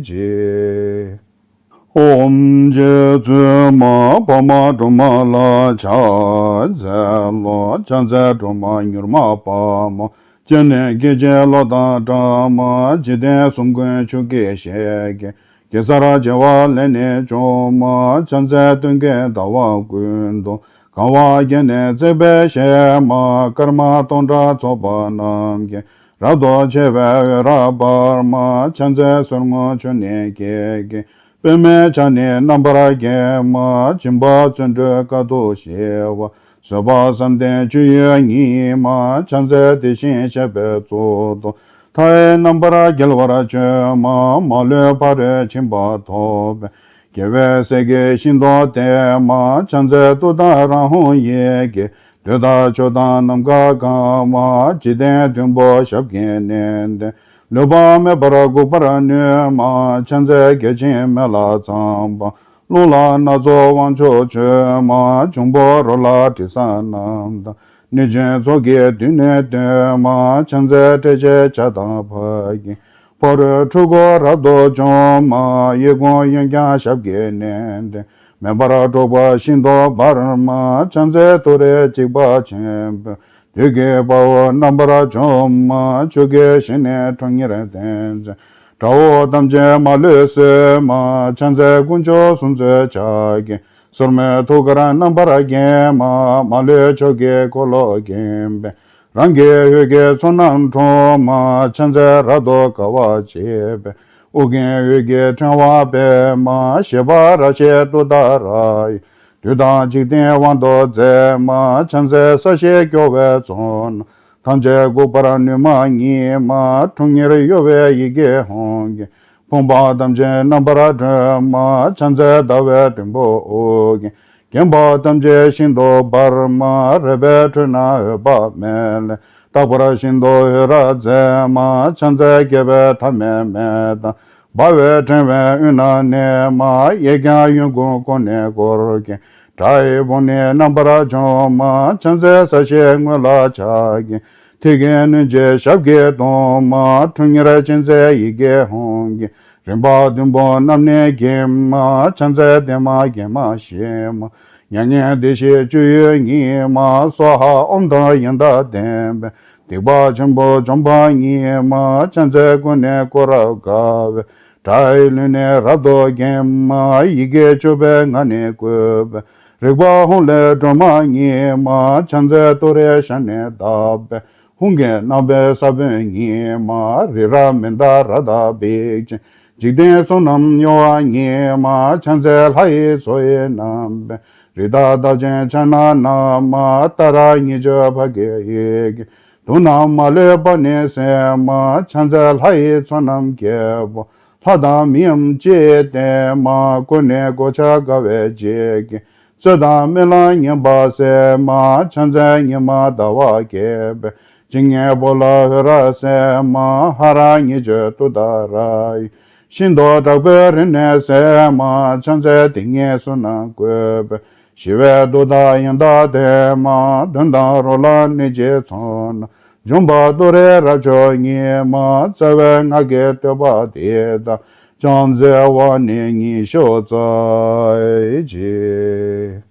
གཅིག་ཨོཾ་རྗེ་བཙུན་མ་འཕགས་མ་སྒྲོལ་མ་ལ་ཕྱག་འཚལ་ལོ། ཕྱག་འཚལ་སྒྲོལ་མ་མྱུར་མ་དཔའ་མོ། སྤྱན་ནི་སྐད་ཅིག་གློག་དང་འདྲ་མ། འཇིག་རྟེན་གསུམ་མགོན་ཆུ་སྐྱེས་ཞལ་གྱི། གེ་སར་བྱེ་བ་ལས་ནི་བྱུང་མ། ཕྱག་འཚལ་སྟོན་ཀའི་ཟླ་བ་ཀུན་ཏུ། གང་བ་བརྒྱ་ནི་བརྩེགས་པའི་ཞལ་མ། སྐར་མ་སྟོང་ཕྲག་ཚོགས་པ་རྣམས་ཀྱིས། རབ་ཏུ་ཕྱེ་བའི་འོད་རབ་འབར་མ། ཕྱག་འཚལ་ཟུར་མོ་ཆུ་ནས་སྐྱེས་ཀྱི། པདྨའི་ཕྱག་ནི་རྣམ་པར་བརྒྱན་མ། སྦྱིན་པ་བརྩོན་འགྲུས་དཀའ་ཐུབ་ཞི་བ། བཟོད་པ་བསམ་གཏན་སྤྱོད་ཡུལ་ཉིད་མ། ཕྱག་འཚལ་དེ་བཞིན་གཤེགས་པའི་གཙུག་ཏོར། མཐའ་ཡས་རྣམ་པར་རྒྱལ་བར་སྤྱོད་མ། མ་ལུས་ཕ་རོལ་ཕྱིན་པ་ཐོབ་པའི། རྒྱལ་བའི་སྲས་ཀྱིས་ཤིན་ཏུ་བསྟེན་མ། ཕྱག་འཚལ་ཏུཏྟཱ་ར་ཧཱུྃ་ཡི་གེས། འདོད་དང་ཕྱོགས་དང་ནམ་མཁའ་གང་མ། འཇིག་རྟེན་བདུན་པོ་ཞབས་ཀྱིས་མནན་ཏེ། ལུས་པ་མེད་པར་འགུགས་པར་ནུས་མ། ཕྱག་འཚལ་བརྒྱ་བྱིན་མེ་ལྷ་ཚངས་པ། རླུང་ལྷ་སྣ་ཚོགས་དབང་ཕྱུག་མཆོད་མ། འབྱུང་པོ་རོ་ལངས་དྲི་ཟ་རྣམས་དང་། གནོད་སྦྱིན་ཚོགས་ཀྱིས་མདུན་ནས་བསྟོད་མ། ཕྱག་འཚལ་ཏྲཊ་ཅེས་བྱ་དང་ཕཊ་ཀྱིས། ཕ་རོལ་འཁྲུལ་འཁོར་རབ་ཏུ་འཇོམས་མ། གཡས་བསྐུམ་གཡོན་བརྐྱང་ཞབས་ཀྱིས་མནན་ཏེ། མེ་འབར་འཁྲུགས་པ་ཤིན་ཏུ་འབར་མ། ཕྱག་འཚལ་ཏུ་རེ་འཇིགས་པ་ཆེན་པོས། བདུད་ཀྱི་དཔའ་བོ་རྣམ་པར་འཇོམས་མ། ཆུ་སྐྱེས་ཞལ་ནི་ཁྲོ་གཉེར་ལྡན་མཛད། དགྲ་བོ་ཐམས་ཅད་མ་ལུས་གསོད་མ། ཕྱག་འཚལ་དཀོན་མཆོག་གསུམ་མཛོད་ཕྱག་རྒྱའི། སོར་མོས་ཐུགས་ཀར་རྣམ་པར་བརྒྱན་མ། མ་ལུས་ཕྱོགས་ཀྱི་འཁོར་ལོ་བརྒྱན་པས། རང་གི་འོད་ཀྱི་ཚོགས་རྣམས་འཁྲུགས་མ། ཕྱག་འཚལ་རབ་ཏུ་དགའ་བ་བརྗིད་པས། དབུ་རྒྱན་འོད་ཀྱི་ཕྲེང་བ་སྤེལ་མ། བཞད་པ་རབ་བཞད་ཏུཏྟཱ་ར་ཡིས། བདུད་དང་འཇིག་རྟེན་དབང་དུ་མཛད་མ། ཕྱག་འཚལ་ས་གཞི་སྐྱོང་བའི་ཚོགས་རྣམས། ཐམས་ཅད་འགུགས་པར་ནུས་མ་ཉིད་མ། ཁྲོ་གཉེར་གཡོ་བའི་ཡི་གེ་ཧཱུྃ་གིས། ཕོངས་པ་ཐམས་ཅད་རྣམ་པར་སྒྲོལ་མ། ཕྱག་འཚལ་ཟླ་བའི་དུམ་བུ་དབུ་རྒྱན། བརྒྱན་པ་ཐམས་ཅད་ཤིན་ཏུ་འབར་མ། རལ་པའི་ཁྲོད་ན་འོད་དཔག་མེད་ལས། རྟག་པར་ཤིན་ཏུ་འོད་རབ་མཛད་མ། ཕྱག་འཚལ་རྒྱལ་བའི་ཐ་མལ་མེ་དང་། འབར་བའི་ཕྲེང་བའི་དབུས་ན་གནས་མ། གཡས་བརྐྱང་གཡོན་བསྐུམ་ཀུན་ནས་བསྐོར་ཞིང་། དགྲ་ཡི་དཔུང་ནི་རྣམ་པར་འཇོམས་མ། ཕྱག་འཚལ་ས་གཞིའི་ངོས་ལ་ཕྱག་གི་མཐིལ་གྱིས་བསྣུན་ཅིང་ཞབས་ཀྱིས་བརྡུང་མ། ཁྲོ་གཉེར་ཅན་མཛད་ཡི་གེ་ཧཱུྃ་གིས། རིམ་པ་བདུན་པོ་རྣམས་ནི་འགེམས་མ། ཕྱག་འཚལ་བདེ་མ་དགེ་མ་ཞི་མ། མྱ་ངན་འདས་ཞི་སྤྱོད་ཡུལ་ཉིད་མ། སྭཱ་ཧཱ་ཨོཾ་དང་ཡང་དག་ལྡན་པས། སྡིག་པ་ཆེན་པོ་འཇོམས་པ་ཉིད་མ། ཕྱག་འཚལ་སྐུ་ནི་སྐུ་རབ་དགའ་བའི། དགྲ་ཡི་ལུས་ནི་རབ་ཏུ་འགེམས་མ། ཡི་གེ་བཅུ་པའི་ངག་ནི་བཀོད་པས། རིག་པ་ཧཱུྃ་ལས་སྒྲོལ་མ་ཉིད་མ། ཕྱག་འཚལ་ཏུ་རེའི་ཞབས་ནི་བརྡབས་པས། ཧཱུྃ་གི་རྣམ་པའི་ས་བོན་ཉིད་མ། རི་རབ་མནྡ་ར་དང་འབིགས་བྱེད། འཇིག་རྟེན་གསུམ་རྣམས་གཡོ་བ་ཉིད་མ། ཕྱག་འཚལ་ལྷ་ཡི་མཚོ་ཡི་རྣམ་པའི། རི་དྭགས་རྟགས་ཅན་ཕྱག་ན་བསྣམས་མ། ཏཱ་ར་གཉིས་བརྗོད་ཕཊ་ཀྱི་ཡི་གེས། དུག་རྣམས་མ་ལུས་པ་ནི་སེལ་མ། ཕྱག་འཚལ་ལྷ་ཡི་ཚོགས་རྣམས་རྒྱལ་པོ། ལྷ་དང་མིའམ་ཅི་ཡིས་བསྟེན་མ། སྐུ་ནི་གོ་ཆ་དགའ་བའི་འཇིགས་ཀྱིས། གསོད་དང་རྨི་ལམ་ངན་པ་སེལ་མ། ཕྱག་འཚལ་ཉི་མ་ཟླ་བ་རྒྱས་པའི། སྤྱན་གཉིས་པོ་ལ་འོད་རབ་གསལ་མ། ཧ་ར་གཉིས་བརྗོད་ཏུཏྟཱ་ར་ཡིས། ཤིན་ཏུ་དྲག་པོའི་རིམས་ནད་སེལ་མ། ཕྱག་འཚལ་དེ་ཉིད་གསུམ་རྣམས་བཀོད་པས། ཞི་བའི་མཐུ་དང་ཡང་དག་ལྡན་མ། གདོན་དང་རོ་ལངས་ནད་ཀྱི་ཚོགས་རྣམས། འཇོམས་པ་ཏུ་རེ་རབ་མཆོག་ཉིད་མ། རྩ་བའི་སྔགས་ཀྱི་བསྟོད་པ་འདི་དག་ཕྱག་འཚལ་བ་ནི་ཉི་ཤུ་རྩ་གཅིག་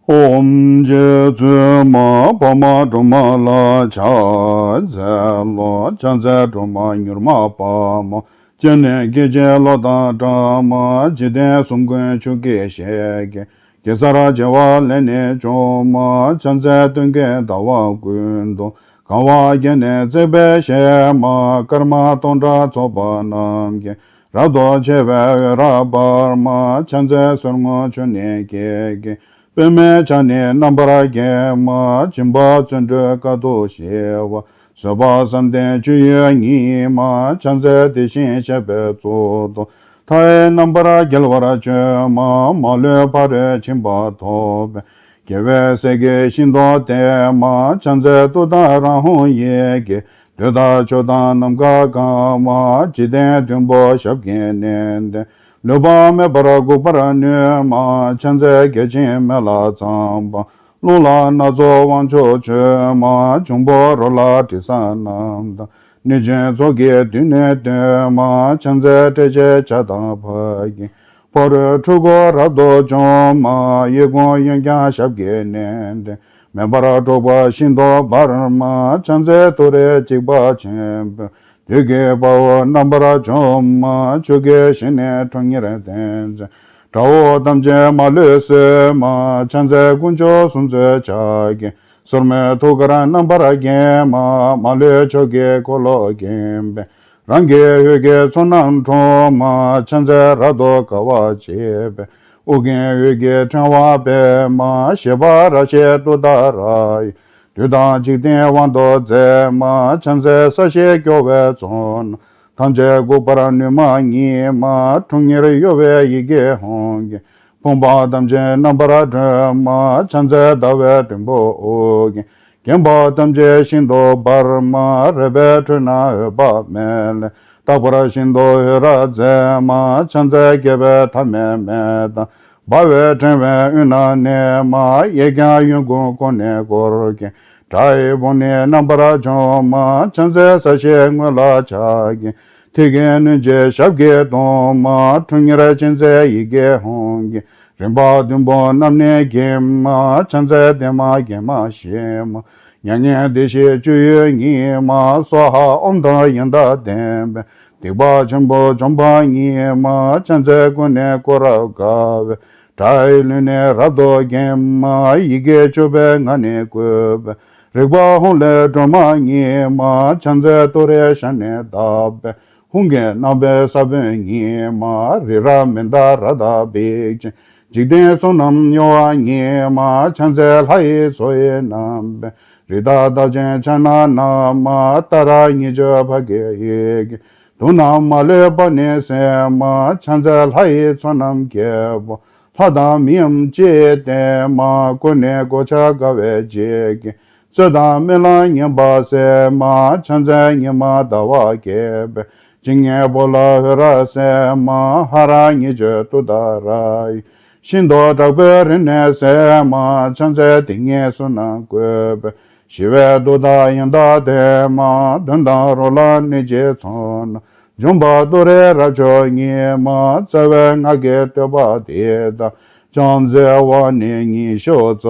ཨོཾ་རྗེ་བཙུན་མ་འཕགས་མ་སྒྲོལ་མ་ལ་ཕྱག་འཚལ་ལོ། ཕྱག་འཚལ་སྒྲོལ་མ་མྱུར་མ་དཔའ་མོ། སྤྱན་ནི་སྐད་ཅིག་གློག་དང་འདྲ་མ། འཇིག་རྟེན་གསུམ་མགོན་ཆུ་སྐྱེས་ཞལ་གྱི། གེ་སར་བྱེ་བ་ལས་ནི་བྱུང་མ། ཕྱག་འཚལ་སྟོན་ཀའི་ཟླ་བ་ཀུན་ཏུ། གང་བ་བརྒྱ་ནི་བརྩེགས་པའི་ཞལ་མ། སྐར་མ་སྟོང་ཕྲག་ཚོགས་པ་རྣམས་ཀྱིས། རབ་ཏུ་ཕྱེ་བའི་འོད་རབ་འབར་མ། ཕྱག་འཚལ་སོར་མོ་ཆུ་ནི་སྐྱེས་ཀྱི། པདྨའི་ཆ་ནི་རྣམ་པར་བརྒྱན་མ། སྦྱིན་པ་བརྩོན་འགྲུས་དཀའ་ཐུབ་ཞི་བ། བཟོད་པ་བསམ་གཏན་སྤྱོད་ཡུལ་ཉིད་མ། ཕྱག་འཚལ་དེ་བཞིན་གཤེགས་པའི་གཙུག་ཏོར། མཐའ་ཡས་རྣམ་པར་རྒྱལ་བར་སྤྱོད་མ། མ་ལུས་ཕ་རོལ་ཕྱིན་པ་ཐོབ་པའི། རྒྱལ་བའི་སྲས་ཀྱིས་ཤིན་ཏུ་བསྟེན་མ། ཕྱག་འཚལ་ཏུཏྟཱ་ར་ཧཱུྃ་ཡི་གེས། འདོད་དང་ཕྱོགས་དང་ནམ་མཁའ་གང་མ། འཇིག་རྟེན་བདུན་པོ་ཞབས་ཀྱིས་མནན་ཏེ། ལུས་པ་མེད་པར་འགུགས་པར་ནུས་མ། ཕྱག་འཚལ་བརྒྱ་བྱིན་མེ་ལྷ་ཚངས་པ། རླུང་ལྷ་སྣ་ཚོགས་དབང་ཕྱུག་མཆོད་མ། འབྱུང་པོ་རོ་ལངས་དྲི་ཟ་རྣམས་དང་། གནོད་སྦྱིན་ཚོགས་ཀྱིས་མདུན་ནས་བསྟོད་མ། ཕྱག་འཚལ་ཏྲཊ་ཅེས་བྱ་དང་ཕཊ་ཀྱིས། ཕ་རོལ་འཁྲུལ་འཁོར་རབ་ཏུ་འཇོམས་མ། གཡས་བསྐུམ་གཡོན་བརྐྱང་ཞབས་ཀྱིས་མནན་ཏེ། མེ་འབར་འཁྲུགས་པ་ཤིན་ཏུ་འབར་མ། ཕྱག་འཚལ་ཏུ་རེ་འཇིགས་པ་ཆེན་པོས། བདུད་ཀྱི་དཔའ་བོ་རྣམ་པར་འཇོམས་མ། ཆུ་སྐྱེས་ཞལ་ནི་ཁྲོ་གཉེར་ལྡན་མཛད། དགྲ་བོ་ཐམས་ཅད་མ་ལུས་གསོད་མ། ཕྱག་འཚལ་དཀོན་མཆོག་གསུམ་མཚོན་ཕྱག་རྒྱའི། སོར་མོས་ཐུགས་ཀར་རྣམ་པར་བརྒྱན་མ། མ་ལུས་ཕྱོགས་ཀྱི་འཁོར་ལོས་བརྒྱན་པའི། རང་གི་འོད་ཀྱི་ཚོགས་རྣམས་འཁྲུགས་མ། ཕྱག་འཚལ་རབ་ཏུ་དགའ་བ་བརྗིད་པའི། དབུ་རྒྱན་འོད་ཀྱི་ཕྲེང་བ་སྤེལ་མ། བཞད་པ་རབ་བཞད་ཏུཏྟཱ་ར་ཡིས། བདུད་དང་འཇིག་རྟེན་དབང་དུ་མཛད་མ། ཕྱག་འཚལ་ས་གཞི་སྐྱོང་བའི་ཚོགས་རྣམས། ཐམས་ཅད་འགུགས་པར་ནུས་མ་ཉིད་མ། ཁྲོ་གཉེར་གཡོ་བའི་ཡི་གེ་ཧཱུྃ་གིས། ཕོངས་པ་ཐམས་ཅད་རྣམ་པར་སྒྲོལ་མ། ཕྱག་འཚལ་ཟླ་བའི་དུམ་བུ་དབུ་རྒྱན། བརྒྱན་པ་ཐམས་ཅད་ཤིན་ཏུ་འབར་མ། རལ་པའི་ཁྲོད་ན་འོད་དཔག་མེད་ལས། རྟག་པར་ཤིན་ཏུ་འོད་རབ་མཛད་མ། ཕྱག་འཚལ་རྒྱལ་བའི་ཐ་མལ་མེ་དང་། འབར་བའི་ཕྲེང་བའི་དབུས་ན་གནས་མ། གཡས་བརྐྱང་གཡོན་བསྐུམ་ཀོ་ཎི་བསྐོར་གྱིས། དགྲ་ཡི་དཔུང་ནི་རྣམ་པར་འཇོམས་མ། ཕྱག་འཚལ་ས་གཞིའི་ངོས་ལ་ཕྱག་གི། མཐིལ་གྱིས་བསྣུན་ཅིང་ཞབས་ཀྱིས་བརྡུང་མ། ཁྲོ་གཉེར་ཅན་མཛད་ཡི་གེ་ཧཱུྃ་གིས། རིམ་པ་བདུན་པོ་རྣམས་ནི་འགེམས་མ། ཕྱག་འཚལ་བདེ་མ་དགེ་མ་ཞི་མ། མྱ་ངན་འདས་ཞི་སྤྱོད་ཡུལ་ཉིད་མ། སྭཱ་ཧཱ་ཨོཾ་དང་ཡང་དག་ལྡན་པས། སྡིག་པ་ཆེན་པོ་འཇོམས་པ་ཉིད་མ། ཕྱག་འཚལ་སྐུ་ནི་སྐུ་རབ་དགའ་བའི། དགྲ་ཡི་ལུས་ནི་རབ་ཏུ་འགེམས་མ། ཡི་གེ་བཅུ་པའི་ངག་ནི་བཀོད་པས། རིག་པ་ཧཱུྃ་ལས་སྒྲོལ་མ་ཉིད་མ། ཕྱག་འཚལ་ཏུ་རེའི་ཞབས་ནི་བརྡབས་པས། ཧཱུྃ་གི་རྣམ་པའི་ས་བོན་ཉིད་མ། རི་རབ་མནྡ་ར་དང་འབིགས་བྱེད། འཇིག་རྟེན་གསུམ་རྣམས་གཡོ་བ་ཉིད་མ། ཕྱག་འཚལ་ལྷ་ཡི་མཚོ་ཡི་རྣམ་པའི། རི་དྭགས་རྟགས་ཅན་ཕྱག་ན་བསྣམས་མ། ཏཱ་ར་གཉིས་བརྗོད་ཕཊ་ཀྱི་ཡི་གེས། དུག་རྣམས་མ་ལུས་པ་ནི་སེལ་མ། ཕྱག་འཚལ་ལྷ་ཡི་ཚོགས་རྣམས་རྒྱལ་པོ། ལྷ་དང་མིའམ་ཅི་ཡིས་བསྟེན་མ། སྐུ་ནི་གོ་ཆ་དགའ་བའི་འཇིགས་ཀྱིས། གསོད་དང་རྨི་ལམ་ངན་པ་སེལ་མ། ཕྱག་འཚལ་ཉི་མ་ཟླ་བ་རྒྱས་པའི། སྤྱན་གཉིས་པོ་ལ་འོད་རབ་གསལ་མ། ཧ་ར་གཉིས་བརྗོད་ཏུཏྟཱ་ར་ཡིས། ཤིན་ཏུ་དྲག་པོའི་རིམས་ནད་སེལ་མ། ཕྱག་འཚལ་དེ་ཉིད་གསུམ་རྣམས་བཀོད་པས། ཞི་བའི་མཐུ་དང་ཡང་དག་ལྡན་མ། གདོན་དང་རོ་ལངས་ནད་ཀྱི་ཚོགས་རྣམས། འབྱུང་པ་ཏུ་རེ་རབ་མཆོག་ཉིད་མ། རྩ་བའི་སྔགས་ཀྱི་བསྟོད་པ་འདི་དང་། ཕྱག་འཚལ་བ་ནི་ཉི་ཤུ་རྩ་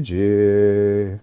གཅིག་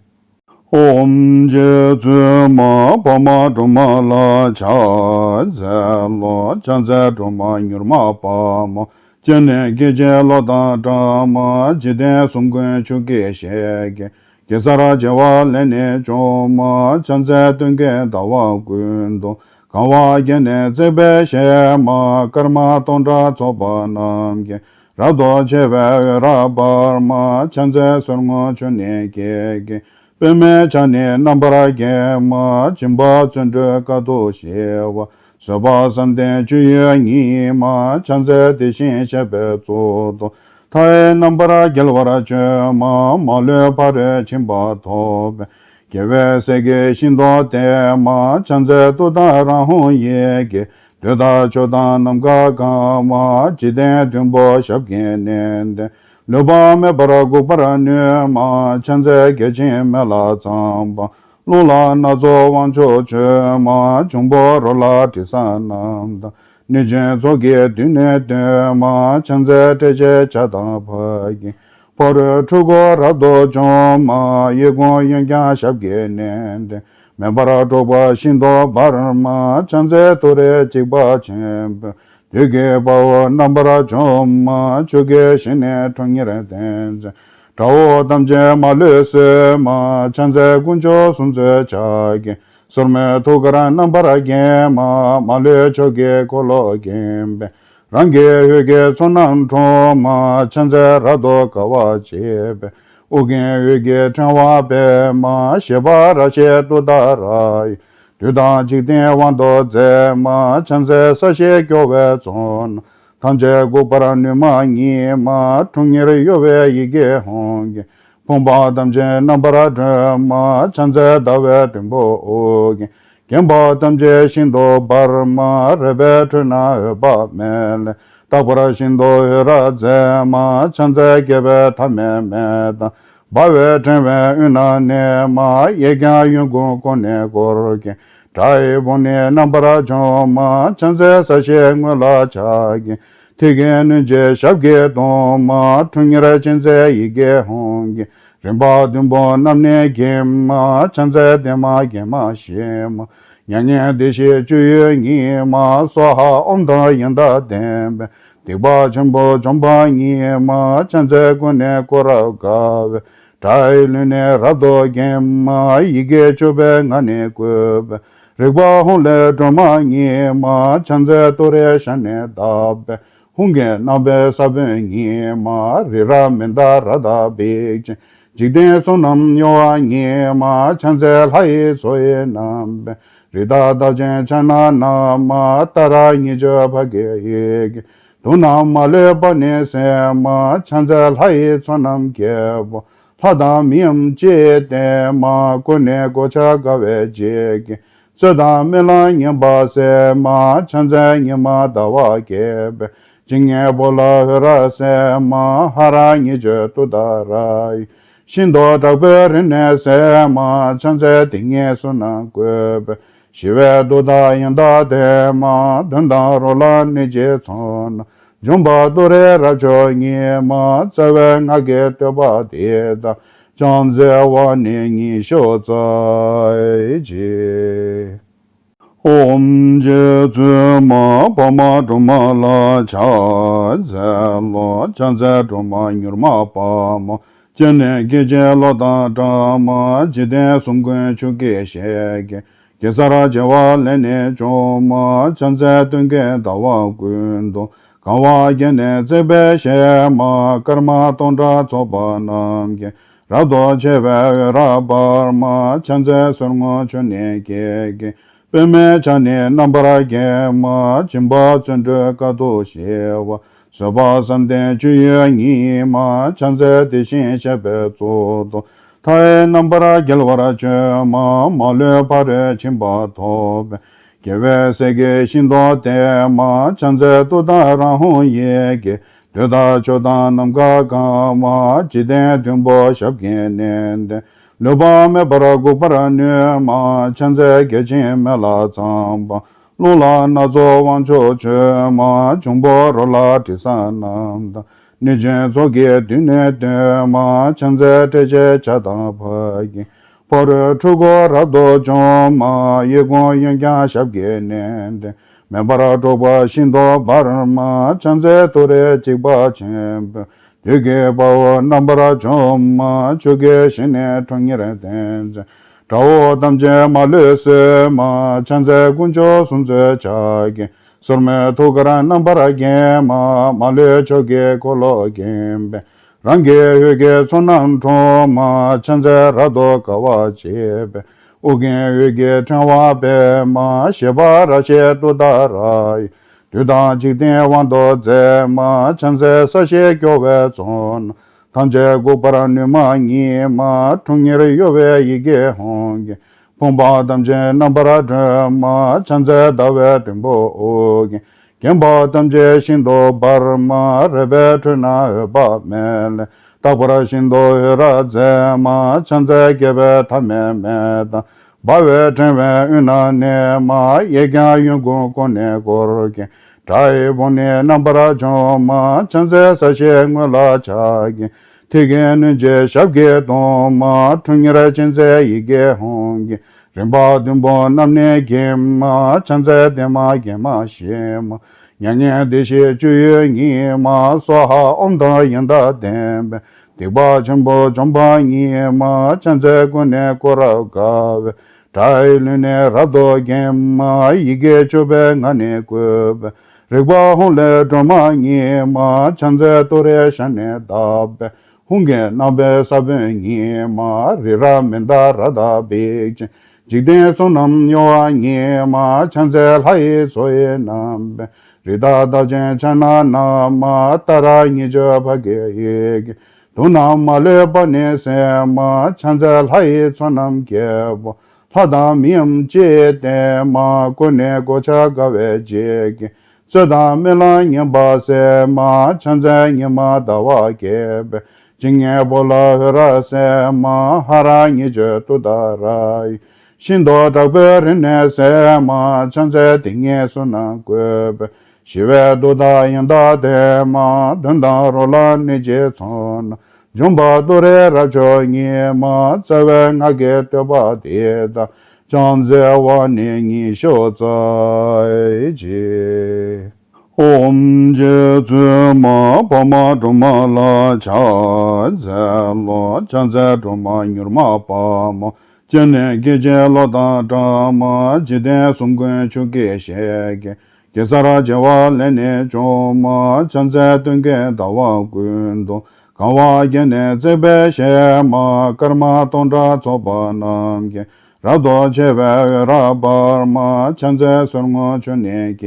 ཨོཾ་རྗེ་བཙུན་མ་འཕགས་མ་སྒྲོལ་མ་ལ་ཕྱག་འཚལ་ལོ། ཕྱག་འཚལ་སྒྲོལ་མ་མྱུར་མ་དཔའ་མོ། སྤྱན་ནི་སྐད་ཅིག་གློག་དང་འདྲ་མ། འཇིག་རྟེན་གསུམ་མགོན་ཆུ་སྐྱེས་ཞལ་གྱི། གེ་སར་བྱེ་བ་ལས་ནི་བྱུང་མ། ཕྱག་འཚལ་སྟོན་ཀའི་ཟླ་བ་ཀུན་ཏུ། གང་བ་བརྒྱ་ནི་བརྩེགས་པའི་ཞལ་མ། སྐར་མ་སྟོང་ཕྲག་ཚོགས་པ་རྣམས་ཀྱིས། རབ་ཏུ་ཕྱེ་བའི་འོད་རབ་འབར་མ། ཕྱག་འཚལ་སོར་མོ་ཆུ་ནས་སྐྱེས་ཀྱི། པདྨའི་ཕྱག་ནི་རྣམ་པར་བརྒྱན་མ། སྦྱིན་པ་བརྩོན་འགྲུས་དཀའ་ཐུབ་ཞི་བ། བཟོད་པ་བསམ་གཏན་སྤྱོད་ཡུལ་ཉིད་མ། ཕྱག་འཚལ་དེ་བཞིན་གཤེགས་པའི་གཙུག་ཏོར། མཐའ་ཡས་རྣམ་པར་རྒྱལ་བར་སྤྱོད་མ། མ་ལུས་ཕ་རོལ་ཕྱིན་པ་ཐོབ་པའི། རྒྱལ་བའི་སྲས་ཀྱི་ཤིན་ཏུ་བརྟན་མ། ཕྱག་འཚལ་ཏུཏྟཱ་ར་ཧཱུྃ་ཡི་གེས། འདོད་དང་ཕྱོགས་དང་ནམ་མཁའ་གང་མ། འཇིག་རྟེན་བདུན་པོ་ཞབས་ཀྱིས་མནན་ཏེ། ལུས་པ་མེད་པར་འགུགས་པར་ནུས་མ། ཕྱག་འཚལ་བརྒྱ་བྱིན་མེ་ལྷ་ཚངས་པ། རླུང་ལྷ་སྣ་ཚོགས་དབང་ཕྱུག་མཆོད་མ། འབྱུང་པོ་རོ་ལངས་དྲི་ཟ་རྣམས་དང་། གནོད་སྦྱིན་ཚོགས་ཀྱིས་མདུན་ནས་བསྟོད་མ། ཕྱག་འཚལ་ཏྲཊ་ཅེས་བྱ་དང་ཕཊ་ཀྱིས། ཕ་རོལ་འཁྲུལ་འཁོར་རབ་ཏུ་འཇོམས་མ། གཡས་བསྐུམ་གཡོན་བརྐྱང་ཞབས་ཀྱིས་མནན་ཏེ། མེ་འབར་འཁྲུགས་པ་ཤིན་ཏུ་འབར་མ། ཕྱག་འཚལ་ཏུ་རེ་འཇིགས་པ་ཆེན་པོས། བདུད་ཀྱི་དཔའ་བོ་རྣམ་པར་འཇོམས་མ། ཆུ་སྐྱེས་ཞལ་ནི་ཁྲོ་གཉེར་ལྡན་མཛད། དགྲ་བོ་ཐམས་ཅད་མ་ལུས་གསོད་མ། ཕྱག་འཚལ་དཀོན་མཆོག་གསུམ་མཚོན་ཕྱག་རྒྱའི། སོར་མོས་ཐུགས་ཀར་རྣམ་པར་བརྒྱན་མ། མ་ལུས་ཕྱོགས་ཀྱི་འཁོར་ལོས་བརྒྱན་པའི། རང་གི་འོད་ཀྱི་ཚོགས་རྣམས་འཁྲུགས་མ། ཕྱག་འཚལ་རབ་ཏུ་དགའ་བ་བརྗིད་པའི། ཨོ་རྒྱན་འོད་ཀྱི་ཕྲེང་བ་སྤེལ་མ། བཞད་པ་རབ་བཞད་ཏུཏྟཱ་ར་ཡིས། བདུད་དང་འཇིག་རྟེན་དབང་དུ་མཛད་མ། ཕྱག་འཚལ་ས་གཞི་སྐྱོང་བའི་ཚོགས་རྣམས། ཐམས་ཅད་འགུགས་པར་ནུས་མ་ཉིད་མ། ཁྲོ་གཉེར་གཡོ་བའི་ཡི་གེ་ཧཱུྃ་གིས། ཕོངས་པ་ཐམས་ཅད་རྣམ་པར་སྒྲོལ་མ། ཕྱག་འཚལ་ཟླ་བའི་དུམ་བུ་ཨོ་རྒྱན། བརྒྱན་པ་ཐམས་ཅད་ཤིན་ཏུ་འབར་མ། རལ་པའི་ཁྲོད་ན་འོད་དཔག་མེད་ལས། རྟག་པར་ཤིན་ཏུ་འོད་རབ་མཛད་མ། ཕྱག་འཚལ་བསྐལ་པའི་མཐའ་མེད་མེ་དང་། འབར་བའི་ཕྲེང་བའི་དབུས་ན་གནས་མ། གཡས་བརྐྱང་གཡོན་བསྐུམ་ཀུན་ནས་བསྐོར་ཞིང་། དགྲ་ཡི་དཔུང་ནི་རྣམ་པར་འཇོམས་མ། ཕྱག་འཚལ་ས་གཞིའི་ངོས་ལ་ཕྱག་གི། ཐིག་གིས་གནོན་བྱེད་ཞབས་ཀྱིས་བརྡུང་མ། ཁྲོ་གཉེར་ཅན་མཛད་ཡི་གེ་ཧཱུྃ་གིས། རིམ་པ་བདུན་པོ་རྣམས་ནི་འགེམས་མ། ཕྱག་འཚལ་བདེ་མ་དགེ་མ་ཞི་མ། མྱ་ངན་འདས་ཞི་སྤྱོད་ཡུལ་ཉིད་མ། སྭཱ་ཧཱ་ཨོཾ་དང་ཡང་དག་ལྡན་པས། སྡིག་པ་ཆེན་པོ་འཇོམས་པ་ཉིད་མ། ཕྱག་འཚལ་ཀུན་ནས་བསྐོར་རབ་དགའ་བའི། དགྲ་ཡི་ལུས་ནི་རབ་ཏུ་འགེམས་མ། ཡི་གེ་བཅུ་པའི་ངག་ནི་བཀོད་པའི། རིག་པ་ཧཱུྃ་ལས་སྒྲོལ་མ་ཉིད་མ། ཕྱག་འཚལ་ཏུ་རེའི་ཞབས་ནི་བརྡབས་པས། ཧཱུྃ་གི་རྣམ་པའི་ས་བོན་ཉིད་མ། རི་རབ་མནྡ་ར་དང་བིག་ཅན། འཇིག་རྟེན་གསུམ་རྣམས་གཡོ་བ་ཉིད་མ། ཕྱག་འཚལ་ལྷ་ཡི་མཚོ་ཡི་རྣམ་པའི། རི་དྭགས་རྟགས་ཅན་ཕྱག་ན་བསྣམས་མ། ཏཱ་ར་གཉིས་བརྗོད་ཕཊ་ཀྱི་ཡི་གེས། དུག་རྣམས་མ་ལུས་པ་ནི་སེལ་མ། ཕྱག་འཚལ་ལྷ་ཡི་ཚོགས་རྣམས་རྒྱལ་པོ། ལྷ་དང་མིའམ་ཅི་ཡིས་བསྟེན་མ། ཀུན་ནས་གོ་ཆ་དགའ་བའི་བརྗིད་ཀྱིས། རྩོད་དང་རྨི་ལམ་ངན་པ་སེལ་མ། ཕྱག་འཚལ་ཉི་མ་ཟླ་བ་རྒྱས་པའི། སྤྱན་གཉིས་པོ་ལ་འོད་རབ་གསལ་མ། ཧ་ར་གཉིས་བརྗོད་ཏུཏྟཱ་ར་ཡིས། ཤིན་ཏུ་དྲག་པོའི་རིམས་ནད་སེལ་མ། ཕྱག་འཚལ་དེ་ཉིད་གསུམ་རྣམས་བཀོད་པའི། ཞི་བའི་མཐུ་དང་ཡང་དག་ལྡན་མ། གདོན་དང་རོ་ལངས་གནོད་སྦྱིན་ཚོགས་རྣམས། འཇོམས་པ་ཏུ་རེ་རབ་མཆོག་ཉིད་མ། རྩ་བའི་སྔགས་ཀྱི་བསྟོད་པ་འདི་དང་། ཕྱག་འཚལ་བ་ནི་ཉི་ཤུ་རྩ་གཅིག་ཨོཾ་རྗེ་བཙུན་མ་འཕགས་མ་སྒྲོལ་མ་ལ་ཕྱག་འཚལ་ལོ། ཕྱག་འཚལ་སྒྲོལ་མ་མྱུར་མ་དཔའ་མོ། སྤྱན་ནི་སྐད་ཅིག་གློག་དང་འདྲ་མ། འཇིག་རྟེན་གསུམ་མགོན་ཆུ་སྐྱེས་ཞལ་གྱི། གེ་སར་བྱེ་བ་ལས་ནི་བྱུང་མ། ཕྱག་འཚལ་སྟོན་ཀའི་ཟླ་བ་ཀུན་ཏུ། གང་བ་བརྒྱ་ནི་བརྩེགས་པའི་ཞལ་མ། སྐར་མ་སྟོང་ཕྲག་ཚོགས་པ་རྣམས་ཀྱིས། རབ་ཏུ་ཕྱེ་བའི་འོད་རབ་འབར་མ། ཕྱག་འཚལ་སོར་མོ་ཆུ་ནས་སྐྱེས་ཀྱི། པདྨའི་ཕྱག་ནི་རྣམ་པར་བརྒྱན་མ། སྦྱིན་པ་བརྩོན་འགྲུས་དཀའ་ཐུབ་ཞི་བ། བཟོད་པ་བསམ་གཏན་སྤྱོད་ཡུལ་ཉིད་མ། ཕྱག་འཚལ་དེ་བཞིན་གཤེགས་པའི་གཙུག་ཏོར། མཐའ་ཡས་རྣམ་པར་རྒྱལ་བར་སྤྱོད་མ། མ་ལུས་ཕ་རོལ་ཕྱིན་པ་ཐོབ་པའི། རྒྱལ་བའི་སྲས་ཀྱི་ཤིན་ཏུ་བརྟན་མ། ཕྱག་འཚལ་ཏུཏྟཱ་ར་ཧཱུྃ་ཡི་གེས། འདོད་དང་ཕྱོགས་དང་ནམ་མཁའ་གང་མ། འཇིག་རྟེན་བདུན་པོ་ཞབས་ཀྱིས་མནན་ཏེ། ལུས་པ་མེད་པར་འགུགས་པར་ནུས་མ། ཕྱག་འཚལ་བརྒྱ་བྱིན་མེ་ལྷ་ཚངས་པ། རླུང་ལྷ་སྣ་ཚོགས་དབང་ཕྱུག་མཆོད་མ། འབྱུང་པོ་རོ་ལངས་དྲི་ཟ་རྣམས་དང་། གནོད་སྦྱིན་ཚོགས་ཀྱིས་མདུན་ནས་བསྟོད་མ། ཕྱག་འཚལ་ཏྲཊ་ཅེས་བྱ་དང་ཕཊ་ཀྱིས། ཕ་རོལ་འཁྲུལ་འཁོར་རབ་ཏུ་འཇོམས་མ། གཡས་བསྐུམ་གཡོན་བརྐྱང་ཞབས་ཀྱིས་མནན་ཏེ། མེ་འབར་འཁྲུགས་པ་ཤིན་ཏུ་འབར་མ། ཕྱག་འཚལ་ཏུ་རེ་འཇིགས་པ་ཆེན་པོས། བདུད་ཀྱི་དཔའ་བོ་རྣམ་པར་འཇོམས་མ། ཆུ་སྐྱེས་ཞལ་ནི་ཁྲོ་གཉེར་ལྡན་མཛད། དགྲ་བོ་ཐམས་ཅད་མ་ལུས་གསོད་མ། ཕྱག་འཚལ་དཀོན་མཆོག་གསུམ་མཛད་ཕྱག་རྒྱའི། སོར་མོས་ཐུགས་ཀར་རྣམ་པར་བརྒྱན་མ། མ་ལུས་ཕྱོགས་ཀྱི་འཁོར་ལོས་བརྒྱན་པའི། རང་གི་འོད་ཀྱི་ཚོགས་རྣམས་འཁྲུག་མ། ཕྱག་འཚལ་རབ་ཏུ་དགའ་བར་བྱེད་པའི། དབུ་རྒྱན་འོད་ཀྱི་ཕྲེང་བ་སྤེལ་མ། བཞད་པ་རབ་བཞད་ཏུཏྟཱ་ར་ཡིས། བདུད་དང་འཇིག་རྟེན་དབང་དུ་མཛད་མ། ཕྱག་འཚལ་ས་གཞི་སྐྱོང་བའི་ཚོགས་རྣམས། ཐམས་ཅད་འགུགས་པར་ནུས་མ་ཉིད་མ། ཁྲོ་གཉེར་གཡོ་བའི་ཡི་གེ་ཧཱུྃ་གིས། ཕོངས་པ་ཐམས་ཅད་རྣམ་པར་སྒྲོལ་མ། ཕྱག་འཚལ་ཟླ་བའི་དུམ་བུ་དབུ་རྒྱན། བརྒྱན་པ་ཐམས་ཅད་ཤིན་ཏུ་འབར་མ། རལ་པའི་ཁྲོད་ན་འོད་དཔག་མེད་ལས། རྟག་པར་ཤིན་ཏུ་འོད་རབ་མཛད་མ། ཕྱག་འཚལ་རྒྱལ་བའི་ཐ་མལ་མེ་དང་། འབར་བའི་ཕྲེང་བའི་དབུས་ན་གནས་མ། གཡས་བརྐྱང་གཡོན་བསྐུམ་ཀུན་ནས་བསྐོར་ཞིང་། དགྲ་ཡི་དཔུང་ནི་རྣམ་པར་འཇོམས་མ། ཕྱག་འཚལ་ས་གཞིའི་ངོས་ལ་ཕྱག་གི། མཐིལ་གྱིས་བསྣུན་ཅིང་ཞབས་ཀྱིས་བརྡུང་མ། ཁྲོ་གཉེར་ཅན་མཛད་ཡི་གེ་ཧཱུྃ་གིས། རིམ་པ་བདུན་པོ་རྣམས་ནི་འགེམས་མ། ཕྱག་འཚལ་བདེ་མ་དགེ་མ་ཞི་མ། མྱ་ངན་འདས་ཞི་སྤྱོད་ཡུལ་ཉིད་མ། སྭཱ་ཧཱ་ཨོཾ་དང་ཡང་དག་ལྡན་པས། སྡིག་པ་ཆེན་པོ་འཇོམས་པ་ཉིད་མ། ཕྱག་འཚལ་ཀུན་ནས་བསྐོར་རབ་དགའ་བའི། དགྲ་ཡི་ལུས་ནི་རབ་ཏུ་འགེམས་མ། ཡི་གེ་བཅུ་པའི་ངག་ནི་བཀོད་པའི། རིག་པ་ཧཱུྃ་ལས་སྒྲོལ་མ་ཉིད་མ། ཕྱག་འཚལ་ཏུ་རེའི་ཞབས་ནི་བརྡབས་པས། ཧཱུྃ་གི་རྣམ་པའི་ས་བོན་ཉིད་མ། རི་རབ་མནྡ་ར་དང་འབིགས་བྱེད། འཇིག་རྟེན་གསུམ་རྣམས་གཡོ་བ་ཉིད་མ། ཕྱག་འཚལ་ལྷ་ཡི་མཚོ་ཡི་རྣམ་པའི། རི་དྭགས་རྟགས་ཅན་ཕྱག་ན་བསྣམས་མ། ཏཱ་ར་གཉིས་བརྗོད་ཕཊ་ཀྱི་ཡི་གེས། དུག་རྣམས་མ་ལུས་པ་ནི་སེལ་མ། ཕྱག་འཚལ་ལྷ་ཡི་ཚོགས་རྣམས་རྒྱལ་པོ། ལྷ་དང་མིའམ་ཅི་ཡིས་བསྟེན་མ། ཀུན་ནས་གོ་ཆ་དགའ་བའི་བརྗིད་ཀྱིས། རྩོད་དང་རྨི་ལམ་ངན་པ་སེལ་མ། ཕྱག་འཚལ་ཉི་མ་ཟླ་བ་རྒྱས་པའི། སྤྱན་གཉིས་པོ་ལ་འོད་རབ་གསལ་མ། ཧ་ར་གཉིས་བརྗོད་ཏུཏྟཱ་ར་ཡིས། ཤིན་ཏུ་དྲག་པོའི་རིམས་ནད་སེལ་མ། ཕྱག་འཚལ་དེ་ཉིད་གསུམ་རྣམས་བཀོད་པའི། ཞི་བའི་མཐུ་དང་ཡང་དག་ལྡན་མ། གདོན་དང་རོ་ལངས་གནོད་སྦྱིན་ཚོགས་རྣམས། འཇོམས་པ་ཏུ་རེ་རབ་མཆོག་ཉིད་མ། རྩ་བའི་སྔགས་ཀྱི་བསྟོད་པ་འདི་དག །ཕྱག་འཚལ་བ་ནི་ཉི་ཤུ་རྩ་གཅིག །ཨོཾ་རྗེ་བཙུན་མ་འཕགས་མ་སྒྲོལ་མ་ལ་ཕྱག་འཚལ་ལོ། ཕྱག་འཚལ་སྒྲོལ་མ་མྱུར་མ་དཔའ་མོ། སྤྱན་ནི་སྐད་ཅིག་གློག་དང་འདྲ་མ། འཇིག་རྟེན་གསུམ་མགོན་ཆུ་སྐྱེས་ཞལ་གྱི། གེ་སར་བྱེ་བ་ལས་ནི་བྱུང་མ། ཕྱག་འཚལ་སྟོན་ཀའི་ཟླ་བ་ཀུན་ཏུ། གང་བ་བརྒྱ་ནི་བརྩེགས་པའི་ཞལ་མ། སྐར་མ་སྟོང་ཕྲག་ཚོགས་པ་རྣམས་ཀྱིས། རབ་ཏུ་ཕྱེ་བའི་འོད་རབ་འབར་མ། ཕྱག་འཚལ་ཟེར་སྔོན་ཆུ་ནི་སྐད་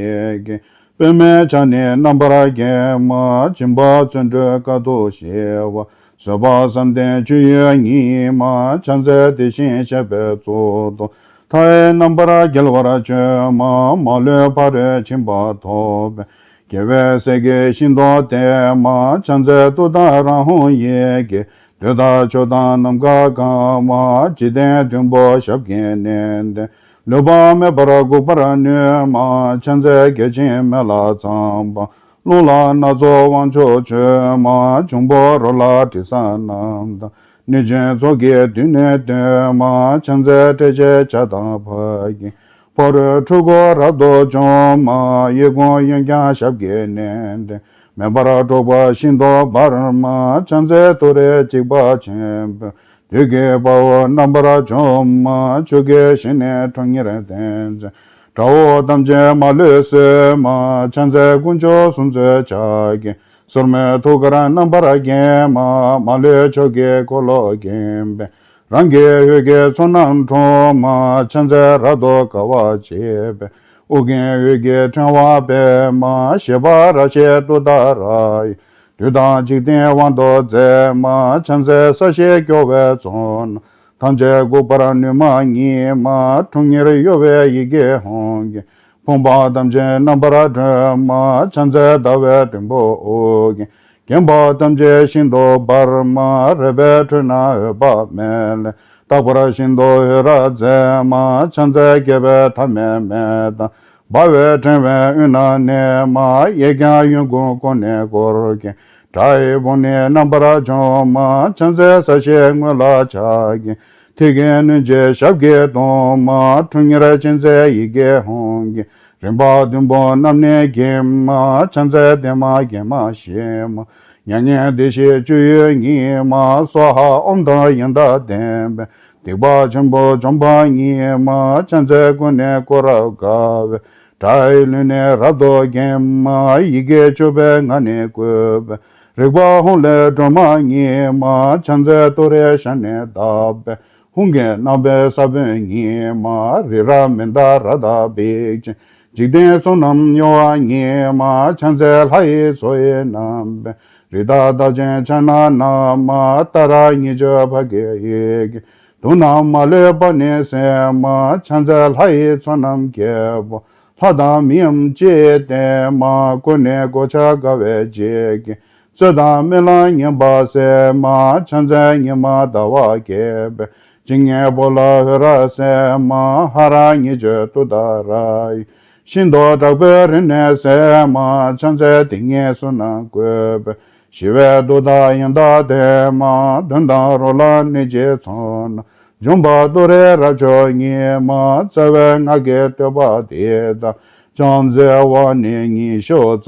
ཀྱིས། པདྨའི་ཆར་ནི་རྣམ་པར་བརྒྱན་མ། སྦྱིན་པ་བརྩོན་འགྲུས་དཀའ་ཐུབ་ཞི་བ། བཟོད་པ་བསམ་གཏན་སྤྱོད་ཡུལ་ཉིད་མ། ཕྱག་འཚལ་དེ་བཞིན་གཤེགས་པའི་གཙུག་ཏོར། མཐའ་ཡས་རྣམ་པར་རྒྱལ་བར་སྤྱོད་མ། མ་ལུས་ཕ་རོལ་ཕྱིན་པ་ཐོབ་པའི། རྒྱལ་བའི་སྲས་ཀྱིས་ཤིན་ཏུ་བསྟེན་མ། ཕྱག་འཚལ་ཏུཏྟཱ་ར་ཧཱུྃ་ཡི་གེས། འདོད་དང་ཕྱོགས་དང་ནམ་མཁའ་གང་མ། འཇིག་རྟེན་བདུན་པོ་ཞབས་ཀྱིས་མནན་ཏེ། ལུས་པ་མེད་པར་འགུགས་པར་ནུས་མ། ཕྱག་འཚལ་བརྒྱ་བྱིན་མེ་ལྷ་ཚངས་པ། རླུང་ལྷ་སྣ་ཚོགས་དབང་ཕྱུག་མཆོད་མ། འབྱུང་པོ་རོ་ལངས་དྲི་ཟ་རྣམས་དང་། གནོད་སྦྱིན་ཚོགས་ཀྱིས་མདུན་ནས་བསྟོད་མ། ཕྱག་འཚལ་ཏྲཊ་ཅེས་བྱ་དང་ཕཊ་ཀྱིས། ཕ་རོལ་འཁྲུལ་འཁོར་རབ་ཏུ་འཇོམས་མ། གཡས་བསྐུམ་གཡོན་བརྐྱང་ཞབས་ཀྱིས་མནན་ཏེ། མེ་འབར་འཁྲུགས་པ་ཤིན་ཏུ་འབར་མ། ཕྱག་འཚལ་ཏུ་རེ་འཇིགས་པ་ཆེན་པོས། བདུད་ཀྱི་དཔའ་བོ་རྣམ་པར་འཇོམས་མ། ཆུ་སྐྱེས་ཞལ་ནི་ཁྲོ་གཉེར་ལྡན་མཛད། དགྲ་བོ་ཐམས་ཅད་མ་ལུས་གསོད་མ། ཕྱག་འཚལ་དཀོན་མཆོག་གསུམ་མཛད་ཕྱག་རྒྱའི། སོར་མོས་ཐུགས་ཀར་རྣམ་པར་བརྒྱན་མ། མ་ལུས་ཕྱོགས་ཀྱི་འཁོར་ལོས་བརྒྱན་པའི། རང་གི་འོད་ཀྱི་ཚོགས་རྣམས་འཁྲུག་མ། ཕྱག་འཚལ་རབ་ཏུ་དགའ་བར་བྱེད་པའི། དབུ་རྒྱན་འོད་ཀྱི་ཕྲེང་བ་སྤེལ་མ། བཞད་པ་རབ་བཞད་ཏུཏྟཱ་ར་ཡིས། བདུད་དང་འཇིག་རྟེན་དབང་དུ་མཛད་མ། ཕྱག་འཚལ་ས་གཞི་སྐྱོང་བའི་ཚོགས་རྣམས། ཐམས་ཅད་འགུགས་པར་ནུས་མ་ཉིད་མ། ཁྲོ་གཉེར་གཡོ་བའི་ཡི་གེ་ཧཱུྃ་གིས། ཕོངས་པ་ཐམས་ཅད་རྣམ་པར་སྒྲོལ་མ། ཕྱག་འཚལ་ཟླ་བའི་དུམ་བུ་དབུ་རྒྱན། བརྒྱན་པ་ཐམས་ཅད་ཤིན་ཏུ་འབར་མ། རལ་པའི་ཁྲོད་ན་འོད་དཔག་མེད་ལས། རྟག་པར་ཤིན་ཏུ་འོད་རབ་མཛད་མ། ཕྱག་འཚལ་རྒྱལ་བའི་ཐ་མལ་མེ་དང་། འབར་བའི་ཕྲེང་བའི་དབུས་ན་གནས་མ། གཡས་བརྐྱང་གཡོན་བསྐུམ་ཀུན་ནས་བསྐོར་གྱིན། དགྲ་ཡི་དཔུང་ནི་རྣམ་པར་འཇོམས་མ། ཕྱག་འཚལ་ས་གཞིའི་ངོས་ལ་ཕྱག་གིས། མཐིལ་གྱིས་བསྣུན་ཅིང་ཞབས་ཀྱིས་བརྡུང་མ། ཁྲོ་གཉེར་ཅན་མཛད་ཡི་གེ་ཧཱུྃ་གིས། རིམ་པ་བདུན་པོ་རྣམས་ནི་འགེམས་མ། ཕྱག་འཚལ་བདེ་མ་དགེ་མ་ཞི་མ། མྱ་ངན་འདས་ཞི་སྤྱོད་ཡུལ་ཉིད་མ། སྭཱ་ཧཱ་ཨོཾ་དང་ཡང་དག་ལྡན་པས། སྡིག་པ་ཆེན་པོ་འཇོམས་པ་ཉིད་མ། ཕྱག་འཚལ་ཀུན་ནས་བསྐོར་རབ་དགའ་བའི། དགྲ་ཡི་ལུས་ནི་རབ་ཏུ་འགེམས་མ། ཡི་གེ་བཅུ་པའི་ངག་ནི་བཀོད་པས། རིག་པ་ཧཱུྃ་ལས་སྒྲོལ་མ་ཉིད་མ། ཕྱག་འཚལ་ཏུ་རེའི་ཞབས་ནི་བརྡབས་པས། ཧཱུྃ་གི་རྣམ་པའི་ས་བོན་ཉིད་མ། རི་རབ་མནྡ་ར་དང་འབིགས་ཅན། འཇིག་རྟེན་གསུམ་རྣམས་གཡོ་བ་ཉིད་མ། ཕྱག་འཚལ་ལྷ་ཡི་མཚོ་ཡི་རྣམ་པའི། རི་དྭགས་རྟགས་ཅན་ཕྱག་ན་བསྣམས་མ། ཏཱ་ར་གཉིས་བརྗོད་ཕཊ་ཀྱི་ཡི་གེས། དུག་རྣམས་མ་ལུས་པ་ནི་སེལ་མ། ཕྱག་འཚལ་ལྷ་ཡི་ཚོགས་རྣམས་ཀྱི་དཔལ། ལྷ་དང་མིའམ་ཅི་ཡིས་བསྟེན་མ། ཀུན་ནས་གོ་ཆ་དགའ་བའི་བརྗིད་ཀྱིས། རྩོད་དང་རྨི་ལམ་ངན་པ་སེལ་མ། ཕྱག་འཚལ་ཉི་མ་ཟླ་བ་རྒྱས་པའི། སྤྱན་གཉིས་པོ་ལ་འོད་རབ་གསལ་མ། ཧ་ར་གཉིས་བརྗོད་ཏུཏྟཱ་ར་ཡིས། ཤིན་ཏུ་དྲག་པོའི་རིམས་ནད་སེལ་མ། ཕྱག་འཚལ་དེ་ཉིད་གསུམ་རྣམས་བཀོད་པས། ཞི་བའི་མཐུ་དང་ཡང་དག་ལྡན་མ། གདོན་དང་རོ་ལངས་ནད་ཀྱི་ཚོགས་རྣམས། འཇོམས་པ་ཏུ་རེའི་རབ་མཆོག་ཉིད་མ། རྩ་བའི་སྔགས་ཀྱི་བསྟོད་པ་འདི་དག །ཕྱག་འཚལ་བ་ནི་ཉི་ཤུ་རྩ་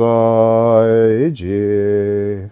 གཅིག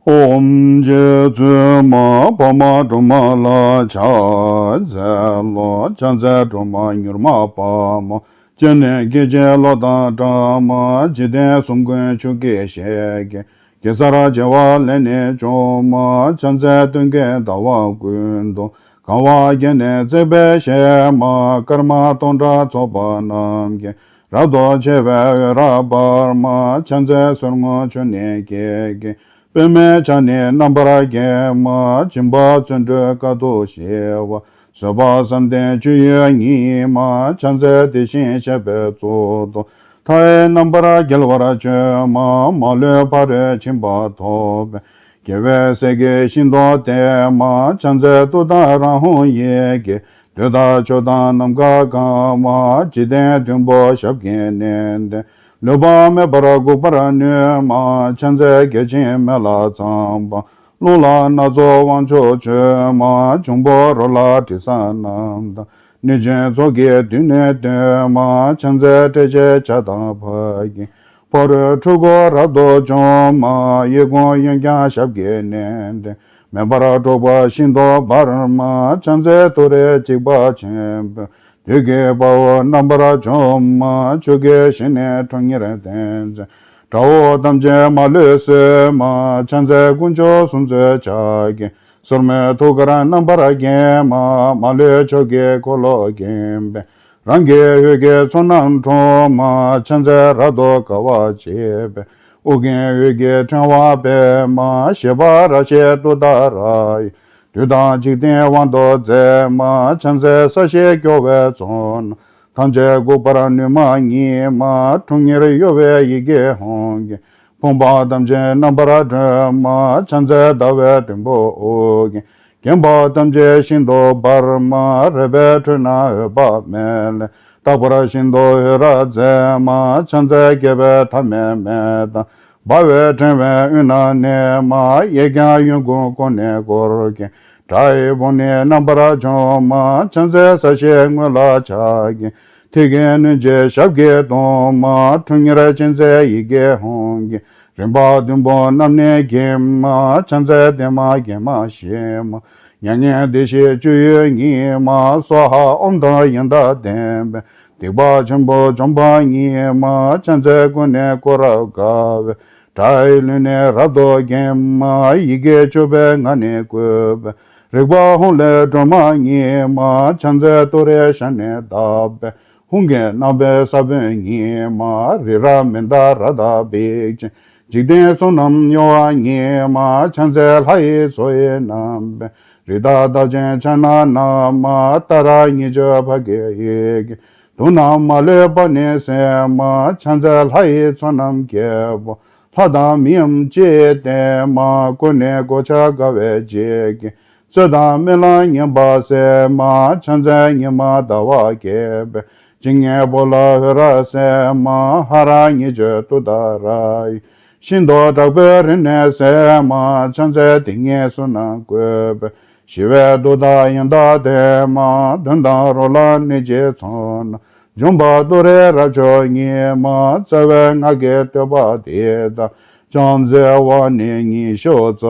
།ཨོཾ་རྗེ་བཙུན་མ་འཕགས་མ་སྒྲོལ་མ་ལ་ཕྱག་འཚལ་ལོ། ཕྱག་འཚལ་སྒྲོལ་མ་མྱུར་མ་དཔའ་མོ། སྤྱན་ནི་སྐད་ཅིག་གློག་དང་འདྲ་མ། འཇིག་རྟེན་གསུམ་མགོན་ཆུ་སྐྱེས་ཞལ་གྱི། གེ་སར་བྱེ་བ་ལས་ནི་བྱུང་མ། ཕྱག་འཚལ་སྟོན་ཀའི་ཟླ་བ་ཀུན་ཏུ། གང་བ་བརྒྱ་ནི་བརྩེགས་པའི་ཞལ་མ། སྐར་མ་སྟོང་ཕྲག་ཚོགས་པ་རྣམས་ཀྱིས། རབ་ཏུ་ཕྱེ་བའི་འོད་རབ་འབར་མ། ཕྱག་འཚལ་སོར་མོ་ཆུ་ནས་སྐྱེས་ཀྱི། པདྨའི་ཕྱག་ནི་རྣམ་པར་བརྒྱན་མ། སྦྱིན་པ་བརྩོན་འགྲུས་དཀའ་ཐུབ་ཞི་བ། བཟོད་པ་བསམ་གཏན་སྤྱོད་ཡུལ་ཉིད་མ། ཕྱག་འཚལ་དེ་བཞིན་གཤེགས་པའི་གཙུག་ཏོར། མཐའ་ཡས་རྣམ་པར་རྒྱལ་བར་སྤྱོད་མ། མ་ལུས་ཕ་རོལ་ཕྱིན་པ་ཐོབ་པའི། རྒྱལ་བའི་སྲས་ཀྱིས་ཤིན་ཏུ་བསྟེན་མ། ཕྱག་འཚལ་ཏུཏྟཱ་ར་ཧཱུྃ་ཡི་གེས། འདོད་དང་ཕྱོགས་དང་ནམ་མཁའ་གང་མ། འཇིག་རྟེན་བདུན་པོ་ཞབས་ཀྱིས་མནན་ཏེ། ལུས་པ་མེད་པར་འགུགས་པར་ནུས་མ། ཕྱག་འཚལ་བརྒྱ་བྱིན་མེ་ལྷ་ཚངས་པ། རླུང་ལྷ་སྣ་ཚོགས་དབང་ཕྱུག་མཆོད་མ། འབྱུང་པོ་རོ་ལངས་དྲི་ཟ་རྣམས་དང་། གནོད་སྦྱིན་ཚོགས་ཀྱིས་མདུན་ནས་བསྟོད་མ། ཕྱག་འཚལ་ཏྲཊ་ཅེས་བྱ་དང་ཕཊ་ཀྱིས། ཕ་རོལ་འཁྲུལ་འཁོར་རབ་ཏུ་འཇོམས་མ། གཡས་བསྐུམ་གཡོན་བརྐྱང་ཞབས་ཀྱིས་མནན་ཏེ། མེ་འབར་འཁྲུགས་པ་ཤིན་ཏུ་འབར་མ། ཕྱག་འཚལ་ཏུ་རེའི་འཇིགས་པ་ཆེན་པོས། བདུད་ཀྱི་དཔའ་བོ་རྣམ་པར་འཇོམས་མ། ཆུ་སྐྱེས་ཞལ་ནི་ཁྲོ་གཉེར་ལྡན་མཛད། དགྲ་བོ་ཐམས་ཅད་མ་ལུས་གསོད་མ། ཕྱག་འཚལ་དཀོན་མཆོག་གསུམ་མཚོན་ཕྱག་རྒྱའི། སོར་མོས་ཐུགས་ཀར་རྣམ་པར་བརྒྱན་མ། མ་ལུས་ཕྱོགས་ཀྱི་འཁོར་ལོས་བརྒྱན་པའི། རང་གི་འོད་ཀྱི་ཚོགས་རྣམས་འཁྲུགས་མ། ཕྱག་འཚལ་རབ་ཏུ་དགའ་བ་བརྗིད་པའི། དབུ་རྒྱན་འོད་ཀྱི་ཕྲེང་བ་སྤེལ་མ། བཞད་པ་རབ་བཞད་ཏུཏྟཱ་ར་ཡིས། བདུད་དང་འཇིག་རྟེན་དབང་དུ་མཛད་མ། ཕྱག་འཚལ་ས་གཞིར་སྐྱོ་བའི་ཚོགས་རྣམས། ཐམས་ཅད་འགུགས་པར་ནུས་མ་ཉིད་མ། ཁྲོ་གཉེར་གཡོ་བའི་ཡི་གེ་ཧཱུྃ་གིས། ཕོངས་པ་ཐམས་ཅད་རྣམ་པར་སྒྲོལ་མ། ཕྱག་འཚལ་ཟླ་བའི་དུམ་བུས་དབུ་རྒྱན། བརྒྱན་པ་ཐམས་ཅད་ཤིན་ཏུ་འབར་མ། རལ་པའི་ཁྲོད་ན་འོད་དཔག་མེད་ལས། རྟག་པར་ཤིན་ཏུ་འོད་རབ་མཛད་མ། ཕྱག་འཚལ་རྒྱལ་བའི་ཐ་མལ་མེ་ཏོག་འབར་བའི་ཕྲེང་བའི་དབུས་ན་གནས་མ། གཡས་བརྐྱང་གཡོན་བསྐུམ་ཀུན་ནས་བསྐོར་གྱིན། དགྲ་ཡི་དཔུང་ནི་རྣམ་པར་འཇོམས་མ། ཕྱག་འཚལ་ས་གཞིའི་ངོས་ལ་ཕྱག་གིས། མཐིལ་གྱིས་བསྣུན་ཅིང་ཞབས་ཀྱིས་བརྡུང་མ། ཁྲོ་གཉེར་ཅན་མཛད་ཡི་གེ་ཧཱུྃ་གིས། རིམ་པ་བདུན་པོ་རྣམས་ནི་འགེམས་མ། ཕྱག་འཚལ་བདེ་མ་དགེ་མ་ཞི་མ། མྱ་ངན་འདས་ཞི་སྤྱོད་ཡུལ་ཉིད་མ། སྭཱ་ཧཱ་ཨོཾ་དང་ཡང་དག་ལྡན་པས། སྡིག་པ་ཆེན་པོ་འཇོམས་པ་ཉིད་མ། ཕྱག་འཚལ་ཀུན་ནས་བསྐོར་རབ་དགའ་བའི། དགྲ་ཡི་ལུས་ནི་རབ་ཏུ་འགེམས་མ། ཡི་གེ་བཅུ་པའི་ངག་ནི་བཀོད་པས། རིག་པ་ཧཱུྃ་ལས་སྒྲོལ་མ་ཉིད་མ། ཕྱག་འཚལ་ཏུ་རེའི་ཞབས་ནི་བརྡབས་པས། ཧཱུྃ་གི་རྣམ་པའི་ས་བོན་ཉིད་མ། རི་རབ་མནྡ་ར་དང་འབིགས་ཅན། འཇིག་རྟེན་གསུམ་རྣམས་གཡོ་བ་ཉིད་མ། ཕྱག་འཚལ་ལྷ་ཡི་མཚོ་ཡི་རྣམ་པའི། རི་དྭགས་རྟགས་ཅན་ཕྱག་ན་བསྣམས་མ། ཏཱ་ར་གཉིས་བརྗོད་ཕཊ་ཀྱི་ཡི་གེས། དུག་རྣམས་མ་ལུས་པ་ནི་སེལ་མ། ཕྱག་འཚལ་ལྷ་ཡི་ཚོགས་རྣམས་ཀྱི་དཔལ། ལྷ་དང་མིའམ་ཅི་ཡིས་བསྟེན་མ། ཀུན་ནས་གོ་ཆ་དགའ་བའི་བརྗིད་ཀྱིས། རྩོད་དང་རྨི་ལམ་ངན་པ་སེལ་མ། ཕྱག་འཚལ་ཉི་མ་ཟླ་བ་རྒྱས་པའི། ཇི་སྙེད་པོ་ལ་འོད་རབ་གསལ་མ། ཧ་ར་ཉིད་སྤྱོད་ཏུཏྟཱ་ར་ཡི། ཤིན་ཏུ་དྲག་པོའི་རིམས་ནད་སེལ་མ། ཕྱག་འཚལ་དེ་ཉིད་གསུམ་རྣམས་བཀོད་པས། ཞི་བའི་མཐུ་དང་ཡང་དག་ལྡན་མ། གདོན་དང་རོ་ལངས་ནད་ཀྱིས་མཚོན་ན། འཇོམས་པ་ཏུ་རེ་རབ་མཆོག་ཉིད་མ། རྩ་བའི་སྔགས་ཀྱི་བསྟོད་པ་འདི་དག་ཕྱག་འཚལ་བ་ནི་ཉི་ཤུ་རྩ་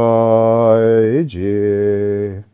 གཅིག